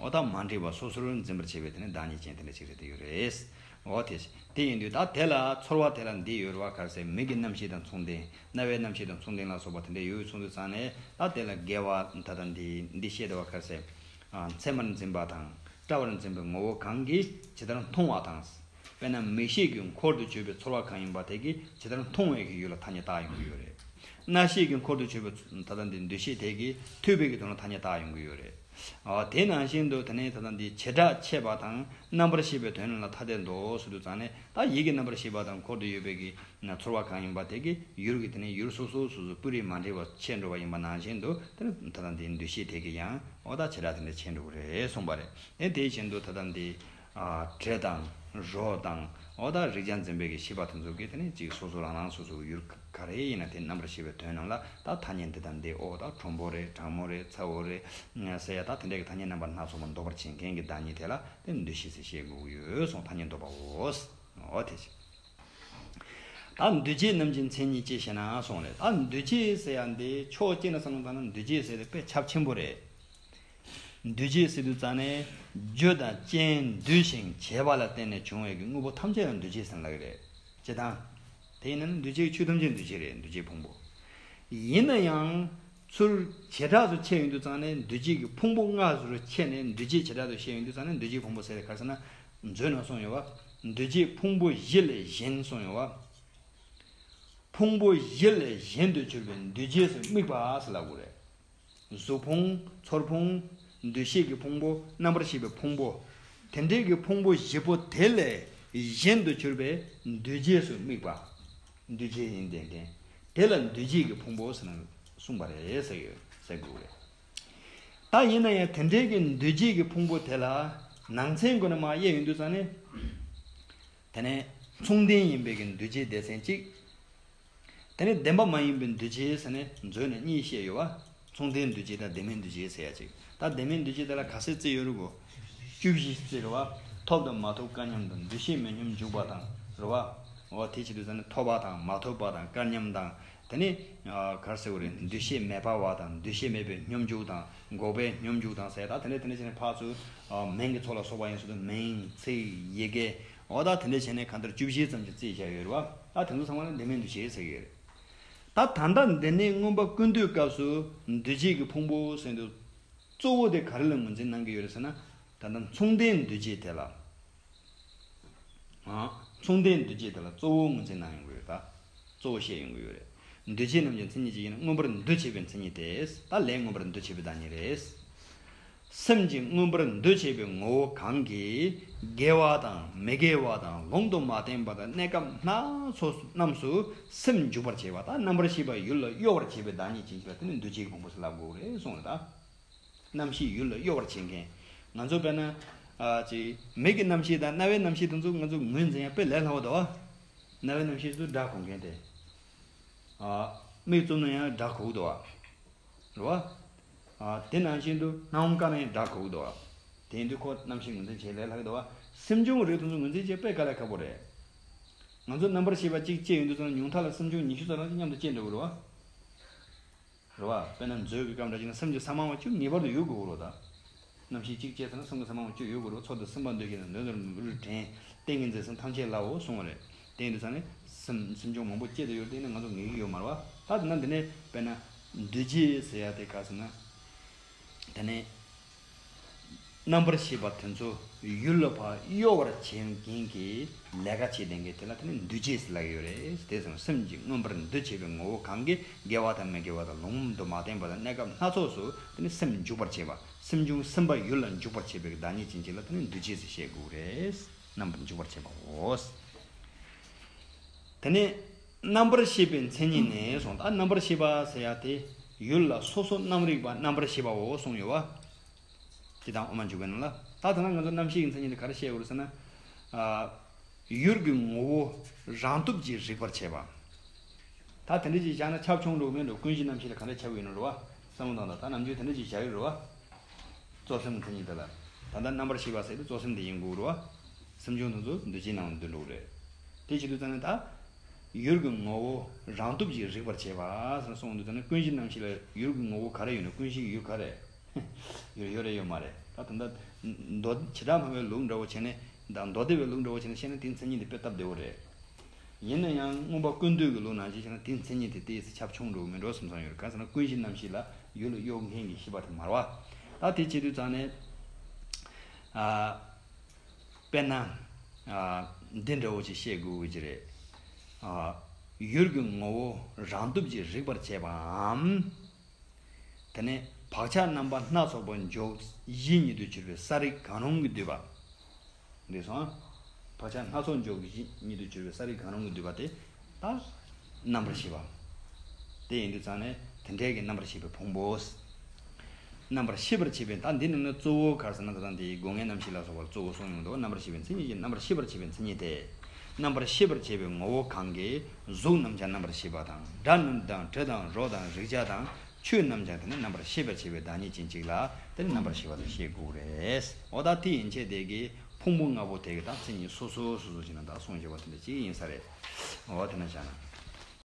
འོ་ད་མ་འདྲེས་པ་སོ་སོར་འཛིན་པར་བྱེད་པའི་དེ་ནི་བདག་ཉིད་ཅན་དེ་འདྲ་ཅིག་རེད་དེ་ཡོད་རེད། འོ་དེ་དེ་ཡིན་དུས་ད་དེ་ལ་ཚོར་བ་དེ་ལ་འདི་ཡོད་རེད་བ། ག་རེ་ཟེར། མིག་གི་རྣམ་ཤེས་དང་མཚུངས་ལྡན། རྣ་བའི་རྣམ་ཤེས་དང་མཚུངས་ལྡན་ལ་སོགས་པ་དེ་འདྲ་ཡོད་སོང་དུས་ཙང་ནས། ད་དེ་ལ་དགེ་བ་ད་ལྟ་འདི་འདི་བཤད་དེ་བ། ག་རེ་ཟེར། ཨ། མཚན་མར་འཛིན་པ་དང་། སྐྲ་བར་འཛིན་པའི་ངོ་བོ་གང་གིས་ཇི་ལྟར་མཐོང་བ་དང་། དཔེར་ན་མིག་ཤེས་ཀྱི་འཁོར་དུ་གྱུར་པའི་ཚོར་བ་གང་ཡིན་པ་དེ་གིས་ཇི་ལྟར་མཐོང་བའི་གི་ཡུལ་ལ་ཐ་སྙད་བཏགས་ཡོང་གི་ཡོད་རེད། རྣ་ཤེས་ཀྱི་འཁོར་དུ་གྱུར་པའི་ད་ལྟ་འདི་འདུ་ཤེས་དེ་གིས་ཐོས་པའི་གི་དོན་ལ་ཐ་སྙད་བཏགས་ཡོང་གི་ཡོད་རེད། ཨ། དེ་ནང་བཞིན་དུ་དེ་ནས་ད་ལྟ་འདི་བྱེ་བྲག་ཕྱེད་པ་དང་རྣམ་པར་ཤེས་པའི་དོན་ལ་ཐ་དད་འདོད་ཟེར་དུས་ཙང་ནས། ད་ཡིད་ཀྱི་རྣམ་པར་ཤེས་པ་དང་འཁོར་དུ་ཡོད་པའི་གི་ཚོར་བ་གང་ཡིན་པ་དེ་གི་ཡུལ་གྱི་དེ་ནས་ཡུལ་སོ་སོ་སོ་སོ་སྤུ་རིས་མ་འདྲེས་པ་ཕྱེ་འགྲོ་བ་ཡིན་པ་ནང་བཞིན་དུ། དེ་ནས་ད་ལྟ་འདིའི་འདུ་ཤེས་དེ་གི་ཡང་འོ་ད་བྱེ་བྲག་དེ་འདྲ་ཕྱེ་འགྲོ་གི་རེད་གསུངས་པ་རེད། དེ་དེ་བཞིན་དུ་ད་ལྟ་འདི། ཨ། དྲི་དང་། རོ་དང་། འོ་ད་རེག་བྱ་འཛིན་པའི་གི་ཤེས་པ་དེ་ཚོ་གི་དེ་ནས་ཅིག་སོ་སོ་རང་རང་སོ་སོའི་ཡུལ་ག་རེ་ཡིན་ན་དེ་རྣམ་པར་ཤེས་པའི་དོན་རྣམས་ལ་ད་ཐ་སྙད་འདི་དང་འདི། འོ་ད་གྲུང་པོ་རེད། གྲང་མོ་རེད། ཚ་བོ་རེད། ཟེར་ཡ་ད་དེ་འདྲ་གི་ཐ་སྙད་རྣམ་པ་སྣ་ཚོགས་པ་འདོགས་པར་བྱེད་མཁན་གྱི་བདག་ཉིད་དེ་ལ་དེ་འདུ་ཤེས་ཟེར་བཤད་དགོས་ཀྱི་ཡོད་གསུངས། ཐ་སྙད་འདོགས་པའོ། འོ་དེ་བྱས། ད་འདུ་བྱེད་རྣམས་ཀྱི་མཚན་ཉིད་ཅི་ཞེ་ན་གསུངས་རེད། ད་འདུ་བྱེད་ཟེར་ཡ་འདི་ཕྱོགས་གཅིག་ནས་བསམ་བློ་བཏང་ན་འདུ་བྱེད་ཟེར་དེ་དཔེ་ཁྱབ་ཆེན་པོ་རེད། འདུ་བྱེད་ཟེར་དུས་ཙང་ནས་རྒྱུ་དང་རྐྱེན་འདུས་ཤིང་བྱས་པ་ལ་བརྟེན་ནས་བྱུང་བའི་གི་དངོས་པོ་ཐམས་ཅད་ལ་འདུ་བྱེད་ཟེར་ལབ་ཀྱི་རེད། སྤྱིར་བཏང་། དེ་ཡིན་ན་ནི་འདུ་བྱེད་ཆོས་ཐམས་ཅད་འདུ་བྱེད་རེད། འདུ་བྱེད་ཕུང་པོ། ཡིན་ན་ཡང་ཚུར་བྱེ་བྲག་ཏུ་ཕྱེ་ཡོང་དུས་ཙང་ནས་འདུ་བྱེད་ཀྱི་ཕུང་པོ་ལྔ་ཟུར་ཕྱེ་ནས་འདུ་བྱེད་བྱེ་བྲག་ཏུ་བཤད་ཡོང་དུས་ཙང་ནས་འདུ་བྱེད་ཕུང་པོ་ཟེར་དེ་ག་རེ་ཟེར་ན། མཛོད་ནང་གསུངས་ཡོད་པ། འདུ་བྱེད་ཕུང་པོ་བཞི་ལས་གཞན་གསུངས་ཡོད་པ། ཕུང་པོ་བཞི་ལས་གཞན་དུ་གྱུར་པའི་འདུ་བྱེད་སུ་དམིགས་པ་ཟེར་ལབ་དགོས་རེད། གཟུགས་ཕུང་། ཚོར་ཕུང་། འདུ་ཤེས་ཀྱི་ཕུང་པོ། རྣམ་པར་ཤེས་པའི་ཕུང་པོ། དེ་འདྲའི་གི་ཕུང་པོ་བཞི་པོ་དེ་ལས་གཞན་དུ་གྱུར་པའི་འདུ་བྱེད་སུ་དམིགས་པ། འདུ་བྱེད་ཡིན་ཏན་ཏན། དེ་ལ་འདུ་བྱེད་ཀྱི་ཕུང་པོ་ཟེར་ན་གསུངས་པ་རེད་ཟེར་ཡོད་ཟེར་དགོས་རེད། ད་ཡིན་ན་ཡང་དེ་འདྲའི་གི་འདུ་བྱེད་ཀྱི་ཕུང་པོ་དེ་ལ་ནང་ཚན་སྒོ་ནས་མར་དབྱེ་ཡོང་དུས་ཙང་ནས། དེ་ནས་མཚུངས་ལྡན་ཡིན་པའི་གི་འདུ་བྱེད་སྡེ་ཚན་གཅིག་དེ་ནས་བདེན་པ་མ་ཡིན་པའི་འདུ་བྱེད་ཟེར་ནས་མཛོད་ནས་གཉིས་བཤད་ཡོད་པ། མཚུངས་ལྡན་འདུ་བྱེད་དང་བདེན་མེད་འདུ་བྱེད་ཟེར་ཡ་གཅིག་ད་བདེན་མེད་འདུ་བྱེད་དེ་ལ་ག་ཚོད་བརྩི་ཡོད་རེད་གོ། བཅུ་བཞི་བརྩི་རེད་བ། ཐོབ་དང་མ་ཐོབ་སྐལ་མཉམ་དང་འདུ་ཤེས་མེད་སྙོམས་འཇུག་པ་དང་རེད་བ། འོ་དེ་བྱེད་དུས་ཙང་ནས་ཐོབ་པ་དང་མ་ཐོབ་པ་དང་སྐལ་མཉམ་དང་། དེ་ནས་ག་རེ་ཟེར་དགོས་རེད། འདུ་ཤེས་མེད་པ་བ་དང་འདུ་ཤེས་མེད་པའི་སྙོམས་འཇུག་དང་འགོག་པའི་སྙོམས་འཇུག་དང་ཟེར། ད་དེ་འདྲ་དེ་འདྲ་བྱས་ནས་ཕར་ཚུར་མིང་གི་ཚོགས་ལ་སོགས་པ་ཡིན་ཟེར་དུས་མིང་ཚིག་ཡི་གེ་འོ་ད་དེ་འདྲ་བྱས་ནས་གང་ལྟར་བཅུ་བཞི་ཙམ་ཞིག་བརྩིས་བཞག་ཡོད་རེད་བ། ད་དེ་ཚོ་ཚང་མ་ལ་བདེན་མེད་འདུ་བྱེད་ཟེར་གྱི་ཡོད་རེད། ད་ད་ལྟ་འདི་ནས་མངོན་པ་ཀུན་བཏུས་སྐབས་སུ་འདུ་བྱེད་ཀྱི་ཕུང་པོ་ཟེར་དུས་གཙོ་བོ་དེ་ག་རེ་ལ་ངོས་འཛིན་གནང་གི་ཡོད་རེད་ཟེར་ན། ད་ལྟ་མཚུངས་ལྡན་འདུ་བྱེད་དེ་ལ། ཨ། མཚུངས་ལྡན་འདུ་བྱེད་དེ་ལ་གཙོ་བོ་ངོས་འཛིན་གནང་ཡོང་གི་ཡོད་ད། གཙོ་བོ་བཤད་ཡོང་གི་ཡོད་རེད། འདུ་བྱེད་རྣམས་ཀྱི་མཚན་ཉིད་ཅི་ཡིན་ན་མངོན་པར་འདུ་བྱེད་པའི་མཚན་ཉིད་དེ། ད་ལས་མངོན་པར་འདུ་བྱེད་པའི་བདག་ཉིད་རེད། སེམས་ཀྱི་མངོན་པར་འདུ་བྱེད་པའི་ངོ་བོ་གང་གིས་དགེ་བ་དང་མི་དགེ་བ་དང་ལུང་དུ་མ་བསྟན་པ་དང་གནས་སྐབས་སྣ་ཚོགས་རྣམས་སུ་སེམས་འཇུག་པར་བྱེད་པ་དང་རྣམ་པར་ཤེས་པ་ཡུལ་ལ་གཡོ་བར་བྱེད་པའི་བདག་ཉིད་ཅན་གྱི་ལ་དེ་ནི་འདུ་བྱེད་ཀྱི་ཕུང་པོ་ཟེར་ལབ་དགོས་རེད་གསུངས་རེད་ད། རྣམ་ཤེས་ཡུལ་ལ་གཡོ་བར་བྱེད་མཁན། ང་ཚོ་དཔེར་ན། ཨ། ཅིག་མིག་གི་རྣམ་ཤེས་དང་རྣ་བའི་རྣམ་ཤེས་དེ་ཚོ་ང་ཚོ་ངོས་འཛིན་ཡང་དཔེ་ལས་སླ་བོ་འདུག་བ། རྣ་བའི་རྣམ་ཤེས་ཚོ་སྒྲ་གོ་མཁན་དེ། ཨ། མིག་བཙུམ་ན་ཡང་སྒྲ་གོ་གི་འདུག་བ། རེད་བ། ཨ། དེ་ནང་བཞིན་དུ་སྣང་བ་བཀག་ན་ཡང་སྒྲ་གོ་གི་འདུག་བ། དེ་ཡིན་དུས་ཁོ་རྣམ་ཤེས་ངོས་འཛིན་བྱེད་ལས་སླ་གི་འདུག་བ། སེམས་བྱུང་རིགས་དེ་ཚོ་ངོས་འཛིན་བྱེད་དཔེ་དཀའ་ལས་ཁག་པོ་རེད། ང་ཚོ་རྣམ་པར་ཤེས་པ་གཅིག་སྐྱེས་ཡོང་དུས་ཙམ་ཉུང་མཐའ་ལ་སེམས་བྱུང་ཉི་ཤུ་ཙམ་རང་མཉམ་དུ་སྐྱེས་འགྲོ་གི་རེད་བ། རེད་བ། དཔེར་ན་མཛོད་ཀྱི་སྐབས་འདྲ་ཅིག་ན་སེམས་ཀྱི་ས་མང་བ་བཅུ་ངེས་པར་དུ་ཡོད་དགོས་རེད་ད། རྣམ་ཤེས་གཅིག་སྐྱེས་ཚར་ན་སེམས་ཀྱི་ས་མང་བ་བཅུ་ཡོད་དགོས་རེད། ཚོར་དང་སེམས་པ་འདུ་ཤེས་དང་འདོད་དང་རུ་དྲན་ཏིང་ངེ་འཛིན་གསུམ་ཐམས་ཅད་ལའོ་གསུངས་པ་རེད། དེ་ཡིན་དུས་ཙང་ནས་སེམས་སེམས་བྱུང་མང་པོ་སྐྱེས་དུ་ཡོད་དེ་ནི་ང་ཚོ་ངེས་ཀྱི་ཡོད་མ་རེད་བ། ད་དེ་ན་འདི་ནས་དཔེར་ན་འདུ་བྱེད་ཟེར་ཡ་དེ་ག་ཟེར་ན། དེ་ནས། རྣམ་པར་ཤེས་པ་དེ་ཚོ་ཡུལ་ལ་ཕར་གཡོ་བར་བྱེད་མཁན་གྱི་ལས་ཀ་བྱེད་མཁན་གྱི་དེ་ལ་དེ་ནི་འདུ་བྱེད་ཟེར་ལབ་ཀྱི་ཡོད་རེད། དེ་ཚོ་སེམས་ཀྱི་མངོན་པར་འདུ་བྱེད་པའི་ངོ་བོ་གང་གིས་དགེ་བ་དང་མི་དགེ་བ་དང་ལུང་དུ་མ་བསྟན་པ་དང་གནས་སྐབས་སྣ་ཚོགས་སུ་དེ་ནི་སེམས་འཇུག་པར་བྱེད་པ། སེམས་བྱུང་སེམས་པ་ཡུལ་ལ་འཇུག་པར་བྱེད་པའི་བདག་ཉིད་ཅན་གྱི་ལ་དེ་ནི་འདུ་བྱེད་ཟེར་བཤད་དགོས་རེད། རྣམ་པར་འཇུག་པར་བྱེད་པའོ། དེ་ནས་རྣམ་པར་ཤེས་པའི་མཚན་ཉིད་ནས་གསུངས། ད་རྣམ་པར་ཤེས་པ་ཟེར་ཡ་དེ་ཡུལ་ལ་སོ་སོ་རྣམ་རིག་པ་རྣམ་པར་ཤེས་པའོ་གསུངས་ཡོད་བ། དེ་དང་དབུ་མ་འཇུག་པའི་ནང་ལ། ད་ད་ལྟ་ང་ཚོ་རྣམ་ཤེས་ཀྱི་མཚན་ཉིད་དེ་ག་རེ་བཤད་དགོས་རེད་ཟེར་ན། ཨ། ཡུལ་གྱི་ངོ་བོ་རང་སྟོབས་ཀྱིས་རིག་པར་བྱེད་པ། ད་དེ་འདྲ་ཅིག་བཞག་ན་ཁྱབ་ཆུང་འགྲོ་གི་མེད་འགྲོ། ཀུན་གཞི་རྣམ་ཤེས་ལ་ག་འདྲ་ཁྱབ་ཡོད་ནོ་རེད་བ། བསམ་བློ་བཏང་དང་། ད་ནམ་རྒྱུན་དེ་འདྲ་ཅིག་བཞག་ཡོད་རེད་བ། གཙོ་སེམས་མཚན་ཉིད་དེ་ལ། ད་ལྟ་རྣམ་པར་ཤེས་པ་ཟེར་དུས་གཙོ་སེམས་དེ་ཡིན་དགོས་རེད་བ། སེམས་བྱུང་དེ་ཚོ་འདུ་བྱེད་ནང་འདུ་འགྲོ་གི་རེད། དེ་བྱེད་དུས་ཙང་ནས་ད། ཡུལ་གྱི་ངོ་བོ་རང་སྟོབས་ཀྱིས་རིག་པར་བྱེད་པ་ཟེར་གསུངས་འདུག་ད་ནི་ཀུན་གཞི་རྣམ་ཤེས་ལ་ཡུལ་གྱི་ངོ་བོ་ག་རེ་ཡོད་ན། ཀུན་གཞི་ཡུལ་ག་རེ་ཡོད། ཡོད་རེད་ཡོད་མ་རེད། ད་ད་ལྟ་མདོ་བྱེ་བྲག་སྨྲ་བའི་ལུགས་འདྲ་བོ་བྱས་ནས་ དང་མདོ་སྡེ་པའི་ལུགས་འདྲ་བོ་བྱས་ན་བཤད་ན་དེའི་མཚན་ཉིད་དེ་དཔེ་སྟབས་བདེ་བོ་རེད། ཡིན་ན་ཡང་མངོན་པ་ཀུན་བཏུས་ཀྱི་ལུགས་ནང་བཞིན་བྱས་ན་དེའི་མཚན་ཉིད་དེ་ཏོག་ཙམ་ཁྱབ་ཆུང་འགྲོ་གི་མིན་འགྲོ་བསམ་བསམ་ཡོད་རེད། གང་ཟེར་ན་ཀུན་གཞི་རྣམ་ཤེས་ལ་ཡུལ་ལ་གཡོ་མཁན་གྱི་ཤེས་པ་དེ་མ་རེད་བ། ད་དེ་བྱེད་དུས་ཙང་ནས། ཨ། དཔེར་ན། ཨ། འདི་འདྲ་བོ་ཅིག་བཤད་དགོས་ཀྱི་རེད། ཨ། ཡུལ་གྱི་ངོ་བོ་རང་སྟོབས་ཀྱིས་རིག་པར་བྱེད་པའམ། དེ་ནས་བག་ཆགས་རྣམ་པ་སྣ་ཚོགས་པ་འཇོག་གཞི་ཉིད་དུ་གྱུར་པའི་ས་རིག་གང་རུང་གི་འདུས་པ། འདུས་སོང་། བག་ཆགས་སྣ་ཚོགས་འཇོག་གཞི་ཉིད་དུ་གྱུར་པའི་ས་རིག་གང་རུང་གི་འདུས་པ་དེ་ད་རྣམ་པར་ཤེས་པ། དེ་ཡིན་དུས་ཙང་ནས་དེ་འདྲའི་གི་རྣམ་པར་ཤེས་པའི་ཕུང་པོ། རྣམ་པར་ཤེས་པར་བྱེད་པའི། ད་འདི་ནི་ནི་གཙོ་བོ་ག་རེ་ཟེར་ན་ད་ལྟ་འདི་སྒོ་ལྔའི་རྣམ་ཤེས་ལ་སོགས་པ་གཙོ་བོ་གསུངས་ཡོང་འདུག་རྣམ་པར་ཤེས་པའི་མཚན་ཉིད་ཀྱི། རྣམ་པར་ཤེས་པར་བྱེད་པའི་མཚན་ཉིད་དེ། རྣམ་པར་ཤེས་པར་བྱེད་པའི་ངོ་བོ་གང་གིས་གཟུགས་རྣམས་ཀྱང་རྣམ་པར་ཤེས་པ་དང་། སྒྲ་རྣམས་དང་། དྲི་དང་། རོ་དང་། རེག་བྱ་དང་། ཆོས་རྣམས་ཀྱང་དེ་ནི་རྣམ་པར་ཤེས་པར་བྱེད་པའི་བདག་ཉིད་ཅན་གཅིག་ལ་དེ་ནི་རྣམ་པར་ཤེས་པ་དང་ཞེས་དགོས་རེད། འོ་ད་དེ་ཡན་ཆད་དེ་གི་ཕུང་པོ་ལྔ་པོ་དེ་གི་ད་མཚན་ཉིད་སོ་སོ་སོ་སོ་བྱས་ན་ད་གསུངས་བཞག་པ་དེ་འདྲ་ཅིག་ཡིན་ས་རེད། འོ་དེ་ན་བཞག་ན།